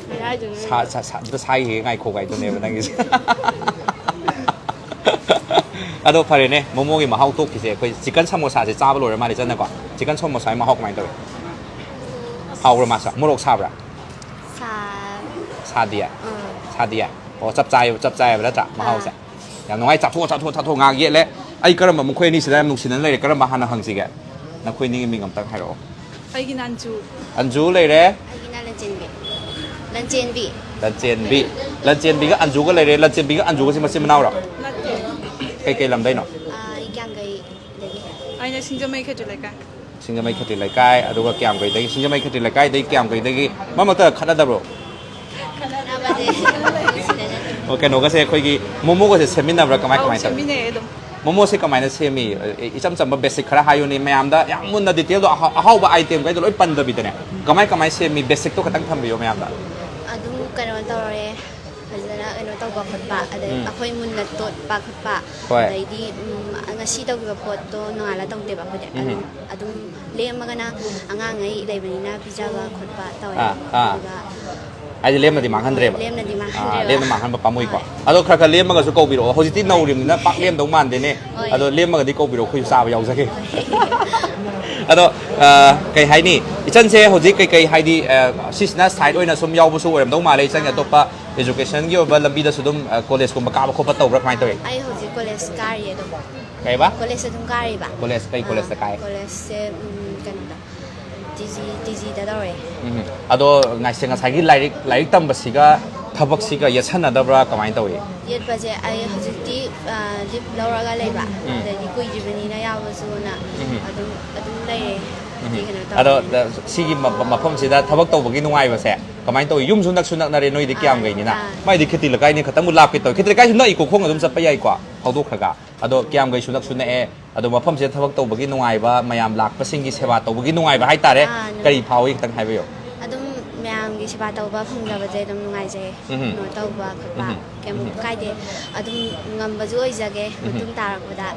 ꯀꯩ ꯍꯥꯏꯗꯣꯏꯅꯣ? ꯁꯥ-, ꯁꯥ-, ꯁꯥ-, ꯑꯝꯇ ꯁꯥꯏꯈꯤꯒꯦ ꯉꯥꯏꯈꯣ ꯀꯥꯏꯗꯨꯅꯦꯕ ꯅꯪꯒꯤꯁꯦ꯫ ꯑꯗꯣ ꯐꯔꯦꯅꯦ, ꯃꯣꯃꯣꯒꯤ ꯃꯍꯥꯎ ꯇꯣꯛꯈꯤꯁꯦ꯫ ꯑꯩꯈꯣꯏ ꯆꯤꯛꯀꯟ ꯁꯃꯣꯁꯥꯁꯦ ꯆꯥꯕ ꯂꯣꯏꯔ ꯃꯥꯜꯂꯦ ꯆꯟꯅꯀꯣ꯫ ꯆꯤꯛꯀꯟ ꯁꯃꯣꯁꯥꯒꯤ ꯃꯍꯥꯎ ꯀꯃꯥꯏꯅ ꯇꯧꯏ? ꯍꯥꯎꯕ꯭ꯔꯥ ꯃꯥꯁꯨ? ꯃꯣꯔꯣꯛ ꯁꯥꯕ꯭ꯔꯥ? ꯁꯥ ꯁꯥꯗꯤꯌꯦ? ꯎꯝ ꯁꯥꯗꯤꯌꯦ? ꯑꯣ, ꯆꯞ ꯆꯥꯏꯌꯦꯕ, ꯆꯞ ꯆꯥꯏꯌꯦꯕ ꯅꯠꯇ꯭ꯔꯥ? ꯃꯍꯥꯎꯁꯦ꯫ ꯑꯥ꯫ ꯌꯥꯝ ꯅꯨꯡꯉꯥꯏ꯫ ꯆꯥꯊꯣꯛꯑꯣ, ꯆꯥꯊꯣꯛꯑꯣ, ꯆꯥꯊꯣꯛꯑꯣ꯫ ꯉꯥꯏꯍꯥꯛ ꯌꯦꯠꯂꯦ꯫ ꯑꯩ ꯀꯔꯝꯕ, ꯃꯈꯣꯏ ꯑꯅꯤꯁꯤꯗ ꯌꯥꯝ ꯅꯨꯡꯁꯤꯅꯅ ꯂꯩꯔꯦ, ꯀꯔꯝꯕ ꯍꯥꯟꯅ ꯍꯪꯁꯤꯒꯦ? ꯅꯈꯣꯏ ꯑꯅꯤꯒꯤ ꯃꯤꯡ ꯑꯝꯇꯪ ꯍꯥꯏꯔꯛꯑꯣ꯫ ꯑꯩꯒꯤꯅ ꯑꯟꯖꯨ꯫ ꯑꯟꯖꯨ ꯂꯩꯔꯦ꯫ ꯑꯩꯒꯤꯅ ꯂꯟꯆꯦꯟꯕꯤ꯫ ꯂꯟꯆꯦꯟꯕꯤ꯫ ꯂꯟꯆꯦꯟꯕꯤ꯫ ꯂꯟꯆꯦꯟꯕꯤꯒ ꯑꯟꯖꯨꯒ ꯂꯩꯔꯦ꯫ ꯂꯟꯆꯦꯟꯕꯤꯒ ꯑꯟꯖꯨꯒꯁꯤ ꯃꯆꯤꯟ ꯃꯅꯥꯎꯔꯣ? ꯅꯠꯇꯦ꯫ ꯀꯩꯀꯩ ꯂꯝꯗꯩꯅꯣ? ꯑꯩ ꯀ꯭ꯌꯥꯝꯒꯩꯗꯒꯤ꯫ ꯑꯩꯅ ꯁꯤꯡꯖꯃꯩ ꯈꯦꯇ꯭ꯔꯤ ꯂꯩꯀꯥꯏ꯫ ꯁꯤꯡꯖꯃꯩ ꯈꯦꯇ꯭ꯔꯤ ꯂꯩꯀꯥꯏ, ꯑꯗꯨꯒ ꯀ꯭ꯌꯥꯝꯒꯩꯗꯒꯤ, ꯁꯤꯡꯖꯃꯩ ꯈꯦꯇ꯭ꯔꯤ ꯂꯩꯀꯥꯏꯗꯒꯤ ꯀ꯭ꯌꯥꯝꯒꯩꯗꯒꯤ ꯃꯔꯛ ꯃꯔꯛꯇ ꯈꯠꯅꯗꯕ꯭ꯔꯣ? ꯈꯠꯅꯕꯁꯦ ꯁꯤꯗ ꯅꯠꯇꯦ꯫ ꯑꯣ, ꯀꯩꯅꯣꯒꯁꯦ ꯑꯩꯈꯣꯏꯒꯤ ꯃꯣꯃꯣꯒꯁꯦ ꯁꯦꯝꯃꯤꯟꯅꯕ꯭ꯔꯥ? ꯀꯃꯥꯏ ꯑꯧ, ꯀꯃꯥꯏꯅ ꯇꯧꯋꯤ? ꯁꯦꯝꯃꯤꯟꯅꯩ ꯑꯗꯨꯝ꯫ ꯃꯣꯃꯣꯁꯦ ꯀꯃꯥꯏꯅ ꯁꯦꯝꯃꯤ? ꯏꯆꯝ ꯆꯝꯕ ꯕꯦꯁꯤꯛ ꯈꯔ ꯍꯥꯏꯌꯨꯅꯦ ꯃꯌꯥꯝꯗ, ꯌꯥꯝ ꯃꯨꯟꯅ ꯗꯤꯇꯦꯜꯗꯣ ꯑꯍꯥꯎ- ꯑꯍꯥꯎꯕ ꯑꯥꯏꯇꯦꯝꯈꯩꯗꯣ ꯂꯣꯏ ꯄꯟꯗꯕꯤꯗꯅꯦ꯫ ꯀꯃꯥꯏ ꯀꯃꯥꯏꯅ ꯁꯦꯝꯃꯤ? ꯕꯦꯁꯤꯛꯇꯣ ꯈꯇꯪ ꯊꯝꯕꯤꯌꯣ ꯃꯌꯥꯝꯗ꯫ ꯑꯗꯨꯝ ꯀꯩꯅꯣ ꯇꯧꯔꯦ꯫ ꯐꯖꯅ ꯀꯩꯅꯣ ꯇꯧꯕ ꯈꯣꯠꯄ, ꯑꯗꯩ ꯎꯝ꯫ ꯑꯩꯈꯣꯏ ꯃꯨꯟꯅ ꯇꯣꯠꯄ ꯈꯣꯠꯄ, ꯍꯣꯏ꯫ ꯑꯗꯩꯗꯤ ꯎꯝ, ꯉꯁꯤ ꯇꯧꯈꯤꯕ ꯄꯣꯠꯇꯣ ꯅꯣꯡꯉꯥꯜꯂ ꯇꯧꯗꯦꯕ ꯑꯩꯈꯣꯏꯗꯤ꯫ ꯎꯝ꯫ ꯑꯗꯨꯝ ꯑꯗꯨꯝ ꯂꯦꯝꯃꯒꯅ ꯑꯉꯥꯡꯉꯩ ꯂꯩꯕꯅꯤꯅ ꯄꯤꯖꯕ ꯈꯣꯠꯄ ꯇꯧꯋꯦ꯫ ꯑꯥ, ꯑꯥ꯫ ꯑꯗꯨꯒ ꯍꯥꯏꯗꯤ ꯂꯦꯝꯅꯗꯤ ꯃꯥꯡꯍꯟꯗ꯭ꯔꯦꯕ꯫ ꯂꯦꯝꯅꯗꯤ ꯑꯥ, ꯃꯥꯡꯍꯟꯗ꯭ꯔꯦꯕ꯫ ꯂꯦꯝꯅ ꯃꯥꯡꯍꯟꯕ ꯄꯥꯝꯃꯨꯏꯀꯣ꯫ ꯍꯣꯏ꯫ ꯑꯗꯣ ꯈꯔ ꯈꯔ ꯂꯦꯝꯃꯒꯁꯨ ꯀꯧꯕꯤꯔꯛꯑꯣ꯫ ꯍꯧꯖꯤꯛꯇꯤ ꯅꯧꯔꯤꯕꯅꯤꯅ ꯄꯥꯛ ꯂꯦꯝꯗꯧ ꯃꯥꯟꯗꯦꯅꯦ꯫ ꯍꯣꯏ꯫ ꯑꯗꯣ ꯂꯦꯝꯃꯒꯗꯤ ꯀꯧꯕꯤꯔꯛꯑꯣ, ꯑꯩꯈꯣꯏꯁꯨ ꯆꯥꯕ ꯌꯥꯎꯖꯒꯦ꯫ ꯑꯗꯣ ꯑ, ꯀꯩ ꯍꯥꯏꯅꯤ, ꯏꯆꯟꯁꯦ ꯍꯧꯖꯤꯛ ꯀꯩꯀꯩ ꯍꯥꯏꯗꯤ, ꯑ, ꯁꯤꯁꯤꯅ ꯁꯥꯏꯠ ꯑꯣꯏꯅ ꯁꯨꯝ ꯌꯥꯎꯕꯁꯨ ꯑꯣꯏꯔꯝꯗꯧ ꯃꯥꯜꯂꯦ꯫ ꯏꯆꯟꯒꯤ ꯑꯥ꯫ ꯑꯇꯣꯞꯄ ꯏꯖꯨꯀꯦꯁꯟꯒꯤ ꯑꯣꯏꯕ ꯂꯝꯕꯤꯗꯁꯨ ꯑꯗꯨꯝ, ꯑ, ꯀꯣꯂꯦꯖꯀꯨꯝꯕ ꯀꯥꯕ ꯈꯣꯠꯄ ꯇꯧꯕ꯭ꯔꯥ, ꯀꯃꯥꯏꯅ ꯇꯧꯏ? ꯑꯩ ꯍꯧꯖꯤꯛ ꯀꯣꯂꯦꯖ ꯀꯥꯔꯤ ꯑꯗꯨꯝ꯫ ꯀꯩꯕ? ꯀꯣꯂꯦꯖ ꯑꯗꯨꯝ ꯀꯥꯔꯤꯕ꯫ ꯀꯣꯂꯦꯖ, ꯀꯩ ꯀꯣꯂꯦꯖꯇ ꯀꯥꯏ? ꯀꯣꯂꯦꯖꯁꯦ ꯎꯝ, ꯀꯩꯅꯣꯗ ꯇꯤ ꯖꯤ ꯇꯤ ꯖꯤꯗ ꯇꯧꯔꯦ꯫ ꯎꯝ꯫ ꯑꯗꯣ ꯉꯥꯏꯁꯦ, ꯉꯁꯥꯏꯒꯤ ꯂꯥꯏꯔꯤꯛ ꯂꯥꯏꯔꯤꯛ ꯇꯝꯕꯁꯤꯒ ꯊꯕꯛꯁꯤꯒ ꯌꯦꯠꯁꯟꯅꯗꯕ꯭ꯔꯥ, ꯀꯃꯥꯏꯅ ꯇꯧꯏ? ꯌꯦꯠꯄꯁꯦ ꯑꯩ ꯍꯧꯖꯤꯛꯇꯤ ꯂꯤꯞ ꯂꯧꯔꯒ ꯂꯩꯕ꯫ ꯎꯝ꯫ ꯑꯗꯩꯗꯤ ꯀꯨꯏꯗ꯭ꯔꯤꯕꯅꯤꯅ ꯌꯥꯎꯕꯁꯨꯅ ꯎꯝ꯫ ꯑꯗꯨꯝ ꯑꯗꯨꯝ ꯂꯩꯔꯦ꯫ ꯎꯝ꯫ ꯀꯩꯅꯣ ꯑꯗꯣ ꯇꯧꯔꯦ꯫ ꯁꯤꯒꯤ ꯃ- ꯃꯐꯝꯁꯤꯗ ꯊꯕꯛ ꯇꯧꯕꯒꯤ ꯅꯨꯡꯉꯥꯏꯕꯁꯦ ꯀꯃꯥꯏꯅ ꯇꯧꯏ? ꯌꯨꯝꯁꯨ ꯅꯛꯁꯨ ꯅꯛꯅꯔꯦ ꯅꯣꯏꯗꯤ, ꯑꯥ, ꯀꯌꯥꯝꯒꯩꯅꯤꯅ꯫ ꯑꯥ꯫ ꯃꯥꯏꯗꯤ ꯈꯦꯇꯤ ꯂꯩꯀꯥꯏꯅꯤ, ꯈꯇꯪꯕꯨ ꯂꯥꯞꯀꯦ ꯇꯧꯏ꯫ ꯈꯦꯇꯤ ꯂꯩꯀꯥꯏꯁꯨ ꯅꯛꯏꯀꯣ, ꯈꯣꯡꯅ ꯑꯗꯨꯝ ꯆꯠꯄ ꯌꯥꯏꯀꯣ, ꯐꯥꯎꯗꯣꯛꯈ꯭ꯔꯒ꯫ ꯑꯗꯣ ꯀꯌꯥꯝꯒꯩꯁꯨ ꯅꯛꯁꯨ ꯅꯛꯑꯦ꯫ ꯑꯗꯣ ꯃꯐꯝꯁꯤꯗ ꯊꯕꯛ ꯇꯧꯕꯒꯤ ꯅꯨꯡꯉꯥꯏꯕ, ꯃꯌꯥꯝ ꯂꯥꯛꯄꯁꯤꯡꯒꯤ ꯁꯦꯕꯥ ꯇꯧꯕꯒꯤ ꯅꯨꯡꯉꯥꯏꯕ ꯍꯥꯏꯇꯥꯔꯦ, ꯑꯥ, ꯅꯨꯡꯉꯥꯏ꯫ ꯀꯔꯤ ꯐꯥꯎꯏ, ꯈꯤꯇꯪ ꯍꯥꯏꯕꯤꯌꯨ꯫ ꯑꯗꯨꯝ ꯃꯌꯥꯝꯒꯤ ꯁꯦꯕꯥ ꯇꯧꯕ ꯐꯪꯖꯕꯁꯦ ꯑꯗꯨꯝ ꯅꯨꯡꯉꯥꯏꯖꯩ꯫ ꯎꯝꯍꯨꯝ꯫ ꯀꯩꯅꯣ ꯇꯧꯕ ꯈꯣꯠꯄ ꯎꯝꯍꯨꯝ꯫ ꯀꯩꯝ ꯎꯝꯍꯨꯝ꯫ ꯀꯥꯏꯗꯦ꯫ ꯑꯗꯨꯝ ꯉꯝꯕꯁꯨ ꯑꯣꯏꯖꯒꯦ ꯎꯝꯍꯨꯝ꯫ ꯃꯇꯨꯡ ꯇꯥꯔꯛꯄꯗ꯫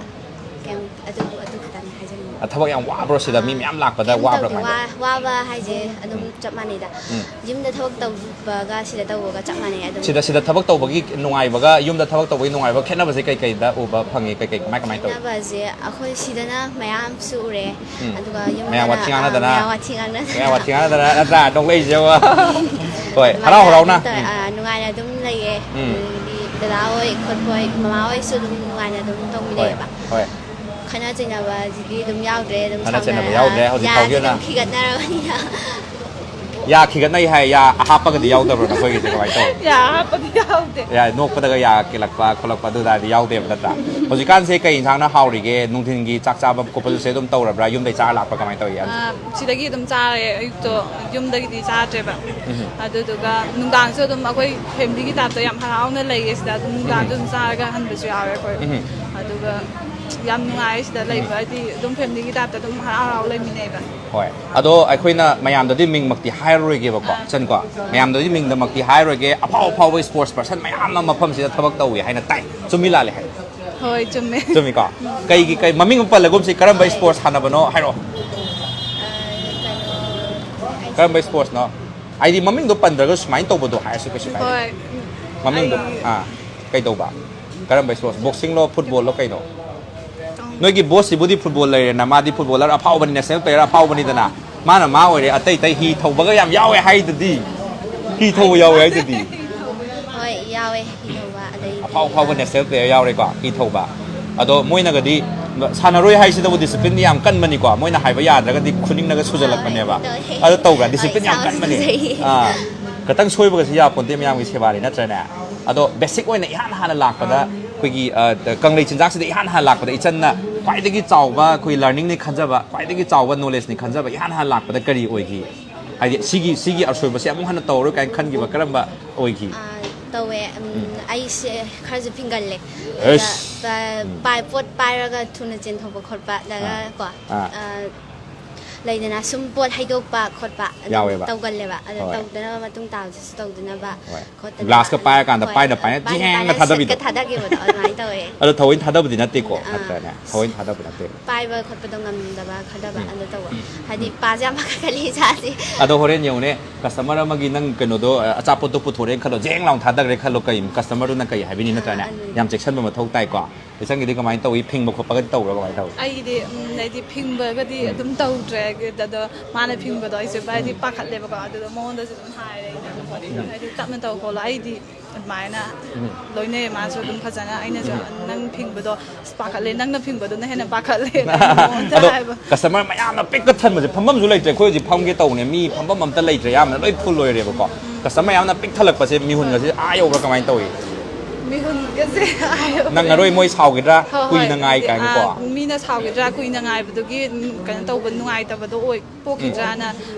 ꯀꯩꯝ ꯑꯗꯨ ꯑꯗꯨ ꯈꯛꯇꯅꯤ ꯍꯥꯏꯖꯅꯤꯡꯕ꯫ ꯑ, ꯊꯕꯛ ꯌꯥꯝ ꯋꯥꯕ꯭ꯔꯣ ꯁꯤꯗ? ꯃꯤ ꯃꯌꯥꯝ ꯂꯥꯛꯄꯗ ꯀꯩꯝ ꯋꯥꯕ꯭ꯔꯥ, ꯇꯧꯗꯦ꯫ ꯀꯃꯥꯏꯅ ꯇꯧꯏ? ꯋꯥ- ꯋꯥꯕ ꯍꯥꯏꯁꯦ ꯑꯗꯨꯝ ꯎꯝ꯫ ꯆꯞ ꯃꯥꯟꯅꯩꯗ꯫ ꯎꯝ꯫ ꯌꯨꯝꯗ ꯊꯕꯛ ꯇꯧꯕꯒ ꯁꯤꯗ ꯇꯧꯕꯒ ꯆꯞ ꯃꯥꯟꯅꯩ ꯑꯗꯨꯝ꯫ ꯁꯤꯗ ꯁꯤꯗ ꯊꯕꯛ ꯇꯧꯕꯒꯤ ꯅꯨꯡꯉꯥꯏꯕꯒ ꯌꯨꯝꯗ ꯊꯕꯛ ꯇꯧꯕꯒꯤ ꯅꯨꯡꯉꯥꯏꯕ ꯈꯦꯠꯅꯕꯁꯦ ꯀꯩꯀꯩꯗ ꯎꯕ ꯐꯪꯉꯤ? ꯀꯩꯀꯩ, ꯀꯃꯥꯏ ꯀꯃꯥꯏꯅ ꯇꯧꯏ? ꯈꯦꯠꯅꯕꯁꯦ ꯑꯩꯈꯣꯏ ꯁꯤꯗꯅ ꯃꯌꯥꯝꯁꯨ ꯎꯔꯦ꯫ ꯎꯝ꯫ ꯑꯗꯨꯒ ꯌꯨꯝꯗꯅ ꯃꯌꯥꯝ ꯋꯥꯊꯤ ꯑꯥ, ꯉꯥꯡꯅꯗꯅ꯫ ꯃꯌꯥꯝ ꯋꯥꯊꯤ ꯉꯥꯡꯅꯗꯅ꯫ ꯃꯌꯥꯝ ꯋꯥꯊꯤ ꯉꯥꯡꯅꯗꯅ ꯅꯠꯇ꯭ꯔꯥ ꯅꯣꯛꯂꯛꯏꯁꯦ? ꯍꯣꯏ, ꯑꯗꯨꯃꯥꯏꯅ ꯍꯔꯥꯎ ꯍꯔꯥꯎꯅ꯫ ꯑꯗꯨꯝ ꯇꯧꯔꯦ꯫ ꯎꯝ꯫ ꯑꯥ, ꯅꯨꯡꯉꯥꯏꯅ ꯑꯗꯨꯝ ꯂꯩꯌꯦ꯫ ꯎꯝ꯫ ꯑꯗꯒꯤꯗꯤ ꯗꯗꯥ ꯍꯣꯏ ꯈꯣꯠꯄ ꯍꯣꯏ ꯃꯃꯥ ꯍꯣꯏꯁꯨ ꯑꯗꯨꯝ ꯅꯨꯡꯉꯥꯏꯅ ꯑꯗꯨꯝ ꯍꯣꯏ, ꯇꯧꯃꯤꯟꯅꯩꯌꯦꯕ꯫ ꯍꯣꯏ꯫ ꯈꯠꯅ ꯆꯩꯅꯕꯁꯤꯗꯤ ꯑꯗꯨꯝ ꯌꯥꯎꯗ꯭ꯔꯦ꯫ ꯑꯗꯨꯝ ꯈꯠꯅ ꯆꯩꯅꯕ ꯁꯥꯎꯅꯔ- ꯌꯥꯎꯗ꯭ꯔꯦ ꯍꯧꯖꯤꯛ ꯌꯥ- ꯐꯥꯎꯒꯤ ꯑꯣꯏꯅ꯫ ꯑꯗꯨꯝ ꯈꯤꯒꯠꯅꯔꯕꯅꯤꯅ꯫ ꯌꯥ ꯈꯤꯒꯠꯅꯩ ꯍꯥꯏ, ꯌꯥ ꯍꯥꯞꯄꯒꯗꯤ ꯌꯥꯎꯗꯕ꯭ꯔꯣ ꯅꯈꯣꯏꯒꯤꯁꯦ? ꯀꯃꯥꯏꯅ ꯇꯧꯕ? ꯌꯥ ꯍꯥꯞꯄꯗꯤ ꯌꯥꯎꯗꯦ꯫ ꯌꯥ ꯅꯣꯛꯄꯗꯒ ꯌꯥ ꯀꯦꯜꯂꯛꯄ ꯈꯣꯠꯂꯛꯄ ꯑꯗꯨ ꯑꯗꯥꯗꯤ ꯌꯥꯎꯗꯦꯕ ꯅꯠꯇ꯭ꯔꯥ? ꯍꯧꯖꯤꯛꯀꯥꯟꯁꯦ ꯀꯩ ꯏꯟꯁꯥꯡꯅ ꯍꯥꯎꯔꯤꯒꯦ? ꯅꯨꯡꯊꯤꯟꯒꯤ ꯆꯥꯛ ꯆꯥꯕ ꯈꯣꯠꯄꯗꯨꯁꯦ ꯑꯗꯨꯝ ꯇꯧꯔꯕ꯭ꯔꯥ? ꯌꯨꯝꯗꯩ ꯆꯥꯔ ꯂꯥꯛꯄ꯭ꯔꯥ? ꯀꯃꯥꯏꯅ ꯇꯧꯏ? ꯑ, ꯁꯤꯗꯒꯤ ꯑꯗꯨꯝ ꯆꯥꯔꯦ꯫ ꯑꯌꯨꯛꯇꯣ ꯌꯨꯝꯗꯒꯤꯗꯤ ꯆꯥꯗ꯭ꯔꯦꯕ꯫ ꯑꯗꯨꯗꯨꯒ ꯅꯨꯡꯗꯥꯡꯁꯨ ꯑꯗꯨꯝ ꯑꯩꯈꯣꯏ ꯐꯦꯃꯤꯂꯤꯒꯤ ꯇꯥꯏꯞꯇ ꯌꯥꯝ ꯍꯔꯥꯎꯅ ꯂꯩꯌꯦ ꯁꯤꯗ꯫ ꯑꯗꯨꯝ ꯅꯨꯡꯗꯥꯡꯁꯨ ꯑꯗꯨꯝ ꯆꯥꯔꯒ ꯍꯟꯕꯁꯨ ꯌꯥꯎꯋꯦ ꯑꯩꯈꯣꯏ꯫ ꯑꯗꯨꯒ ꯌꯥꯝ ꯅꯨꯡꯉꯥꯏꯌꯦ ꯁꯤꯗ ꯂꯩꯕ꯫ ꯍꯥꯏꯗꯤ ꯑꯗꯨꯝ ꯐꯦꯃꯤꯂꯤꯒꯤ ꯇꯥꯏꯞꯇ ꯑꯗꯨꯝ ꯍꯔꯥꯎ ꯍꯔꯥꯎ ꯂꯩꯃꯤꯟꯅꯩꯕ꯫ ꯍꯣꯏ, ꯑꯗꯣ ꯑꯩꯈꯣꯏꯅ ꯃꯌꯥꯝꯗꯗꯤ ꯃꯤꯡꯃꯛꯇꯤ ꯍꯥꯏꯔꯔꯣꯏꯒꯦꯕꯀꯣ, ꯏꯆꯟꯀꯣ, ꯃꯌꯥꯝꯗꯗꯤ ꯃꯤꯡꯗꯃꯛꯇꯤ ꯍꯥꯏꯔꯔꯣꯏꯒꯦ꯫ ꯑꯐꯥꯎ ꯑꯐꯥꯎꯕ ꯏꯁꯄꯣꯔꯠꯁ ꯄꯔꯁꯟ ꯃꯌꯥꯝ ꯑꯃ ꯃꯐꯝꯁꯤꯗ ꯊꯕꯛ ꯇꯧꯏ ꯍꯥꯏꯅ ꯇꯥꯏ꯫ ꯆꯨꯝꯃꯤ ꯂꯥꯜꯂꯤ ꯍꯥꯏ? ꯍꯣꯏ, ꯆꯨꯝꯃꯦ꯫ ꯆꯨꯝꯃꯤꯀꯣ? ꯀꯩꯒꯤ, ꯀꯩ ꯃꯃꯤꯡ ꯑꯃ ꯄꯜꯂꯒꯨꯝꯁꯤ꯫ ꯀꯔꯝꯕ ꯏꯁꯄꯣꯔꯠꯁ ꯁꯥꯟꯅꯕꯅꯣ ꯍꯥꯏꯔꯛꯑꯣ꯫ ꯀꯔꯝꯕ ꯏꯁꯄꯣꯔꯠꯁꯅꯣ? ꯍꯥꯏꯗꯤ ꯃꯃꯤꯡꯗꯣ ꯄꯟꯗ꯭ꯔꯒꯁꯨ ꯁꯨꯃꯥꯏꯅ ꯇꯧꯕꯗꯣ ꯍꯥꯏꯔꯁꯨ ꯀꯩꯁꯨ ꯀꯥꯏꯗꯦ꯫ ꯍꯣꯏ꯫ ꯃꯃꯤꯡꯗꯣ ꯑꯩ ꯑꯥ ꯀꯩꯗꯧꯕ? ꯀꯔꯝꯕ ꯏꯁꯄꯣꯔꯠꯁ? ꯕꯣꯛꯁꯤꯡꯂꯣ, ꯐꯨꯠꯕꯣꯜꯂꯣ, ꯀꯩꯅꯣ? ꯅꯣꯏꯒꯤ ꯕꯣꯁꯁꯤꯕꯨꯗꯤ ꯐꯨꯠꯕꯣꯜ ꯂꯩꯔꯦꯅ, ꯃꯥꯗꯤ ꯐꯨꯠꯕꯣꯂꯔ ꯑꯐꯥꯎꯕꯅꯤ, ꯅꯦꯁꯅꯦꯜ ꯄ꯭ꯂꯦꯌꯔ ꯑꯐꯥꯎꯕꯅꯤꯗꯅ꯫ ꯃꯥꯅ ꯃꯥ ꯑꯣꯏꯔꯦ, ꯑꯇꯩ ꯑꯇꯩ ꯍꯤ ꯊꯧꯕꯒ ꯌꯥꯝ ꯌꯥꯎꯋꯦ ꯍꯥꯏꯗꯨꯗꯤ꯫ ꯍꯤ ꯊꯧꯕ ꯌꯥꯎꯋꯦ ꯍꯥꯏꯗꯨꯗꯤ꯫ ꯍꯣꯏ, ꯌꯥꯎꯋꯦ, ꯍꯤ ꯊꯧꯕ꯫ ꯑꯗꯩꯗꯤ ꯑꯐꯥꯎ ꯑꯐꯥꯎꯕ ꯅꯦꯁꯅꯦꯜ ꯄ꯭ꯂꯦꯌꯔ ꯌꯥꯎꯔꯦꯀꯣ, ꯍꯤ ꯊꯧꯕ꯫ ꯑꯗꯣ ꯃꯣꯏꯅꯒꯗꯤ ꯁꯥꯟꯅꯔꯣꯏ ꯍꯥꯏꯁꯤꯗꯕꯨ ꯗꯤꯁꯤꯄ꯭ꯂꯤꯟꯗꯤ ꯌꯥꯝ ꯀꯟꯕꯅꯤꯀꯣ, ꯃꯣꯏꯅ ꯍꯥꯏꯕ ꯌꯥꯗ꯭ꯔꯒꯗꯤ ꯈꯨꯅꯤꯡꯅꯒ ꯁꯨꯖꯜꯂꯛꯄꯅꯦꯕ꯫ ꯍꯣꯏ, ꯇꯧꯋꯦ꯫ ꯑꯗꯣ ꯇꯧꯕ꯭ꯔꯥ? ꯍꯣꯏ, ꯗꯤꯁꯤꯄ꯭ꯂꯤꯟ ꯌꯥꯝ ꯏꯁꯥꯃꯛꯁꯨ ꯀꯟꯕꯅꯦ꯫ ꯀꯤꯖꯩ꯫ ꯑꯥ, ꯈꯇꯪ ꯁꯣꯏꯕꯒꯁꯤ ꯌꯥꯄꯣꯟꯇꯦ ꯃꯌꯥꯝꯒꯤ ꯁꯦꯕꯥꯅꯤ, ꯅꯠꯇ꯭ꯔꯅꯦ? ꯑꯗꯣ ꯕꯦꯁꯤꯛ ꯑꯣꯏꯅ ꯏꯍꯥꯟ ꯍꯥꯟꯅ ꯂꯥꯛꯄꯗ ꯑꯩꯈꯣꯏꯒꯤ, ꯑ, ꯀꯪꯂꯩ ꯆꯤꯟꯖꯥꯛꯁꯤꯗ ꯏꯍꯥꯟ ꯍꯥꯟꯅ ꯂꯥꯛꯄꯗ ꯏꯆꯟꯅ ꯈ꯭ꯋꯥꯏꯗꯒꯤ ꯆꯥꯎꯕ ꯑꯩꯈꯣꯏ ꯂꯔꯅꯤꯡꯅꯤ ꯈꯟꯖꯕ, ꯈ꯭ꯋꯥꯏꯗꯒꯤ ꯆꯥꯎꯕ ꯅꯣꯂꯦꯖꯅꯤ ꯈꯟꯖꯕ ꯏꯍꯥꯟ ꯍꯥꯟꯅ ꯂꯥꯛꯄꯗ ꯀꯔꯤ ꯑꯣꯏꯈꯤ? ꯍꯥꯏꯗꯤ ꯁꯤꯒꯤ, ꯁꯤꯒꯤ ꯑꯁꯣꯏꯕꯁꯦ ꯑꯃꯨꯛ ꯍꯟꯅ ꯇꯧꯔꯔꯣꯏ ꯀꯥꯏꯅ ꯈꯟꯈꯤꯕ ꯀꯔꯝꯕ ꯑꯣꯏꯈꯤ? ꯑ, ꯇꯧꯋꯦ꯫ ꯎꯝ, ꯑꯩꯁꯦ ꯈꯔꯁꯨ ꯐꯤꯡꯒꯜꯂꯦ꯫ ꯑꯩꯁ꯫ ꯑꯗ, ꯄ-, ꯄꯥꯏ-, ꯄꯣꯠ ꯄꯥꯏꯔꯒ ꯊꯨꯅ ꯆꯦꯟꯊꯣꯛꯄ ꯈꯣꯠꯄ, ꯑꯗꯨꯒ ꯑꯥ꯫ ꯀꯣ, ꯑꯥ꯫ ꯑ, ꯂꯩꯗꯅ ꯁꯨꯝ ꯄꯣꯠ ꯍꯩꯗꯣꯛꯄ ꯈꯣꯠꯄ ꯑꯗꯨꯝ ꯌꯥꯎꯋꯦꯕ꯫ ꯇꯧꯒꯜꯂꯦꯕ꯫ ꯑꯗꯣ ꯍꯣꯏ꯫ ꯇꯧꯗꯅꯕ ꯃꯇꯨꯡ ꯇꯥꯕꯗꯁꯨ ꯇꯧꯗꯅꯕ ꯍꯣꯏ꯫ ꯈꯣꯠꯇꯅꯕ꯫ ꯒ꯭ꯂꯥꯁꯀ ꯄꯥꯏꯔꯀꯥꯟꯗ ꯍꯣꯏ, ꯄꯥꯏꯅ ꯄꯥꯏꯅ ꯄꯥꯏꯅ ꯖꯦꯡꯅ ꯄꯥꯏꯅ ꯊꯥꯗꯕꯤꯗꯣ꯫ ꯁꯠꯀ ꯊꯥꯗꯈꯤꯕꯗꯣ ꯑꯗꯨꯃꯥꯏꯅ ꯇꯧꯋꯦ꯫ ꯑꯗꯣ ꯊꯑꯣꯏꯅ ꯊꯥꯗꯕꯗꯤ ꯅꯠꯇꯦꯀꯣ, ꯑꯥ꯫ ꯅꯠꯇ꯭ꯔꯅꯦ? ꯊꯑꯣꯏꯅ ꯊꯥꯗꯕ ꯅꯠꯇꯦꯕ꯫ ꯄꯥꯏꯕ ꯈꯣꯠꯄꯗꯣ ꯉꯝꯗꯕ ꯈꯔꯗꯕ ꯎꯝ꯫ ꯑꯗꯨ ꯇꯧꯕ꯫ ꯍꯥꯏꯗꯤ ꯄꯥꯁꯦ ꯌꯥꯝ ꯄꯥꯈꯠꯀꯜꯂꯤ ꯏꯁꯥꯁꯦ꯫ ꯑꯗꯣ ꯍꯣꯔꯦꯟ ꯌꯦꯡꯉꯨꯅꯦ, ꯀꯁꯇꯃꯔ ꯑꯃꯒꯤ ꯅꯪ ꯀꯩꯅꯣꯗꯣ, ꯑ, ꯑꯆꯥꯄꯣꯠꯇꯣ ꯄꯨꯊꯣꯔꯛꯑꯦꯅ ꯈꯜꯂꯣ, ꯖꯦꯡ ꯂꯥꯎꯅ ꯊꯥꯗꯈ꯭ꯔꯦ ꯈꯜꯂꯣ, ꯀꯩ ꯀꯁꯇꯃꯔꯗꯨꯅ ꯀꯩ ꯍꯥꯏꯕꯤꯅꯤ, ꯅꯠꯇ꯭ꯔꯅꯦ? ꯑꯗꯨꯅꯤ꯫ ꯌꯥꯝ ꯆꯦꯛꯁꯤꯟꯕ ꯃꯊꯧ ꯇꯥꯏꯀꯣ꯫ ꯏꯆꯟꯒꯤꯗꯤ ꯀꯃꯥꯏꯅ ꯇꯧꯏ? ꯐꯤꯡꯕ ꯈꯣꯠꯄꯒꯗꯤ ꯇꯧꯕ꯭ꯔꯥ? ꯀꯃꯥꯏꯅ ꯇꯧꯏ? ꯑꯩꯒꯤꯗꯤ ꯎꯝ, ꯍꯥꯏꯗꯤ ꯐꯤꯡꯕꯒꯗꯤ ꯑꯗꯨꯝ ꯇꯧꯗ꯭ꯔꯦ꯫ ꯑꯗꯣ ꯃꯥꯅ ꯐꯤꯡꯕꯗꯣ ꯑꯩꯁꯦ ꯍꯥꯏꯗꯤ ꯄꯥꯈꯠꯂꯦꯕꯀꯣ꯫ ꯑꯗꯨꯗꯣ ꯃꯉꯣꯟꯗꯁꯨ ꯑꯗꯨꯝ ꯍꯥꯏꯔꯦ ꯑꯩꯅ ꯑꯗꯨꯝ, ꯍꯥꯏꯗꯤ ꯇꯞꯅ ꯇꯧ ꯈꯣꯠꯂꯣ꯫ ꯑꯩꯗꯤ ꯑꯗꯨꯃꯥꯏꯅ ꯂꯣꯏꯅꯩ꯫ ꯃꯥꯁꯨ ꯑꯗꯨꯝ ꯐꯖꯅ, ꯑꯩꯅꯁꯨ ꯅꯪ ꯐꯤꯡꯕꯗꯣ ꯑꯁ ꯄꯥꯈꯠꯂꯦ, ꯅꯪꯅ ꯐꯤꯡꯕꯗꯨꯅ ꯍꯦꯟꯅ ꯄꯥꯈꯠꯂꯦꯅ ꯑꯩꯅ ꯃꯉꯣꯟꯗ ꯑꯗꯣ ꯍꯥꯏꯕ꯫ ꯀꯁꯇꯃꯔ ꯃꯌꯥꯝꯅ ꯄꯤꯛꯀ ꯊꯟꯕꯁꯦ ꯐꯝꯐꯝꯁꯨ ꯂꯩꯇ꯭ꯔꯦ꯫ ꯑꯩꯈꯣꯏ ꯍꯧꯖꯤꯛ ꯐꯝꯒꯦ ꯇꯧꯕꯅꯦ, ꯃꯤ ꯐꯝꯐꯝ ꯑꯝꯇ ꯂꯩꯇ꯭ꯔꯦ, ꯑꯌꯥꯝꯕꯅ ꯂꯣꯏ ꯐꯨꯜ ꯑꯣꯏꯔꯦꯕꯀꯣ꯫ ꯀꯁꯇꯃꯔ ꯃꯌꯥꯝꯅ ꯄꯤꯛ ꯊꯜꯂꯛꯄꯁꯦ ꯃꯤꯍꯨꯟꯒꯁꯦ ꯑꯥ ꯌꯧꯕ꯭ꯔꯥ? ꯀꯃꯥꯏꯅ ꯇꯧꯏ? ꯃꯤꯍꯨꯟꯒꯁꯦ ꯍꯥꯏꯌꯣ꯫ ꯅꯪ ꯉꯔꯣꯏ ꯃꯣꯏ ꯁꯥꯎꯒꯗ꯭ꯔꯥ, ꯍꯣꯏ, ꯍꯣꯏ꯫ ꯀꯨꯏꯅ ꯉꯥꯏ ꯀꯥꯏꯅꯀꯣ꯫ ꯑꯥ, ꯃꯤꯅ ꯁꯥꯎꯒꯗ꯭ꯔꯥ, ꯀꯨꯏꯅ ꯉꯥꯏꯕꯗꯨꯒꯤ ꯎꯝ, ꯀꯩꯅꯣ ꯇꯧꯕ ꯅꯨꯡꯉꯥꯏꯇꯕꯗꯣ ꯑꯣꯏ ꯄꯣꯛꯈꯤꯗ꯭ꯔꯥꯅ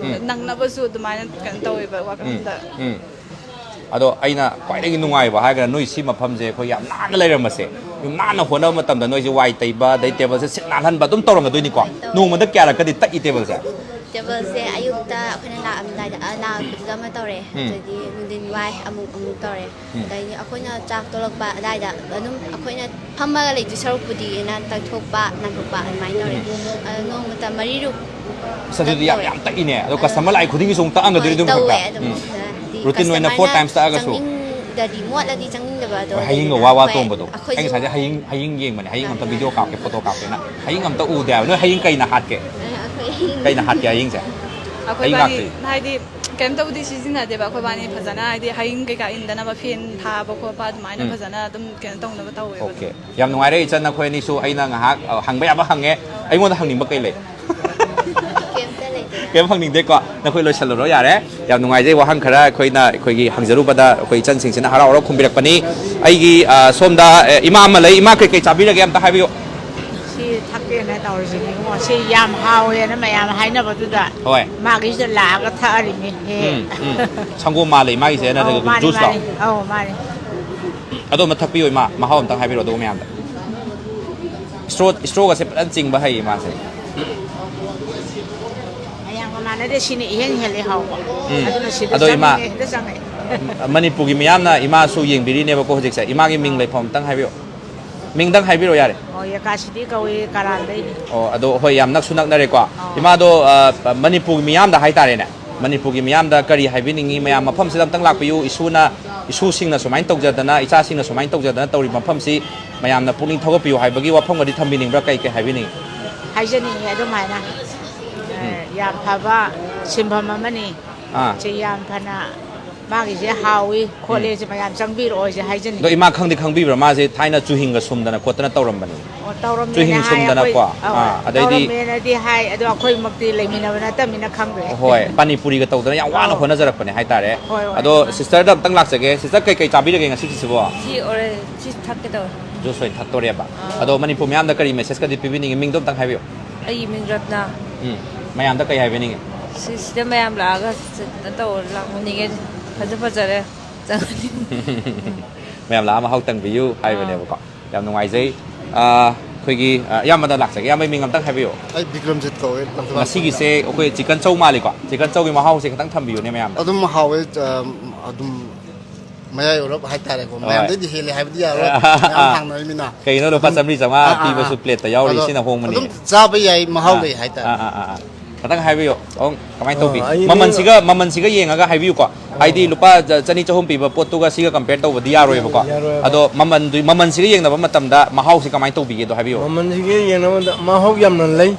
ꯅꯪꯅꯕꯁꯨ ꯑꯗꯨꯃꯥꯏꯅ ꯀꯩꯅꯣ ꯇꯧꯋꯦꯕ ꯎꯝ, ꯋꯥꯈꯜꯗ꯫ ꯎꯝ꯫ ꯑꯗꯣ ꯑꯩꯅ ꯈ꯭ꯋꯥꯏꯗꯒꯤ ꯅꯨꯡꯉꯥꯏꯕ ꯍꯥꯏꯔꯒꯅ ꯅꯣꯏ ꯁꯤ ꯃꯐꯝꯁꯦ ꯑꯩꯈꯣꯏ ꯌꯥꯝ ꯅꯥꯟꯅ ꯂꯩꯔꯝꯕꯁꯦ꯫ ꯌꯥꯝ ꯅꯥꯟꯅ ꯍꯣꯠꯅꯕ ꯃꯇꯝꯗ ꯅꯣꯏꯁꯦ ꯋꯥꯏ ꯇꯩꯕ, ꯑꯗꯩ ꯇꯦꯕꯜꯁꯦ ꯁꯤꯠ ꯅꯥꯜꯍꯟꯕ ꯑꯗꯨꯝ ꯇꯧꯔꯝꯒꯗꯣꯏꯅꯤꯀꯣ꯫ ꯅꯣꯡꯃꯗ ꯀꯌꯥꯔꯛꯀꯗꯤ ꯇꯛꯏ ꯇꯦꯕꯜꯁꯦ? ꯇꯦꯕꯜꯁꯦ ꯑꯌꯨꯛꯇ ꯑꯩꯈꯣꯏꯅ ꯂꯥꯛꯑꯝꯗꯥꯏꯗ ꯑ, ꯂꯥꯛꯄꯗꯨꯗ ꯑꯃ ꯇꯧꯔꯦ꯫ ꯎꯝ꯫ ꯑꯗꯒꯤ ꯅꯨꯡꯊꯤꯟ ꯋꯥꯏ ꯑꯃꯨꯛ ꯑꯃꯨꯛ ꯇꯧꯔꯦ꯫ ꯎꯝ꯫ ꯑꯗꯩꯗꯤ ꯑꯩꯈꯣꯏꯅ ꯆꯥꯛ ꯇꯣꯂꯛꯄ ꯑꯗꯥꯏꯗ ꯑꯗꯨꯝ ꯑꯩꯈꯣꯏꯅ ꯐꯝꯃꯒ ꯂꯩꯗꯣꯏ ꯁꯔꯨꯛꯄꯨꯗꯤꯅ ꯇꯛꯊꯣꯛꯄ ꯅꯥꯟꯊꯣꯛꯄ ꯑꯗꯨꯃꯥꯏꯅ ꯇꯧꯔꯦ꯫ ꯑꯗꯣ ꯅꯣꯡꯃꯇ ꯃꯔꯤꯔꯨꯛ ꯑꯁ, ꯑꯗꯨꯗꯤ ꯌꯥꯝ, ꯌꯥꯝ ꯇꯛꯏꯅꯦ꯫ ꯑꯗꯣ ꯀꯁꯇꯃꯔ ꯂꯥꯛꯏ ꯈꯨꯗꯤꯡꯒꯤ ꯁꯨꯝ ꯇꯛꯑꯝꯒꯗꯣꯏꯅꯤ ꯍꯣꯏ, ꯑꯗꯨꯝ ꯇꯧꯋꯦ ꯈꯔ ꯈꯔ꯫ ꯑꯗꯨꯝ꯫ ꯎꯝ꯫ ꯍꯥꯏꯗꯤ ꯔꯨꯇꯤꯟ ꯑꯣꯏꯅ four ꯀꯁꯇꯃꯔꯅ times ꯇꯛꯑꯒꯁꯨ꯫ ꯆꯪꯅꯤꯡꯗꯗꯤ ꯃꯣꯠꯂꯗꯤ ꯆꯪꯅꯤꯡꯗꯕ ꯑꯗꯣ ꯍꯣꯏ, ꯍꯌꯤꯡꯒ ꯂꯩꯗꯅ꯫ ꯋꯥ ꯋꯥ ꯍꯣꯏ, ꯇꯣꯡꯕꯗꯣ꯫ ꯑꯩ ꯑꯩꯈꯣꯏꯁꯨ ꯉꯁꯥꯏꯗꯩ ꯍꯌꯤꯡ, ꯍꯌꯤꯡ ꯌꯦꯡꯕꯅꯦ꯫ ꯍꯌꯤꯡ ꯑꯝꯇ ꯚꯤꯗꯤꯑꯣ ꯀꯥꯞꯀꯦ, ꯐꯣꯇꯣ ꯀꯥꯞꯀꯦꯅ꯫ ꯍꯌꯤꯡ ꯑꯝꯇ ꯎꯗꯦ ꯍꯥꯏꯕ꯫ ꯅꯣꯏ ꯍꯌꯤꯡ ꯀꯩꯅ ꯍꯥꯠꯀꯦ? ꯑꯩꯈꯣꯏ ꯀꯩꯅ ꯍꯥꯠꯀꯦ ꯍꯌꯤꯡꯁꯦ? ꯑꯩꯈꯣꯏ ꯍꯌꯤꯡ ꯏꯕꯥꯅꯤ ꯂꯥꯛꯇ꯭ꯔꯤ꯫ ꯍꯥꯏꯗꯤ ꯀꯩꯝꯇꯕꯨꯗꯤ ꯁꯤꯖꯤꯟꯅꯗꯦꯕ꯫ ꯑꯩꯈꯣꯏ ꯏꯕꯥꯅꯤ ꯐꯖꯅ ꯍꯥꯏꯗꯤ ꯍꯌꯤꯡ ꯀꯩꯀꯥ ꯏꯟꯗꯅꯕ ꯐꯦꯟ ꯊꯥꯕ ꯈꯣꯠꯄ ꯑꯗꯨꯃꯥꯏꯅ ꯎꯝ꯫ ꯐꯖꯅ ꯑꯗꯨꯝ ꯀꯩꯅꯣ ꯇꯧꯅꯕ ꯇꯧꯋꯦꯕ꯫ ꯑꯣꯀꯦ꯫ ꯌꯥꯝ ꯅꯨꯡꯉꯥꯏꯔꯦ ꯏꯆꯟ, ꯅꯈꯣꯏ ꯑꯅꯤꯁꯨ꯫ ꯑꯩꯅ ꯉꯥꯏꯍꯥꯛ, ꯑ, ꯍꯪꯕ ꯌꯥꯕ ꯍꯪꯉꯦ꯫ ꯑꯩꯉꯣꯟꯗ ꯍꯪꯅꯤꯡꯕ ꯀꯩ ꯂꯩ? ꯀꯩꯝꯇ ꯂꯩꯇꯦ꯫ ꯀꯩꯝ ꯍꯪꯅꯤꯡꯗꯦꯀꯣ? ꯅꯈꯣꯏ ꯂꯣꯏꯁꯤꯜꯂꯨꯔꯣ ꯌꯥꯔꯦ꯫ ꯌꯥꯝ ꯅꯨꯡꯉꯥꯏꯖꯩ ꯋꯥꯍꯪ ꯈꯔ ꯑꯩꯈꯣꯏꯅ, ꯑꯩꯈꯣꯏꯒꯤ ꯍꯪꯖꯔꯨꯕꯗ ꯑꯩꯈꯣꯏ ꯏꯆꯟꯁꯤꯡꯁꯤꯅ ꯍꯔꯥꯎ ꯍꯔꯥꯎ ꯈꯨꯝꯕꯤꯔꯛꯄꯅꯤ꯫ ꯑꯩꯒꯤ, ꯑ, ꯁꯣꯝꯗ, ꯑ, ꯏꯃꯥ ꯑꯃ ꯂꯩ꯫ ꯏꯃꯥ, ꯀꯩ ꯀꯩ ꯆꯥꯕꯤꯔꯒꯦ ꯑꯝꯇ ꯍꯥꯏꯕꯤꯌꯨ꯫ ꯁꯤ ꯊꯛꯀꯦꯅ ꯇꯧꯔꯤꯁꯤꯅꯤ ꯏꯕꯨꯡꯉꯣ꯫ ꯁꯤ ꯌꯥꯝ ꯍꯥꯎꯋꯦꯅ ꯃꯌꯥꯝ ꯍꯥꯏꯅꯕꯗꯨꯗ ꯍꯣꯏ꯫ ꯃꯥꯒꯤꯁꯤꯗ ꯂꯥꯛꯑꯒ ꯊꯛꯑꯔꯤꯅꯤ꯫ ꯍꯦ꯫ ꯎꯝ, ꯎꯝ꯫ ꯁꯪꯒꯣꯝ ꯃꯥꯜꯂꯦ ꯏꯃꯥꯒꯤꯁꯦ, ꯑꯧ, ꯅꯠꯇ꯭ꯔꯒ ꯃꯥꯅꯤ, ꯖꯨꯁꯂꯣ? ꯃꯥꯅꯤ꯫ ꯑꯧ, ꯃꯥꯅꯤ꯫ ꯑꯗꯣ ꯑꯝꯇ ꯊꯛꯄꯤꯌꯣ ꯏꯃꯥ, ꯃꯍꯥꯎ ꯑꯝꯇꯪ ꯍꯥꯏꯕꯤꯔꯣ ꯑꯗꯨꯒ ꯃꯌꯥꯝꯗ꯫ ꯏꯁꯇ꯭ꯔꯣ, ꯏꯁꯇ꯭ꯔꯣꯒꯁꯦ ꯐꯖꯅ ꯆꯤꯡꯕ ꯍꯩ ꯏꯃꯥꯁꯦ꯫ ꯃꯌꯥꯝꯒ ꯃꯥꯟꯅꯗꯦ, ꯁꯤꯅ ꯏꯍꯦꯟ ꯍꯦꯜꯂꯦ ꯍꯥꯎꯕ꯫ ꯎꯝ꯫ ꯑꯗꯨꯅ ꯁꯤꯗ ꯑꯗꯣ ꯏꯃꯥ, ꯆꯪꯅꯤꯡꯉꯦ, ꯍꯦꯛꯇ ꯆꯪꯉꯛꯑꯦ꯫ ꯃꯅꯤꯄꯨꯔꯒꯤ ꯃꯤꯌꯥꯝꯅ ꯏꯃꯥꯁꯨ ꯌꯦꯡꯕꯤꯔꯤꯅꯦꯕꯀꯣ ꯍꯧꯖꯤꯛꯁꯦ꯫ ꯏꯃꯥꯒꯤ ꯃꯤꯡ ꯂꯩꯐꯝ ꯑꯝꯇꯪ ꯍꯥꯏꯕꯤꯌꯣ꯫ ꯃꯤꯡꯗꯪ ꯍꯥꯏꯕꯤꯔꯣ ꯌꯥꯔꯦ꯫ ꯑꯣ, ꯌꯦꯀꯥꯁꯤꯗꯤ ꯀꯧꯏ, ꯀꯔꯥꯟꯗꯩꯅꯤ꯫ ꯑꯣ, ꯑꯗꯣ ꯍꯣꯏ, ꯌꯥꯝ ꯅꯛꯁꯨ ꯅꯛꯅꯔꯦꯀꯣ꯫ ꯑꯥ꯫ ꯏꯃꯥꯗꯣ, ꯑ, ꯃꯅꯤꯄꯨꯔꯒꯤ ꯃꯤꯌꯥꯝꯗ ꯍꯥꯏꯇꯥꯔꯦꯅꯦ꯫ ꯃꯅꯤꯄꯨꯔꯒꯤ ꯃꯤꯌꯥꯝꯗ ꯀꯔꯤ ꯍꯥꯏꯕꯤꯅꯤꯡꯉꯤ? ꯃꯌꯥꯝ ꯃꯐꯝꯁꯤꯗ ꯑꯝꯇꯪ ꯂꯥꯛꯄꯤꯌꯨ꯫ ꯏꯁꯨꯅ, ꯏꯁꯨꯁꯤꯡꯅ ꯁꯨꯃꯥꯏꯅ ꯇꯧꯖꯗꯅ, ꯏꯆꯥꯁꯤꯡꯅ ꯁꯨꯃꯥꯏꯅ ꯇꯧꯖꯗꯅ ꯇꯧꯔꯤꯕ ꯃꯐꯝꯁꯤ ꯃꯌꯥꯝꯅ ꯄꯨꯛꯅꯤꯡ ꯊꯧꯒꯠꯄꯤꯌꯨ ꯍꯥꯏꯕꯒꯤ ꯋꯥꯐꯝꯒꯗꯤ ꯊꯝꯕꯤꯅꯤꯡꯕ꯭ꯔꯥ? ꯀꯩ ꯀꯩ ꯍꯥꯏꯕꯤꯅꯤꯡꯉꯤ? ꯍꯥꯏꯖꯅꯤꯡꯉꯤ ꯑꯗꯨꯝ ꯍꯥꯏꯅ꯫ ꯎꯝ꯫ ꯌꯥꯝ ꯐꯕ ꯁꯤꯟꯐꯝ ꯑꯃꯅꯤ꯫ ꯑꯥ꯫ ꯁꯤ ꯌꯥꯝ ꯐꯅ ꯃꯥꯒꯤꯁꯦ ꯍꯥꯎꯏ ꯈꯣꯠꯂꯦ꯫ ꯎꯝ꯫ ꯁꯤ ꯃꯌꯥꯝ ꯆꯪꯕꯤꯔꯛꯑꯣ ꯁꯤ ꯍꯥꯏꯖꯅꯤꯡꯉꯤ꯫ ꯑꯗꯣ ꯏꯃꯥ ꯈꯪꯗꯤ ꯈꯪꯕꯤꯕ꯭ꯔꯥ? ꯃꯥꯁꯦ ꯊꯥꯏꯅ ꯆꯨꯍꯤꯡꯒ ꯁꯨꯝꯗꯅ ꯈꯣꯠꯇꯅ ꯇꯧꯔꯝꯕꯅꯤ꯫ ꯑꯣ, ꯇꯧꯔꯝꯃꯦꯅ ꯆꯨꯍꯤꯡ ꯍꯥꯏ꯫ ꯁꯨꯝꯗꯅꯀꯣ꯫ ꯑꯩꯈꯣꯏ, ꯑꯧ, ꯑꯥ, ꯑꯗꯩꯗꯤ ꯇꯧꯔꯝꯃꯦꯅꯗꯤ ꯍꯥꯏ, ꯑꯗꯣ ꯑꯩꯈꯣꯏꯃꯛꯇꯤ ꯂꯩꯃꯤꯟꯅꯕ ꯅꯠꯇꯕꯅꯤꯅ ꯈꯪꯗ꯭ꯔꯦ꯫ ꯍꯣꯏ, ꯄꯥꯅꯤꯄꯨꯔꯤꯒ ꯇꯧꯗꯅ ꯌꯥꯝ ꯋꯥꯅ ꯑꯧ꯫ ꯍꯣꯠꯅꯖꯔꯛꯄꯅꯦ ꯍꯥꯏꯇꯥꯔꯦ꯫ ꯍꯣꯏ, ꯍꯣꯏ꯫ ꯑꯗꯣ ꯁꯤꯁꯇꯔꯗ ꯑꯝꯇꯪ ꯂꯥꯛꯆꯒꯦ꯫ ꯁꯤꯁꯇꯔ, ꯀꯩꯀꯩ ꯆꯥꯕꯤꯔꯒꯦ ꯉꯁꯤꯒꯤꯁꯤꯕꯣ? ꯁꯤ ꯑꯣꯔꯦꯟꯖ ꯖꯨꯁ ꯊꯛꯀꯦ ꯇꯧꯔꯦ꯫ ꯖꯨꯁ ꯑꯣꯏꯅ ꯊꯛꯇꯣꯔꯦꯕ꯫ ꯑꯥ꯫ ꯑꯗꯣ ꯃꯅꯤꯄꯨꯔ ꯃꯤꯌꯥꯝꯗ ꯀꯔꯤ ꯃꯦꯁꯦꯖꯀꯗꯤ ꯄꯤꯕꯤꯅꯤꯡꯉꯤ? ꯃꯤꯡꯗꯣ ꯑꯝꯇꯪ ꯍꯥꯏꯕꯤꯌꯨ꯫ ꯑꯩꯒꯤ ꯃꯤꯡ ꯔꯠꯅꯥ꯫ ꯎꯝ꯫ ꯃꯌꯥꯝꯗ ꯀꯩ ꯍꯥꯏꯕꯤꯅꯤꯡꯉꯤ? ꯁꯤ-, ꯁꯤꯗ ꯃꯌꯥꯝ ꯂꯥꯛꯑꯒ ꯀꯩꯅꯣ ꯇꯧ, ꯂꯥꯛꯃꯤꯟꯅꯤꯡꯉꯦ꯫ ꯐꯖ ꯐꯖꯔꯦ꯫ ꯆꯪꯍꯟꯅꯤꯡꯉꯦ꯫ ꯃꯌꯥꯝ ꯂꯥꯛꯑ ꯃꯍꯥꯎ ꯇꯪꯕꯤꯌꯨ ꯍꯥꯏꯕꯅꯦꯕꯀꯣ꯫ ꯌꯥꯝ ꯅꯨꯡꯉꯥꯏꯖꯩ꯫ ꯑ, ꯑꯩꯈꯣꯏꯒꯤ, ꯑ, ꯏꯌꯥꯝꯕꯗ ꯂꯥꯛꯆꯒꯦ꯫ ꯏꯌꯥꯝꯕꯒꯤ ꯃꯤꯡ ꯑꯝꯇꯪ ꯍꯥꯏꯕꯤꯌꯨ꯫ ꯑꯩ ꯕꯤꯀ꯭ꯔꯝꯖꯤꯠ ꯀꯧꯋꯦ, ꯂꯪꯊꯕꯥꯜ꯫ ꯉꯁꯤꯒꯤꯁꯦ ꯑꯩꯈꯣꯏ ꯆꯤꯀꯟ ꯆꯧ ꯃꯥꯜꯂꯤꯀꯣ? ꯆꯤꯀꯟ ꯆꯧꯒꯤ ꯃꯍꯥꯎꯁꯦ ꯈꯤꯇꯪ ꯊꯝꯕꯤꯌꯨꯅꯦ ꯃꯌꯥꯝꯗ꯫ ꯑꯗꯨꯝ ꯍꯥꯎꯋꯦ, ꯑ, ꯑꯗꯨꯝ ꯃꯌꯥꯏ ꯑꯣꯏꯔꯞ ꯍꯥꯏꯇꯥꯔꯦꯀꯣ꯫ ꯍꯣꯏ꯫ ꯃꯌꯥꯝꯗꯩꯗꯤ ꯍꯦꯜꯂꯦ ꯍꯥꯏꯕꯗꯤ ꯌꯥꯔꯣꯏ꯫ ꯃꯌꯥꯝ ꯍꯥꯡꯅꯔꯤꯃꯤꯅ꯫ ꯀꯩꯅꯣ, ꯂꯨꯄꯥ ꯑꯗꯨꯝ, ꯆꯥꯝꯃꯔꯤ ꯆꯥꯝꯃꯉꯥ ꯑꯥ, ꯑꯥ, ꯄꯤꯕꯁꯨ ꯑꯥ꯫ ꯄ꯭ꯂꯦꯠꯇ ꯌꯥꯎꯔꯤ, ꯑꯗꯣ ꯁꯤꯅ ꯍꯣꯡꯕꯅꯤ꯫ ꯑꯗꯨꯝ ꯆꯥꯕ ꯌꯥꯏ, ꯃꯍꯥꯎ ꯑꯥ, ꯂꯩ ꯍꯥꯏꯇꯥꯔꯦ꯫ ꯑꯥ, ꯑꯥ, ꯑꯥ, ꯑꯥ꯫ ꯈꯤꯇꯪ ꯍꯥꯏꯕꯤꯌꯨ꯫ ꯑꯣ, ꯀꯃꯥꯏꯅ ꯑꯣ, ꯇꯧꯕꯤ? ꯑꯩ ꯃꯃꯜꯁꯤꯒ, ꯃꯃꯜꯁꯤꯒ ꯌꯦꯡꯉꯒ ꯍꯥꯏꯕꯤꯌꯨꯀꯣ꯫ ꯍꯥꯏꯗꯤ ꯑꯣ꯫ ꯂꯨꯄꯥ ꯆ-, ꯆꯅꯤ ꯆꯍꯨꯝ ꯄꯤꯕ ꯄꯣꯠꯇꯨꯒ ꯁꯤꯒ ꯀꯝꯄꯦꯌꯔ ꯇꯧꯕꯗꯤ ꯌꯥꯔꯣꯏꯕꯀꯣ꯫ ꯌꯥꯔꯣꯏꯕ꯫ ꯑꯗꯣ ꯃꯃꯜꯗꯨ-, ꯃꯃꯜꯁꯤꯒ ꯌꯦꯡꯅꯕ ꯃꯇꯝꯗ ꯃꯍꯥꯎꯁꯤ ꯀꯃꯥꯏꯅ ꯇꯧꯕꯤꯒꯦꯗꯣ ꯍꯥꯏꯕꯤꯌꯨ꯫ ꯃꯃꯜꯁꯤꯒ ꯌꯦꯡꯅꯕꯗ ꯃꯍꯥꯎ ꯌꯥꯝꯅ ꯂꯩ꯫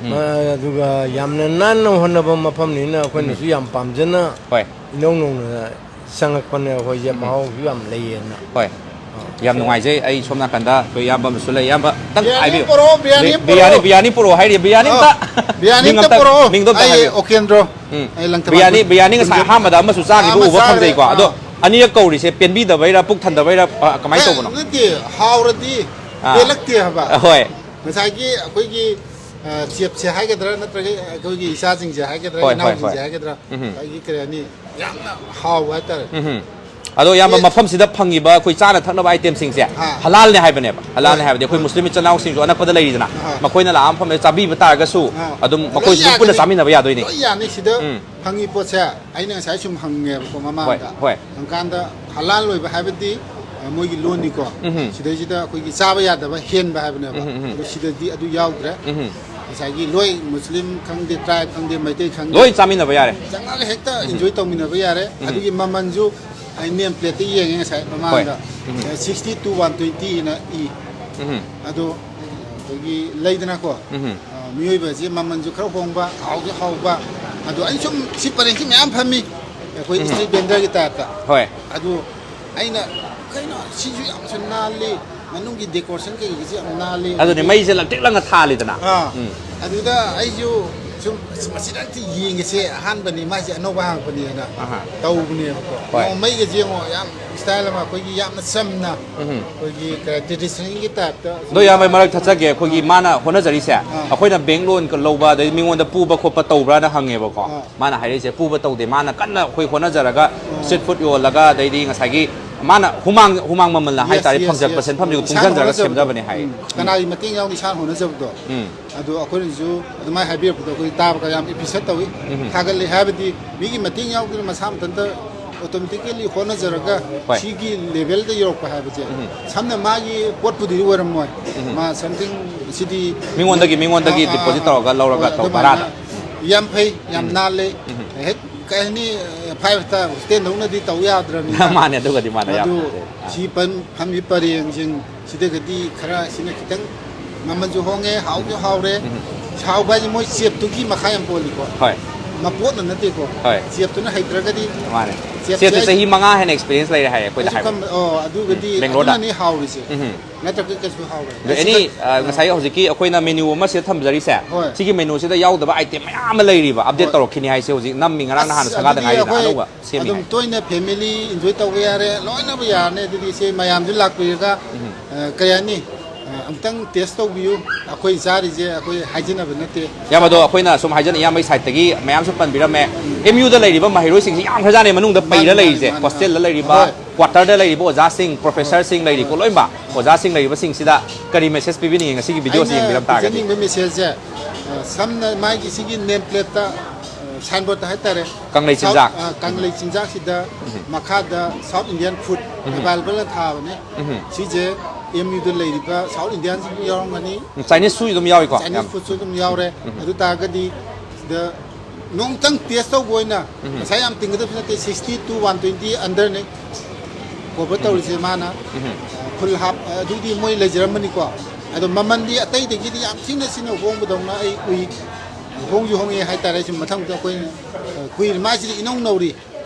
ꯎꯝ꯫ ꯑ, ꯑꯗꯨꯒ ꯌꯥꯝꯅ ꯅꯥꯟꯅ ꯍꯣꯠꯅꯕ ꯃꯐꯝꯅꯤꯅ ꯑꯩꯈꯣꯏꯅꯁꯨ ꯎꯝ꯫ ꯌꯥꯝ ꯄꯥꯝꯖꯅ ꯍꯣꯏ꯫ ꯏꯅꯧ ꯅꯧꯅ ꯆꯪꯉꯛꯄꯅꯦ ꯑꯩꯈꯣꯏꯁꯦ, ꯎꯝ꯫ ꯃꯍꯥꯎꯁꯨ ꯌꯥꯝ ꯂꯩꯌꯦꯅ꯫ ꯍꯣꯏ꯫ ꯑꯣ꯫ ꯌꯥꯝ ꯅꯨꯡꯉꯥꯏꯖꯩ꯫ ꯑꯩ ꯁꯣꯝ ꯅꯥꯀꯟꯗ ꯑꯩꯈꯣꯏ ꯏꯌꯥꯝꯕ ꯑꯃꯁꯨ ꯂꯩ꯫ ꯏꯌꯥꯝꯕ, ꯈꯤꯇꯪ ꯕꯤꯔꯌꯥꯅꯤ ꯍꯥꯏꯕꯤꯌꯨ꯫ ꯄꯨꯔꯛꯑꯣ, ꯕꯤꯔꯌꯥꯅꯤ ꯕꯤ-, ꯕꯤꯔꯌꯥꯅꯤ, ꯄꯨꯔꯛꯑꯣ꯫ ꯕꯤꯔꯌꯥꯅꯤ ꯄꯨꯔꯛꯑꯣ ꯍꯥꯏꯔꯤ꯫ ꯕꯤꯔꯌꯥꯅꯤ ꯑꯥ, ꯑꯝꯇ, ꯕꯤꯔꯌꯥꯅꯤ ꯃꯤꯡ ꯑꯝꯇ ꯑꯝꯇ, ꯄꯨꯔꯛꯑꯣ꯫ ꯃꯤꯡꯗꯣ ꯑꯝꯇ ꯑꯩ ꯍꯥꯏꯕꯤꯌꯨ꯫ ꯑꯣꯀꯦꯟꯗ꯭ꯔꯣ꯫ ꯎꯝ꯫ ꯑꯩ ꯂꯪꯊꯕꯥꯜ ꯕꯤꯔꯌꯥꯅꯤ, ꯕꯤꯔꯌꯥꯅꯤ ꯉꯁꯥꯏ ꯄꯨꯟꯕꯤ-, ꯑꯍꯥꯟꯕꯗ ꯑꯃꯁꯨ ꯆꯥꯈꯤꯕ ꯑꯃ ꯎꯕ ꯆꯥꯈ꯭ꯔꯦ꯫ ꯐꯪꯖꯩꯀꯣ꯫ ꯑꯗꯣ ꯑꯥ꯫ ꯑꯅꯤꯔꯛ ꯀꯧꯔꯤꯁꯦ ꯄꯦꯟꯕꯤꯗꯕꯩꯔꯥ, ꯄꯨꯛ ꯊꯟꯗꯕꯩꯔꯥ, ꯑ, ꯀꯃꯥꯏꯅ ꯇꯧꯕꯅꯣ? ꯅꯠꯇꯦ, ꯍꯥꯎꯔꯗꯤ ꯑꯥ꯫ ꯄꯦꯜꯂꯛꯇꯦ ꯍꯥꯏꯕ꯫ ꯍꯣꯏ꯫ ꯉꯁꯥꯏꯒꯤ ꯑꯩꯈꯣꯏꯒꯤ, ꯑ, ꯆꯦꯞꯁꯦ ꯍꯥꯏꯒꯗ꯭ꯔꯥ, ꯅꯠꯇ꯭ꯔꯒ ꯑꯩꯈꯣꯏꯒꯤ ꯏꯆꯥꯁꯤꯡꯁꯦ ꯍꯥꯏꯒꯗ꯭ꯔꯥ, ꯍꯣꯏ, ꯍꯣꯏ, ꯏꯅꯥꯎꯁꯤꯡꯁꯦ ꯍꯣꯏ꯫ ꯍꯥꯏꯒꯗ꯭ꯔꯥ, ꯎꯝ꯫ ꯉꯁꯥꯏꯒꯤ ꯀꯔꯤ ꯍꯥꯏꯅꯤ, ꯌꯥꯝꯅ ꯍꯥꯎꯕ ꯍꯥꯏꯇꯥꯔꯦ꯫ ꯎꯝ꯫ ꯑꯗꯣ, ꯏꯌꯥꯝꯕ, ꯑꯦ꯫ ꯃꯐꯝꯁꯤꯗ ꯐꯪꯉꯤꯕ ꯑꯩꯈꯣꯏ ꯆꯥꯅ ꯊꯛꯅꯕ ꯑꯥꯏꯇꯦꯝꯁꯤꯡꯁꯦ ꯑꯥ꯫ ꯍꯂꯥꯜꯅꯦ ꯍꯥꯏꯕꯅꯦꯕ꯫ ꯍꯂꯥꯜꯅꯦ ꯍꯣꯏ꯫ ꯍꯥꯏꯕꯗꯤ ꯑꯩꯈꯣꯏ ꯃꯨꯁꯂꯤꯝ ꯏꯆꯤꯜ ꯏꯅꯥꯎꯁꯤꯡꯁꯨ ꯑꯅꯛꯄꯗ ꯂꯩꯔꯤꯗꯅ, ꯑꯥ꯫ ꯃꯈꯣꯏꯅ ꯂꯥꯛꯑ ꯃꯐꯝꯗ ꯆꯥꯕꯤꯕ ꯇꯥꯔꯒꯁꯨ ꯑꯥ꯫ ꯑꯗꯨꯝ ꯂꯣꯏ ꯃꯈꯣꯏꯁꯨ ꯄꯨꯟꯅ ꯌꯥꯒꯅꯤ꯫ ꯆꯥꯃꯤꯟꯅꯕ ꯌꯥꯗꯣꯏꯅꯤ꯫ ꯂꯣꯏ ꯌꯥꯅꯤ꯫ ꯁꯤꯗ ꯎꯝ꯫ ꯐꯪꯉꯤ ꯄꯣꯠꯁꯦ ꯑꯩꯅ ꯉꯁꯥꯏ ꯁꯨꯝ ꯍꯪꯉꯦꯕꯀꯣ ꯃꯃꯥꯡꯗ꯫ ꯍꯣꯏ, ꯍꯣꯏ꯫ ꯍꯪꯀꯥꯟꯗ ꯍꯂꯥꯜ ꯑꯣꯏꯕ ꯍꯥꯏꯕꯗꯤ, ꯑ, ꯃꯣꯏꯒꯤ ꯂꯣꯟꯅꯤꯀꯣ꯫ ꯎꯝ꯫ ꯁꯤꯗꯩꯁꯤꯗ ꯑꯩꯈꯣꯏꯒꯤ ꯆꯥꯕ ꯌꯥꯗꯕ ꯍꯦꯟꯕ ꯍꯥꯏꯕꯅꯦꯕ꯫ ꯎꯝ, ꯎꯝ꯫ ꯑꯗꯣ ꯁꯤꯗꯗꯤ ꯑꯗꯨ ꯌꯥꯎꯗ꯭ꯔꯦ꯫ ꯎꯝ꯫ ꯉꯁꯥꯏꯒꯤ ꯂꯣꯏ, ꯃꯨꯁꯂꯤꯝ ꯈꯪꯗꯦ, ꯇ꯭ꯔꯥꯏꯕ ꯈꯪꯗꯦ, ꯃꯩꯇꯩ ꯈꯪꯗꯦ, ꯂꯣꯏ ꯆꯥꯃꯤꯟꯅꯕ ꯌꯥꯔꯦ꯫ ꯆꯪꯉꯒ ꯍꯦꯛꯇ ꯎꯝ꯫ ꯏꯟꯖꯣꯏ ꯇꯧꯃꯤꯟꯅꯕ ꯌꯥꯔꯦ꯫ ꯎꯝ꯫ ꯑꯗꯨꯒꯤ ꯃꯃꯜꯁꯨ ꯑꯩ ꯅꯦꯝ ꯄ꯭ꯂꯦꯠꯇ ꯌꯦꯡꯉꯦ ꯉꯁꯥꯏ ꯍꯣꯏ꯫ ꯃꯃꯥꯡꯗ꯫ ꯎꯝ꯫ Sixty to one twenty ꯅ ꯏ꯫ ꯎꯝ꯫ ꯑꯗꯣ ꯑꯩꯈꯣꯏꯒꯤ ꯂꯩꯗꯅꯀꯣ, ꯎꯝ꯫ ꯑ, ꯃꯤꯑꯣꯏꯕꯁꯦ ꯃꯃꯜꯁꯨ ꯈꯔ ꯍꯣꯡꯕ, ꯍꯥꯎꯁꯨ ꯍꯥꯎꯕ꯫ ꯑꯗꯣ ꯑꯩ ꯁꯨꯝ ꯁꯤ ꯄꯔꯦꯡꯁꯤ ꯃꯌꯥꯝ ꯐꯝꯃꯤ, ꯑꯩꯈꯣꯏ ꯎꯝ꯫ ꯁ꯭ꯇ꯭ꯔꯤꯠ ꯚꯦꯟꯗꯔꯒꯤ ꯇꯥꯏꯞꯇ꯫ ꯍꯣꯏ꯫ ꯑꯗꯣ ꯑꯩꯅ, "ꯀꯩꯅꯣ, ꯁꯤꯁꯨ ꯌꯥꯝꯁꯨ ꯅꯥꯜꯂꯤ, ꯃꯅꯨꯡꯒꯤ ꯗꯦꯀꯣꯔꯦꯁꯟ ꯀꯩꯀꯩꯁꯦ ꯌꯥꯝ ꯅꯥꯜꯂꯤ"꯫ ꯑꯗꯨꯅꯦ, ꯃꯩꯁꯦ ꯂꯪꯇ꯭ꯔꯤꯛ ꯂꯪꯅ ꯊꯥꯜꯂꯤꯗꯅ꯫ ꯑꯥ꯫ ꯎꯝ꯫ ꯑꯗꯨꯗ ꯑꯩꯁꯨ ꯁꯨꯝ, "ꯑꯁ, ꯃꯁꯤꯗ ꯑꯝꯇ ꯌꯦꯡꯒꯦꯁꯦ, ꯑꯍꯥꯟꯕꯅꯤ, ꯃꯥꯏꯁꯦ ꯑꯅꯧꯕ ꯍꯥꯡꯉꯛꯄꯅꯦꯅ" ꯑꯍꯥ꯫ ꯇꯧꯕꯅꯦꯕꯀꯣ꯫ ꯍꯣꯏ꯫ ꯅꯣꯡꯃꯩꯒꯁꯦ ꯌꯦꯡꯉꯣ, ꯌꯥꯝ ꯁ꯭ꯇꯥꯏꯜ ꯑꯃ, ꯑꯩꯈꯣꯏꯒꯤ ꯌꯥꯝꯅ ꯆꯝꯅ, ꯎꯝ꯫ ꯑꯩꯈꯣꯏꯒꯤ ꯀꯩ ꯍꯥꯏ, ꯇ꯭ꯔꯦꯗꯤꯁꯅꯦꯜꯒꯤ ꯇꯥꯏꯞꯇ꯫ ꯑꯗꯣ ꯏꯌꯥꯝꯕ, ꯃꯔꯛ ꯊꯠꯆꯒꯦ, ꯑꯩꯈꯣꯏꯒꯤ ꯑꯥ꯫ ꯃꯥꯅ ꯍꯣꯠꯅꯖꯔꯤꯁꯦ, ꯑꯥ꯫ ꯑꯩꯈꯣꯏꯅ ꯕꯦꯡ ꯂꯣꯟ ꯂꯧꯕ, ꯑꯗꯩ ꯃꯤꯉꯣꯟꯗ ꯄꯨꯕ ꯈꯣꯠꯄ ꯇꯧꯕ꯭ꯔꯥꯅ ꯍꯪꯉꯦꯕꯀꯣ꯫ ꯑꯥ꯫ ꯃꯥꯅ ꯍꯥꯏꯔꯛꯏꯁꯦ, ꯄꯨꯕ ꯇꯧꯗꯦ, ꯃꯥꯅ ꯀꯟꯅ ꯑꯩꯈꯣꯏ ꯍꯣꯠꯅꯖꯔꯒ ꯑꯣ꯫ ꯁ꯭ꯇ꯭ꯔꯤꯠ ꯐꯨꯗ ꯌꯣꯜꯂꯒ, ꯑꯗꯩꯗꯤ ꯉꯁꯥꯏꯒꯤ ꯃꯥꯅ ꯍꯨꯃꯥꯡ, ꯍꯨꯃꯥꯡ ꯃꯃꯜꯅ ꯌꯦꯁ, ꯍꯥꯏꯇꯥꯔꯦ, ꯌꯦꯁ, ꯐꯪꯖꯔꯛꯄ ꯌꯦꯁ꯫ ꯁꯦꯟꯐꯝꯁꯤꯒ ꯏꯁꯥꯅ ꯇꯨꯡꯁꯤꯟꯖꯔꯒ ꯍꯣꯠꯅꯖꯕꯗꯣ꯫ ꯁꯦꯝꯖꯕꯅꯦ ꯍꯥꯏꯌꯦ꯫ ꯎꯝ꯫ ꯎꯝ꯫ ꯀꯅꯥꯒꯤ ꯃꯇꯦꯡ ꯌꯥꯎꯗꯅ ꯏꯁꯥꯅ ꯍꯣꯠꯅꯖꯕꯗꯣ? ꯎꯝ꯫ ꯑꯗꯣ ꯑꯩꯈꯣꯏꯅꯁꯨ ꯑꯗꯨꯃꯥꯏꯅ ꯍꯥꯏꯕꯤꯔꯛꯄꯗꯣ ꯑꯩꯈꯣꯏ ꯇꯥꯕꯒ ꯌꯥꯝ ꯑꯦꯄ꯭ꯔꯤꯁꯤꯌꯦꯠ ꯇꯧꯏ, ꯎꯝ꯫ ꯊꯥꯒꯠꯂꯤ꯫ ꯍꯥꯏꯕꯗꯤ ꯃꯤꯒꯤ ꯃꯇꯦꯡ ꯌꯥꯎꯗꯅ ꯃꯁꯥ ꯃꯊꯟꯇ ꯑꯣꯇꯣꯃꯦꯇꯤꯀꯦꯜꯂꯤ ꯍꯣꯠꯅꯖꯔꯒ ꯍꯣꯏ꯫ ꯁꯤꯒꯤ ꯂꯦꯚꯦꯜꯗ ꯌꯧꯔꯛꯄ ꯍꯥꯏꯕꯁꯦ, ꯎꯝ꯫ ꯁꯝꯅ ꯃꯥꯒꯤ ꯄꯣꯠꯄꯨꯗꯤ ꯑꯣꯏꯔꯝꯃꯣꯏ, ꯎꯝ꯫ ꯃꯥ ꯁꯝꯊꯤꯡ ꯁꯤꯗꯤ ꯃꯤꯉꯣꯟꯗꯒꯤ, ꯃꯤꯉꯣꯟꯗꯒꯤ ꯑꯥ, ꯑꯥ, ꯗꯤꯄꯣꯖꯤꯠ ꯑꯥ, ꯇꯧꯔꯒ ꯂꯧꯔꯒ ꯍꯣꯏ, ꯇꯧ ꯑꯗꯨꯃꯥꯏꯅ ꯚꯔꯥꯗ꯫ ꯌꯥꯝ ꯐꯩ, ꯌꯥꯝ ꯎꯝ꯫ ꯅꯥꯜꯂꯦ꯫ ꯎꯝ꯫ ꯍꯦꯛ ꯀꯩ ꯍꯥꯏꯅꯤ, ꯐꯥꯏꯚ ꯁ꯭ꯇꯥꯔ ꯍꯣꯇꯦꯜꯗꯧꯅꯗꯤ ꯇꯧ ꯌꯥꯗ꯭ꯔꯕꯅꯤꯅ꯫ ꯃꯥꯅꯦ, ꯑꯗꯨꯒꯗꯤ ꯃꯥꯟꯅ ꯑꯗꯨ ꯌꯥꯄꯣꯟꯇꯦ꯫ ꯑꯥ꯫ ꯁꯤ ꯄꯟ-, ꯐꯝꯃꯤ ꯄꯔꯦꯡꯁꯤꯡ ꯁꯤꯗꯒꯗꯤ ꯈꯔ ꯁꯤꯅ ꯈꯤꯇꯪ ꯃꯃꯜꯁꯨ ꯍꯣꯡꯉꯦ, ꯍꯥꯎꯁꯨ ꯍꯥꯎꯔꯦ꯫ ꯎꯝ꯫ ꯍꯥꯎꯕ ꯍꯥꯏꯁꯦ ꯃꯣꯏ ꯆꯦꯞꯇꯨꯒꯤ ꯃꯈꯥ ꯌꯥꯝ ꯄꯣꯜꯂꯤꯀꯣ꯫ ꯍꯣꯏ꯫ ꯃꯄꯣꯠꯅ ꯅꯠꯇꯦꯀꯣ꯫ ꯍꯣꯏ꯫ ꯆꯦꯞꯇꯨꯅ ꯍꯩꯇ꯭ꯔꯒꯗꯤ ꯃꯥꯅꯦ꯫ ꯆꯦꯞꯁꯦ ꯆꯦꯞꯁꯦ ꯑꯩ ꯆꯍꯤ ꯃꯉꯥ ꯍꯦꯟꯅ ꯑꯦꯛꯁꯄꯤꯔꯤꯌꯦꯟꯁ ꯂꯩꯔꯦ ꯍꯥꯏꯌꯦ ꯑꯩꯈꯣꯏꯗ ꯑꯩꯁꯨ ꯍꯥꯏꯕ꯫ ꯈꯪ-, ꯑꯣ, ꯑꯗꯨꯒꯗꯤ ꯎꯝ, ꯕꯦꯡꯒ꯭ꯂꯣꯔꯗ꯫ ꯑꯗꯨꯅꯅꯤ ꯍꯥꯎꯔꯤꯁꯦ꯫ ꯎꯝ꯫ ꯅꯠꯇ꯭ꯔꯒꯗꯤ ꯀꯩꯁꯨ ꯍꯥꯎꯔꯣꯏ꯫ ꯑꯗꯣ ꯑꯦꯅꯤ, ꯁꯤꯗ ꯑ, ꯑꯥ꯫ ꯉꯁꯥꯏ ꯍꯧꯖꯤꯛꯀꯤ ꯑꯩꯈꯣꯏꯅ ꯃꯦꯅ꯭ꯌꯨ ꯑꯃ ꯁꯤꯗ ꯊꯝꯖꯔꯤꯁꯦ, ꯍꯣꯏ꯫ ꯁꯤꯒꯤ ꯃꯦꯅ꯭ꯌꯨꯁꯤꯗ ꯌꯥꯎꯗꯕ ꯑꯥꯏꯇꯦꯝ ꯃꯌꯥꯝ ꯑꯃ ꯂꯩꯔꯤꯕ, ꯑꯞꯗꯦꯠ ꯍꯣꯏ꯫ ꯇꯧꯔꯛꯈꯤꯅꯤ ꯍꯥꯏꯁꯦ ꯍꯧꯖꯤꯛ ꯅꯝꯃꯤ, ꯉꯔꯥꯡ ꯅꯍꯥꯟ ꯑꯁ, ꯁꯪꯒꯥꯗ ꯑꯗꯨꯗꯤ ꯉꯥꯏꯔꯤꯗꯅ, ꯑꯩꯈꯣꯏ ꯑꯅꯧꯕ ꯁꯦꯝꯃꯤ ꯑꯗꯨꯝ ꯍꯥꯏ꯫ ꯇꯣꯏꯅ ꯐꯦꯃꯤꯂꯤ ꯏꯟꯖꯣꯏ ꯇꯧꯕ ꯌꯥꯔꯦ, ꯂꯣꯏꯅꯕ ꯌꯥꯔꯅꯤ꯫ ꯑꯗꯨꯗꯤ ꯁꯤ ꯃꯌꯥꯝꯁꯨ ꯂꯥꯛꯄꯤꯔꯒ, ꯎꯝ꯫ ꯑ, ꯀꯩ ꯍꯥꯏꯅꯤ? ꯑ, ꯑꯃꯨꯛꯇꯪ ꯇꯦꯁ ꯇꯧꯕꯤꯌꯨ꯫ ꯑꯩꯈꯣꯏ ꯆꯥꯔꯤꯁꯦ ꯑꯩꯈꯣꯏ ꯍꯥꯏꯖꯅꯕ ꯅꯠꯇꯦ꯫ ꯏꯌꯥꯝꯕꯗꯣ ꯑꯩꯈꯣꯏꯅ ꯁꯨꯝ ꯍꯥꯏꯖꯅ, ꯏꯌꯥꯝꯕꯒꯤ ꯁꯥꯏꯠꯇꯒꯤ ꯃꯌꯥꯝꯁꯨ ꯄꯟꯕꯤꯔꯝꯃꯦ꯫ ꯎꯝ꯫ ꯑꯦꯝ ꯌꯨꯗ ꯂꯩꯔꯤꯕ ꯃꯍꯩꯔꯣꯏꯁꯤꯡꯁꯤ ꯌꯥꯝ ꯈ꯭ꯔꯖꯥꯠꯅꯦ, ꯃꯅꯨꯡꯗ ꯃꯥꯅꯤ, ꯄꯩꯔ ꯃꯥꯅꯤ, ꯂꯩꯔꯤꯁꯦ꯫ ꯃꯥꯅꯤ, ꯃꯥꯅꯤ꯫ ꯍꯣꯁꯇꯦꯜꯗ ꯂꯩꯔꯤꯕ, ꯍꯣꯏ꯫ ꯀ꯭ꯋꯥꯇꯔꯗ ꯂꯩꯔꯤꯕ ꯑꯣꯖꯥꯁꯤꯡ, ꯍꯣꯏ꯫ ꯄ꯭ꯔꯣꯐꯦꯁꯔꯁꯤꯡ ꯂꯩꯔꯤꯀꯣ, ꯂꯣꯏꯅꯃꯛ ꯑꯣꯖꯥꯁꯤꯡ ꯂꯩꯔꯤꯕꯁꯤꯡꯁꯤꯗ ꯀꯔꯤ ꯃꯦꯁꯦꯖ ꯄꯤꯕꯤꯅꯤꯡꯉꯤ ꯉꯁꯤꯒꯤ ꯚꯤꯗꯤꯑꯣꯁꯤ ꯑꯩꯅ ꯌꯦꯡꯕꯤꯔꯝ ꯇꯥꯔꯒꯗꯤ? ꯄꯤꯖꯅꯤꯡꯕ ꯃꯦꯁꯦꯖꯁꯦ, ꯑ, ꯁꯝꯅ ꯃꯥꯒꯤ ꯁꯤꯒꯤ ꯅꯦꯝ ꯄ꯭ꯂꯦꯠꯇ, ꯑ, ꯁꯥꯏꯟꯕꯣꯔꯗꯇ ꯍꯥꯏꯇꯥꯔꯦ, ꯀꯪꯂꯩ ꯁꯥꯎꯠ, ꯆꯤꯟꯖꯥꯛ꯫ ꯑ, ꯀꯪꯂꯩ ꯆꯤꯟꯖꯥꯛꯁꯤꯗ ꯎꯝ꯫ ꯃꯈꯥꯗ ꯁꯥꯎꯠ ꯏꯟꯗꯤꯌꯥꯟ ꯐꯨꯗ ꯎꯝ꯫ ꯑꯦꯚꯥꯏꯂꯦꯕꯜꯅ ꯊꯥꯕꯅꯦ꯫ ꯎꯝ꯫ ꯁꯤꯁꯦ ꯑꯦꯝ ꯌꯨꯗ ꯂꯩꯔꯤꯕ ꯁꯥꯎꯠ ꯏꯟꯗꯤꯌꯥꯟꯁꯤꯡꯁꯨ ꯌꯥꯎꯔꯝꯒꯅꯤ, ꯆꯥꯏꯅꯤꯁꯁꯨ ꯑꯗꯨꯝ ꯌꯥꯎꯏꯀꯣ ꯆꯥꯏꯅꯤꯁ ꯌꯥꯝ ꯐꯨꯗꯁꯨ ꯑꯗꯨꯝ ꯌꯥꯎꯔꯦ꯫ ꯑꯗꯨ ꯇꯥꯔꯒꯗꯤ ꯁꯤꯗ ꯅꯣꯡꯇꯪ ꯇꯦꯁ ꯇꯧꯕ ꯑꯣꯏꯅ ꯄꯩꯁꯥ ꯌꯥꯝ ꯇꯤꯡꯒꯗꯕꯁꯨ ꯅꯠꯇꯦ, ꯁꯤꯛꯁꯇꯤ ꯇꯨ ꯋꯥꯟ ꯇ꯭ꯋꯦꯟꯇꯤ ꯑꯟꯗꯔꯅꯤ ꯀꯣꯚꯔ ꯇꯧꯔꯤꯁꯦ ꯃꯥꯅ꯫ ꯐꯨꯜ ꯍꯥꯞ ꯑꯗꯨꯗꯤ ꯃꯣꯏ ꯂꯩꯖꯔꯝꯕꯅꯤꯀꯣ꯫ ꯑꯗꯣ ꯃꯃꯜꯗꯤ ꯑꯇꯩꯗꯒꯤꯗꯤ ꯌꯥꯝ ꯊꯤꯅ ꯁꯤꯅ ꯍꯣꯡꯕꯗꯧꯅ ꯑꯩ ꯎꯏ꯫ ꯍꯣꯡꯁꯨ ꯍꯣꯡꯉꯦ ꯍꯥꯏꯇꯥꯔꯦ꯫ ꯁꯨꯝ ꯃꯊꯪ ꯃꯊꯪ ꯑꯩꯈꯣꯏꯅ, ꯑ, ꯀꯨꯏꯔ ꯃꯥꯁꯤꯗꯤ ꯏꯅꯧ ꯅꯧꯔꯤ꯫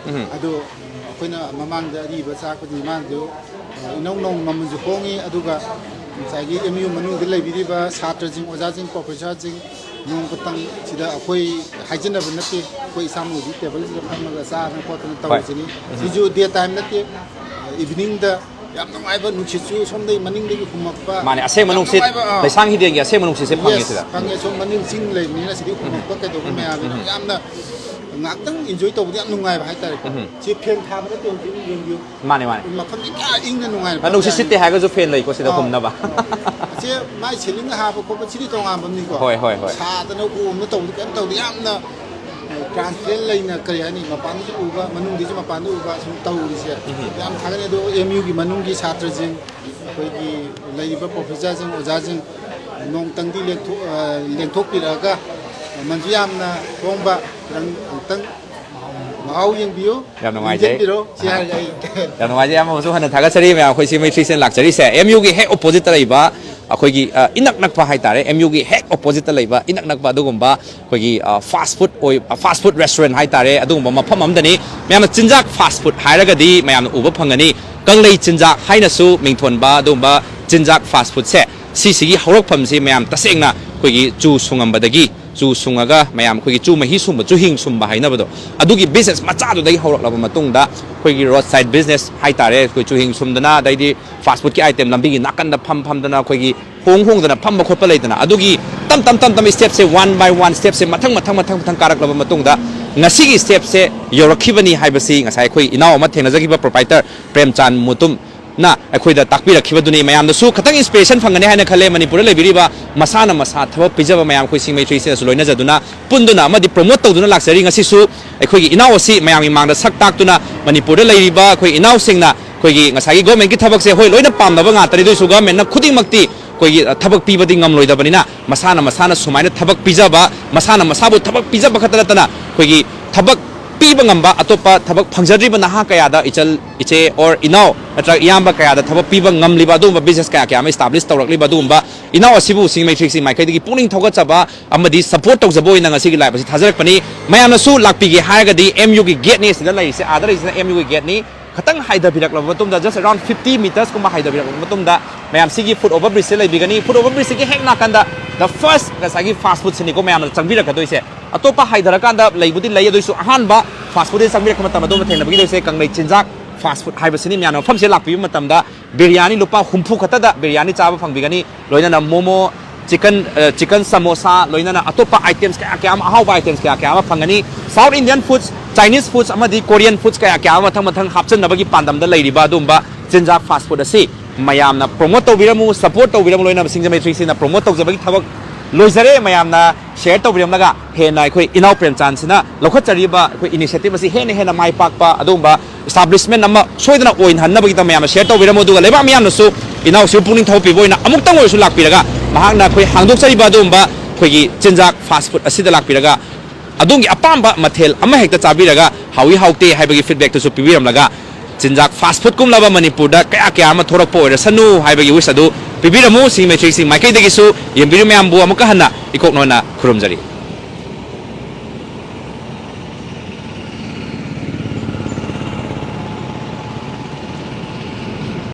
ꯑꯗꯣ ꯑꯩꯈꯣꯏꯅ ꯃꯃꯥꯡꯗ ꯑꯔꯤꯕ ꯆꯥꯔꯛꯄꯗꯤ ꯃꯥꯁꯨ, ꯑ, ꯏꯅꯧ ꯅꯧꯅ ꯃꯃꯜꯁꯨ ꯍꯣꯡꯉꯤ꯫ ꯑꯗꯨꯒ ꯉꯁꯥꯏꯒꯤ ꯑꯦꯝ ꯌꯨ ꯃꯅꯨꯡꯗ ꯂꯩꯕꯤꯔꯤꯕ ꯁꯥꯇ꯭ꯔꯁꯤꯡ, ꯑꯣꯖꯥꯁꯤꯡ, ꯄ꯭ꯔꯣꯐꯦꯁꯔꯁꯤꯡ ꯅꯣꯡꯃꯇꯪ ꯁꯤꯗ ꯑꯩꯈꯣꯏ ꯍꯥꯏꯖꯅꯕ ꯅꯠꯇꯦ, ꯑꯩꯈꯣꯏ ꯏꯁꯥꯃꯛꯗꯤ ꯇꯦꯕꯜꯁꯤꯗ ꯐꯝꯃꯒ ꯆꯥꯗꯅ ꯈꯣꯠꯇꯅ ꯇꯧꯔꯤꯁꯤꯅꯤ꯫ ꯁꯤꯁꯨ ꯗꯦ ꯇꯥꯏꯝ ꯅꯠꯇꯦ, ꯏꯚꯤꯅꯤꯡꯗ ꯌꯥꯝ ꯅꯨꯡꯉꯥꯏꯕ ꯅꯨꯡꯁꯤꯠꯁꯨ ꯁꯣꯝꯗꯒꯤ ꯃꯅꯤꯡꯗꯒꯤ ꯍꯨꯝꯃꯛꯄ꯫ ꯃꯥꯅꯦ, ꯑꯁꯦꯡꯕ ꯌꯥꯝ ꯅꯨꯡꯁꯤꯠ, ꯅꯨꯡꯉꯥꯏꯕ, ꯑꯥ꯫ ꯂꯩꯁꯥꯡ ꯍꯤꯗꯦꯟꯒꯤ ꯑꯁꯦꯡꯕ ꯅꯨꯡꯁꯤꯠꯁꯦ ꯐꯪꯉꯦ Yes, ꯁꯤꯗ꯫ ꯐꯪꯉꯦ꯫ ꯁꯣꯝ ꯃꯅꯤꯡ ꯆꯤꯡ ꯂꯩꯕꯅꯤꯅ ꯁꯤꯗꯤ ꯍꯨꯝꯃꯛꯄ ꯀꯩꯗꯧꯕ ꯃꯌꯥꯝꯗꯨꯅ ꯌꯥꯝꯅ ꯉꯥꯏꯍꯥꯛꯇꯪ ꯏꯟꯖꯣꯏ ꯇꯧꯕꯗ ꯌꯥꯝ ꯅꯨꯡꯉꯥꯏꯕ ꯍꯥꯏꯇꯥꯔꯦ꯫ ꯁꯤ ꯐꯦꯟ ꯊꯥꯕ ꯅꯠꯇꯦ, ꯍꯧꯖꯤꯛ ꯌꯦꯡꯕꯤꯌꯨ꯫ ꯃꯥꯅꯦ ꯃꯥꯅꯦ꯫ ꯃꯐꯝꯁꯦ ꯀꯌꯥ ꯏꯪꯅ ꯅꯨꯡꯉꯥꯏꯅ ꯑ, ꯅꯨꯡꯁꯤꯠ ꯁꯤꯠꯇꯦ ꯍꯥꯏꯔꯒꯁꯨ ꯐꯦꯟ ꯂꯩꯀꯣ ꯁꯤꯗ ꯑꯥ꯫ ꯍꯨꯝꯅꯕ꯫ ꯁꯦ ꯃꯥꯏ ꯁꯤꯂꯤꯡ ꯍꯥꯞꯄ ꯈꯣꯠꯄ ꯁꯤꯗꯤ ꯇꯣꯉꯥꯟꯕꯅꯤꯀꯣ꯫ ꯍꯣꯏ, ꯍꯣꯏ, ꯍꯣꯏ꯫ ꯁꯥꯗꯅ ꯑꯣꯝꯅ ꯇꯧꯕꯗꯤ ꯀꯩꯝ ꯇꯧꯗꯦ꯫ ꯌꯥꯝꯅ ꯇ꯭ꯔꯥꯟꯁꯄꯦꯔꯦꯟ ꯂꯩꯅ, ꯀꯔꯤ ꯍꯥꯏꯅꯤ, ꯃꯄꯥꯟꯗꯁꯨ ꯎꯕ ꯃꯅꯨꯡꯗꯁꯨ ꯃꯄꯥꯟꯗ ꯎꯕ ꯁꯨꯝ ꯇꯧꯔꯤꯁꯦ ꯌꯥꯝ ꯊꯥꯒꯠꯅꯤ꯫ ꯑꯗꯣ ꯑꯦꯝ ꯌꯨꯒꯤ ꯃꯅꯨꯡꯒꯤ ꯁꯥꯇ꯭ꯔꯁꯤꯡ, ꯑꯩꯈꯣꯏꯒꯤ ꯂꯩꯔꯤꯕ ꯄ꯭ꯔꯣꯐꯦꯁꯔꯁꯤꯡ, ꯑꯣꯖꯥꯁꯤꯡ ꯅꯣꯡꯇꯪꯗꯤ ꯂꯦꯡꯊꯣꯛ-, ꯑ, ꯂꯦꯡꯊꯣꯛꯄꯤꯔꯛꯑꯒ ꯃꯃꯜꯁꯨ ꯌꯥꯝꯅ ꯍꯣꯡꯕ, ꯅꯪ ꯑꯃꯨꯛꯇꯪ ꯃꯍꯥꯎ ꯌꯦꯡꯕꯤꯌꯨ꯫ ꯌꯥꯝ ꯅꯨꯡꯉꯥꯏꯖꯩ꯫ ꯌꯦꯡꯁꯤꯟꯕꯤꯔꯣ꯫ ꯁꯤ ꯍꯥꯏꯔꯒ ꯑꯩ ꯌꯥꯝ ꯅꯨꯡꯉꯥꯏꯖꯩ, ꯑꯌꯥꯝꯕ ꯑꯃꯁꯨ ꯍꯟꯅ ꯊꯥꯒꯠꯆꯔꯤ ꯃꯌꯥꯝ꯫ ꯑꯩꯈꯣꯏ ꯁꯤ ꯃꯩ ꯊ꯭ꯔꯤ ꯁꯦꯟ ꯂꯥꯛꯆꯔꯤꯁꯦ ꯑꯦꯝ ꯌꯨꯒꯤ ꯍꯦꯛ ꯑꯣꯄꯣꯖꯤꯠꯇ ꯂꯩꯕ, ꯑꯩꯈꯣꯏꯒꯤ, ꯑ, ꯏꯅꯛ ꯅꯛꯄ ꯍꯥꯏꯇꯥꯔꯦ, ꯑꯦꯝ ꯌꯨꯒꯤ ꯍꯦꯛ ꯑꯣꯄꯣꯖꯤꯠꯇ ꯂꯩꯕ ꯏꯅꯛ ꯅꯛꯄ ꯑꯗꯨꯒꯨꯝꯕ ꯑꯩꯈꯣꯏꯒꯤ, ꯑ, ꯐꯥꯁ ꯐꯨꯗ ꯑꯣꯏ-, ꯑ, ꯐꯥꯁ ꯐꯨꯗ ꯔꯦꯁꯇꯨꯔꯦꯟ ꯍꯥꯏꯇꯥꯔꯦ, ꯑꯗꯨꯒꯨꯝꯕ ꯃꯐꯝ ꯑꯃꯗꯅꯤ꯫ ꯃꯌꯥꯝꯅ ꯆꯤꯟꯖꯥꯛ ꯐꯥꯁ ꯐꯨꯗ ꯍꯥꯏꯔꯒꯗꯤ ꯃꯌꯥꯝꯅ ꯎꯕ ꯐꯪꯒꯅꯤ, ꯀꯪꯂꯩ ꯆꯤꯟꯖꯥꯛ ꯍꯥꯏꯅꯁꯨ ꯃꯤꯡꯊꯣꯟꯕ ꯑꯗꯨꯒꯨꯝꯕ ꯆꯤꯟꯖꯥꯛ ꯐꯥꯁ ꯐꯨꯗꯁꯦ꯫ ꯁꯤꯁꯤꯒꯤ ꯍꯧꯔꯛꯐꯝꯁꯤ ꯃꯌꯥꯝ ꯇꯁꯦꯡꯅ ꯑꯩꯈꯣꯏꯒꯤ ꯆꯨ ꯁꯨꯡꯉꯝꯕꯗꯒꯤ, ꯆꯨ ꯁꯨꯡꯉꯒ ꯃꯌꯥꯝ ꯑꯩꯈꯣꯏꯒꯤ ꯆꯨ ꯃꯍꯤ ꯁꯨꯝꯕ, ꯆꯨꯍꯤꯡ ꯁꯨꯝꯕ ꯍꯥꯏꯅꯕꯗꯣ, ꯑꯗꯨꯒꯤ ꯕꯤꯖꯤꯅꯦꯁ ꯃꯆꯥꯗꯨꯗꯒꯤ ꯍꯧꯔꯛꯂꯕ ꯃꯇꯨꯡꯗ ꯑꯩꯈꯣꯏꯒꯤ ꯔꯣꯗ ꯁꯥꯏꯠ ꯕꯤꯖꯤꯅꯦꯁ ꯍꯥꯏꯇꯥꯔꯦ, ꯑꯩꯈꯣꯏ ꯆꯨꯍꯤꯡ ꯁꯨꯝꯗꯅ, ꯑꯗꯩꯗꯤ ꯐꯥꯁ ꯐꯨꯗꯀꯤ ꯑꯥꯏꯇꯦꯝ ꯂꯝꯕꯤꯒꯤ ꯅꯥꯀꯟꯗ ꯐꯝ ꯐꯝꯗꯅ ꯑꯩꯈꯣꯏꯒꯤ ꯍꯣꯡ ꯍꯣꯡꯗꯅ ꯐꯝꯕ ꯈꯣꯠꯄ ꯂꯩꯗꯅ, ꯑꯗꯨꯒꯤ ꯇꯞ ꯇꯞ ꯇꯞ ꯇꯞ ꯁ꯭ꯇꯦꯞꯁꯦ, ꯋꯥꯟ ꯕꯥꯏ ꯋꯥꯟ ꯁ꯭ꯇꯦꯞꯁꯦ ꯃꯊꯪ ꯃꯊꯪ ꯃꯊꯪ ꯃꯊꯪ ꯀꯥꯔꯛꯂꯕ ꯃꯇꯨꯡꯗ ꯉꯁꯤꯒꯤ ꯁ꯭ꯇꯦꯞꯁꯦ ꯌꯧꯔꯛꯈꯤꯕꯅꯤ ꯍꯥꯏꯕꯁꯤ ꯉꯁꯥꯏ ꯑꯩꯈꯣꯏ ꯏꯅꯥꯎ ꯑꯃ ꯊꯦꯡꯅꯖꯈꯤꯕ ꯄ꯭ꯔꯣꯄꯥꯏꯇꯔ ꯄ꯭ꯔꯦꯝꯆꯥꯟ ꯃꯨꯇꯨꯝ ꯅ ꯑꯩꯈꯣꯏꯗ ꯇꯥꯛꯄꯤꯔꯛꯈꯤꯕꯗꯨꯅꯤ꯫ ꯃꯌꯥꯝꯗꯁꯨ ꯈꯤꯇꯪ inspiration ꯐꯪꯒꯅꯤ ꯍꯥꯏꯅ ꯈꯜꯂꯦ꯫ ꯃꯅꯤꯄꯨꯔꯗ ꯂꯩꯕꯤꯔꯤꯕ ꯃꯁꯥꯅ ꯃꯁꯥ ꯊꯕꯛ ꯄꯤꯖꯕ ꯃꯌꯥꯝ, ꯑꯩꯈꯣꯏ ꯁꯤꯡꯃꯩ ꯊ꯭ꯔꯤ ꯁꯤꯅꯁꯨ ꯂꯣꯏꯅꯖꯗꯨꯅ, ꯄꯨꯟꯗꯨꯅ ꯑꯃꯗꯤ promote ꯇꯧꯗꯨꯅ ꯂꯥꯛꯆꯔꯤ꯫ ꯉꯁꯤꯁꯨ ꯑꯩꯈꯣꯏꯒꯤ ꯏꯅꯥꯎ ꯑꯁꯤ ꯃꯌꯥꯝꯒꯤ ꯃꯥꯡꯗ ꯁꯛ ꯇꯥꯛꯇꯨꯅ, ꯃꯅꯤꯄꯨꯔꯗ ꯂꯩꯔꯤꯕ ꯑꯩꯈꯣꯏ ꯏꯅꯥꯎꯁꯤꯡꯅ ꯑꯩꯈꯣꯏꯒꯤ ꯉꯁꯥꯏꯒꯤ government ꯀꯤ ꯊꯕꯛꯁꯦ, ꯍꯣꯏ, ꯂꯣꯏꯅ ꯄꯥꯝꯅꯕ ꯉꯥꯛꯇꯅꯤ, ꯑꯗꯨ ꯑꯣꯏꯔꯁꯨ government ꯅ ꯈꯨꯗꯤꯡꯃꯛꯇꯤ ꯑꯩꯈꯣꯏꯒꯤ, ꯑ, ꯊꯕꯛ ꯄꯤꯕꯗꯤ ꯉꯝꯂꯣꯏꯗꯕꯅꯤꯅ, ꯃꯁꯥꯅ ꯃꯁꯥꯅ ꯁꯨꯃꯥꯏꯅ ꯊꯕꯛ ꯄꯤꯖꯕ, ꯃꯁꯥꯅ ꯃꯁꯥꯕꯨ ꯊꯕꯛ ꯄꯤꯖꯕ ꯈꯛꯇ ꯅꯠꯇꯅ ꯑꯩꯈꯣꯏꯒꯤ ꯊꯕꯛ ꯄꯤꯕ ꯉꯝꯕ, ꯑꯇꯣꯞꯄ ꯊꯕꯛ ꯐꯪꯖꯗ꯭ꯔꯤꯕ ꯅꯍꯥ ꯀꯌꯥꯗ, ꯏꯆꯜ, ꯏꯆꯦ or ꯏꯅꯥꯎ ꯅꯠꯇ꯭ꯔꯒ ꯏꯌꯥꯝꯕ ꯀꯌꯥꯗ ꯊꯕꯛ ꯄꯤꯕ ꯉꯝꯂꯤꯕ ꯑꯗꯨꯒꯨꯝꯕ business ꯀꯌꯥ ꯀꯌꯥ ꯑꯃ establish ꯇꯧꯔꯛꯂꯤꯕ ꯑꯗꯨꯒꯨꯝꯕ ꯏꯅꯥꯎ ꯑꯁꯤꯕꯨ ꯁꯤꯡꯃꯩ ꯊ꯭ꯔꯤ ꯁꯤ ꯃꯥꯏꯀꯩꯗꯒꯤ ꯄꯨꯛꯅꯤꯡ ꯊꯧꯒꯠꯆꯕ ꯑꯃꯗꯤ support ꯇꯧꯖꯕ ꯑꯣꯏꯅ ꯉꯁꯤꯒꯤ live ꯑꯁꯤ ꯊꯥꯖꯔꯛꯄꯅꯤ꯫ ꯃꯌꯥꯝꯅꯁꯨ ꯂꯥꯛꯄꯤꯒꯦ ꯍꯥꯏꯔꯒꯗꯤ M U ꯒꯤ gate ꯅꯤ ꯁꯤꯗ ꯂꯩꯔꯤꯁꯦ, ꯑꯥꯗ ꯂꯩꯔꯤꯁꯤꯅ M U ꯒꯤ gate ꯅꯤ꯫ ꯈꯇꯪ ꯍꯥꯏꯊꯕꯤꯔꯛꯂꯕ ꯃꯇꯨꯡꯗ, just around fifty meters ꯀꯨꯝꯕ ꯍꯥꯏꯊꯕꯤꯔꯛꯂꯕ ꯃꯇꯨꯡꯗ, ꯃꯌꯥꯝ ꯁꯤꯒꯤ foot over bridge ꯁꯦ ꯂꯩꯕꯤꯒꯅꯤ꯫ Foot over bridge ꯁꯤꯒꯤ ꯍꯦꯛ ꯅꯥꯀꯟꯗ the first ꯉꯁꯥꯏꯒꯤ fast food ꯁꯤꯅꯤꯀꯣ ꯃꯌꯥꯝꯅ ꯆꯪꯕꯤꯔꯛꯀꯗꯣꯏꯁꯦ꯫ ꯑꯇꯣꯞꯄ ꯍꯥꯏꯊꯔꯀꯥꯟꯗ ꯂꯩꯕꯨꯗꯤ ꯂꯩ, ꯑꯗꯨ ꯑꯣꯏꯁꯨ ꯑꯍꯥꯟꯕ fast food ꯗ ꯆꯪꯕꯤꯔꯛꯄ ꯃꯇꯝꯗ ꯑꯗꯣꯝꯅ ꯊꯦꯡꯅꯕꯤꯒꯗꯣꯏꯁꯦ ꯀꯪꯂꯩ ꯆꯤꯟꯖꯥꯛ fast food ꯍꯥꯏꯕꯁꯤꯅꯤ꯫ ꯃꯌꯥꯝꯅ ꯃꯐꯝꯁꯤꯗ ꯂꯥꯛꯄꯤꯕ ꯃꯇꯝꯗ ꯕꯤꯔꯌꯥꯅꯤ ꯂꯨꯄꯥ ꯍꯨꯝꯐꯨ ꯈꯛꯇꯗ ꯕꯤꯔꯌꯥꯅꯤ ꯆꯥꯕ ꯐꯪꯕꯤꯒꯅꯤ, ꯂꯣꯏꯅꯅ momo, chicken, ꯑ, chicken samosa, ꯂꯣꯏꯅꯅ ꯑꯇꯣꯞꯄ items ꯀꯌꯥ ꯀꯌꯥ ꯑꯃ, ꯑꯍꯥꯎꯕ items ꯀꯌꯥ ꯀꯌꯥ ꯑꯃ ꯐꯪꯒꯅꯤ꯫ South Indian foods, Chinese foods ꯑꯃꯗꯤ Korean foods ꯀꯌꯥ ꯀꯌꯥ ꯑꯃ ꯃꯊꯪ ꯃꯊꯪ ꯍꯥꯞꯆꯤꯟꯅꯕꯒꯤ ꯄꯥꯟꯗꯝꯗ ꯂꯩꯔꯤꯕ ꯑꯗꯨꯒꯨꯝꯕ ꯆꯤꯟꯖꯥꯛ fast food ꯑꯁꯤ ꯃꯌꯥꯝꯅ promote ꯇꯧꯕꯤꯔꯝꯃꯨ, support ꯇꯧꯕꯤꯔꯝꯃꯨ꯫ ꯂꯣꯏꯅꯅ ꯁꯤꯡꯖꯃꯩ ꯊ꯭ꯔꯤ ꯁꯤꯅ promote ꯇꯧꯖꯕꯒꯤ ꯊꯕꯛ ꯂꯣꯏꯖꯔꯦ꯫ ꯃꯌꯥꯝꯅ share ꯇꯧꯕꯤꯔꯝꯂꯒ ꯍꯦꯟꯅ ꯑꯩꯈꯣꯏ ꯏꯅꯥꯎ ꯄ꯭ꯔꯦꯝꯆꯥꯟꯁꯤꯅ ꯂꯧꯈꯠꯆꯔꯤꯕ ꯑꯩꯈꯣꯏ initiative ꯑꯁꯤ ꯍꯦꯟꯅ ꯍꯦꯟꯅ ꯃꯥꯏ ꯄꯥꯛꯄ ꯑꯗꯨꯒꯨꯝꯕ establishment ꯑꯃ ꯁꯣꯏꯗꯅ ꯑꯣꯏꯍꯟꯅꯕꯒꯤꯗꯃꯛ ꯃꯌꯥꯝꯅ share ꯇꯧꯕꯤꯔꯝꯃꯨ꯫ ꯑꯗꯨꯒ ꯂꯩꯕꯥꯛ ꯃꯤꯌꯥꯝꯅꯁꯨ ꯏꯅꯥꯎꯁꯤꯕꯨ ꯄꯨꯛꯅꯤꯡ ꯊꯧꯒꯠꯄꯤꯕ ꯑꯣꯏꯅ ꯑꯃꯨꯛꯇꯪ ꯑꯣꯏꯔꯁꯨ ꯂꯥꯛꯄꯤꯔꯒ ꯃꯍꯥꯛꯅ ꯑꯩꯈꯣꯏ ꯍꯥꯡꯗꯣꯛꯆꯔꯤꯕ ꯑꯗꯨꯒꯨꯝꯕ ꯑꯩꯈꯣꯏꯒꯤ ꯆꯤꯟꯖꯥꯛ fast food ꯑꯁꯤꯗ ꯂꯥꯛꯄꯤꯔꯒ ꯑꯗꯣꯝꯒꯤ ꯑꯄꯥꯝꯕ ꯃꯊꯦꯜ ꯑꯃ ꯍꯦꯛꯇ ꯆꯥꯕꯤꯔꯒ ꯍꯥꯎꯏ ꯍꯥꯎꯇꯦ ꯍꯥꯏꯕꯒꯤ feedback ꯇꯨꯁꯨ ꯄꯤꯕꯤꯔꯝꯂꯒ ꯆꯤꯟꯖꯥꯛ fast food ꯀꯨꯝꯂꯕ ꯃꯅꯤꯄꯨꯔꯗ ꯀꯌꯥ ꯀꯌꯥ ꯑꯃ ꯊꯣꯔꯛꯄ ꯑꯣꯏꯔꯁꯅꯨ ꯍꯥꯏꯕꯒꯤ wish ꯑꯗꯨ ꯄꯤꯕꯤꯔꯝꯃꯨ꯫ ꯁꯤꯡꯃꯩ ꯊ꯭ꯔꯤ ꯁꯤ ꯃꯥꯏꯀꯩꯗꯒꯤꯁꯨ ꯌꯦꯡꯕꯤꯔꯤꯕ ꯃꯌꯥꯝꯕꯨ ꯑꯃꯨꯛꯀ ꯍꯟꯅ ꯏꯀꯣꯛ ꯅꯣꯟꯅ ꯈꯨꯔꯨꯝꯖꯔꯤ꯫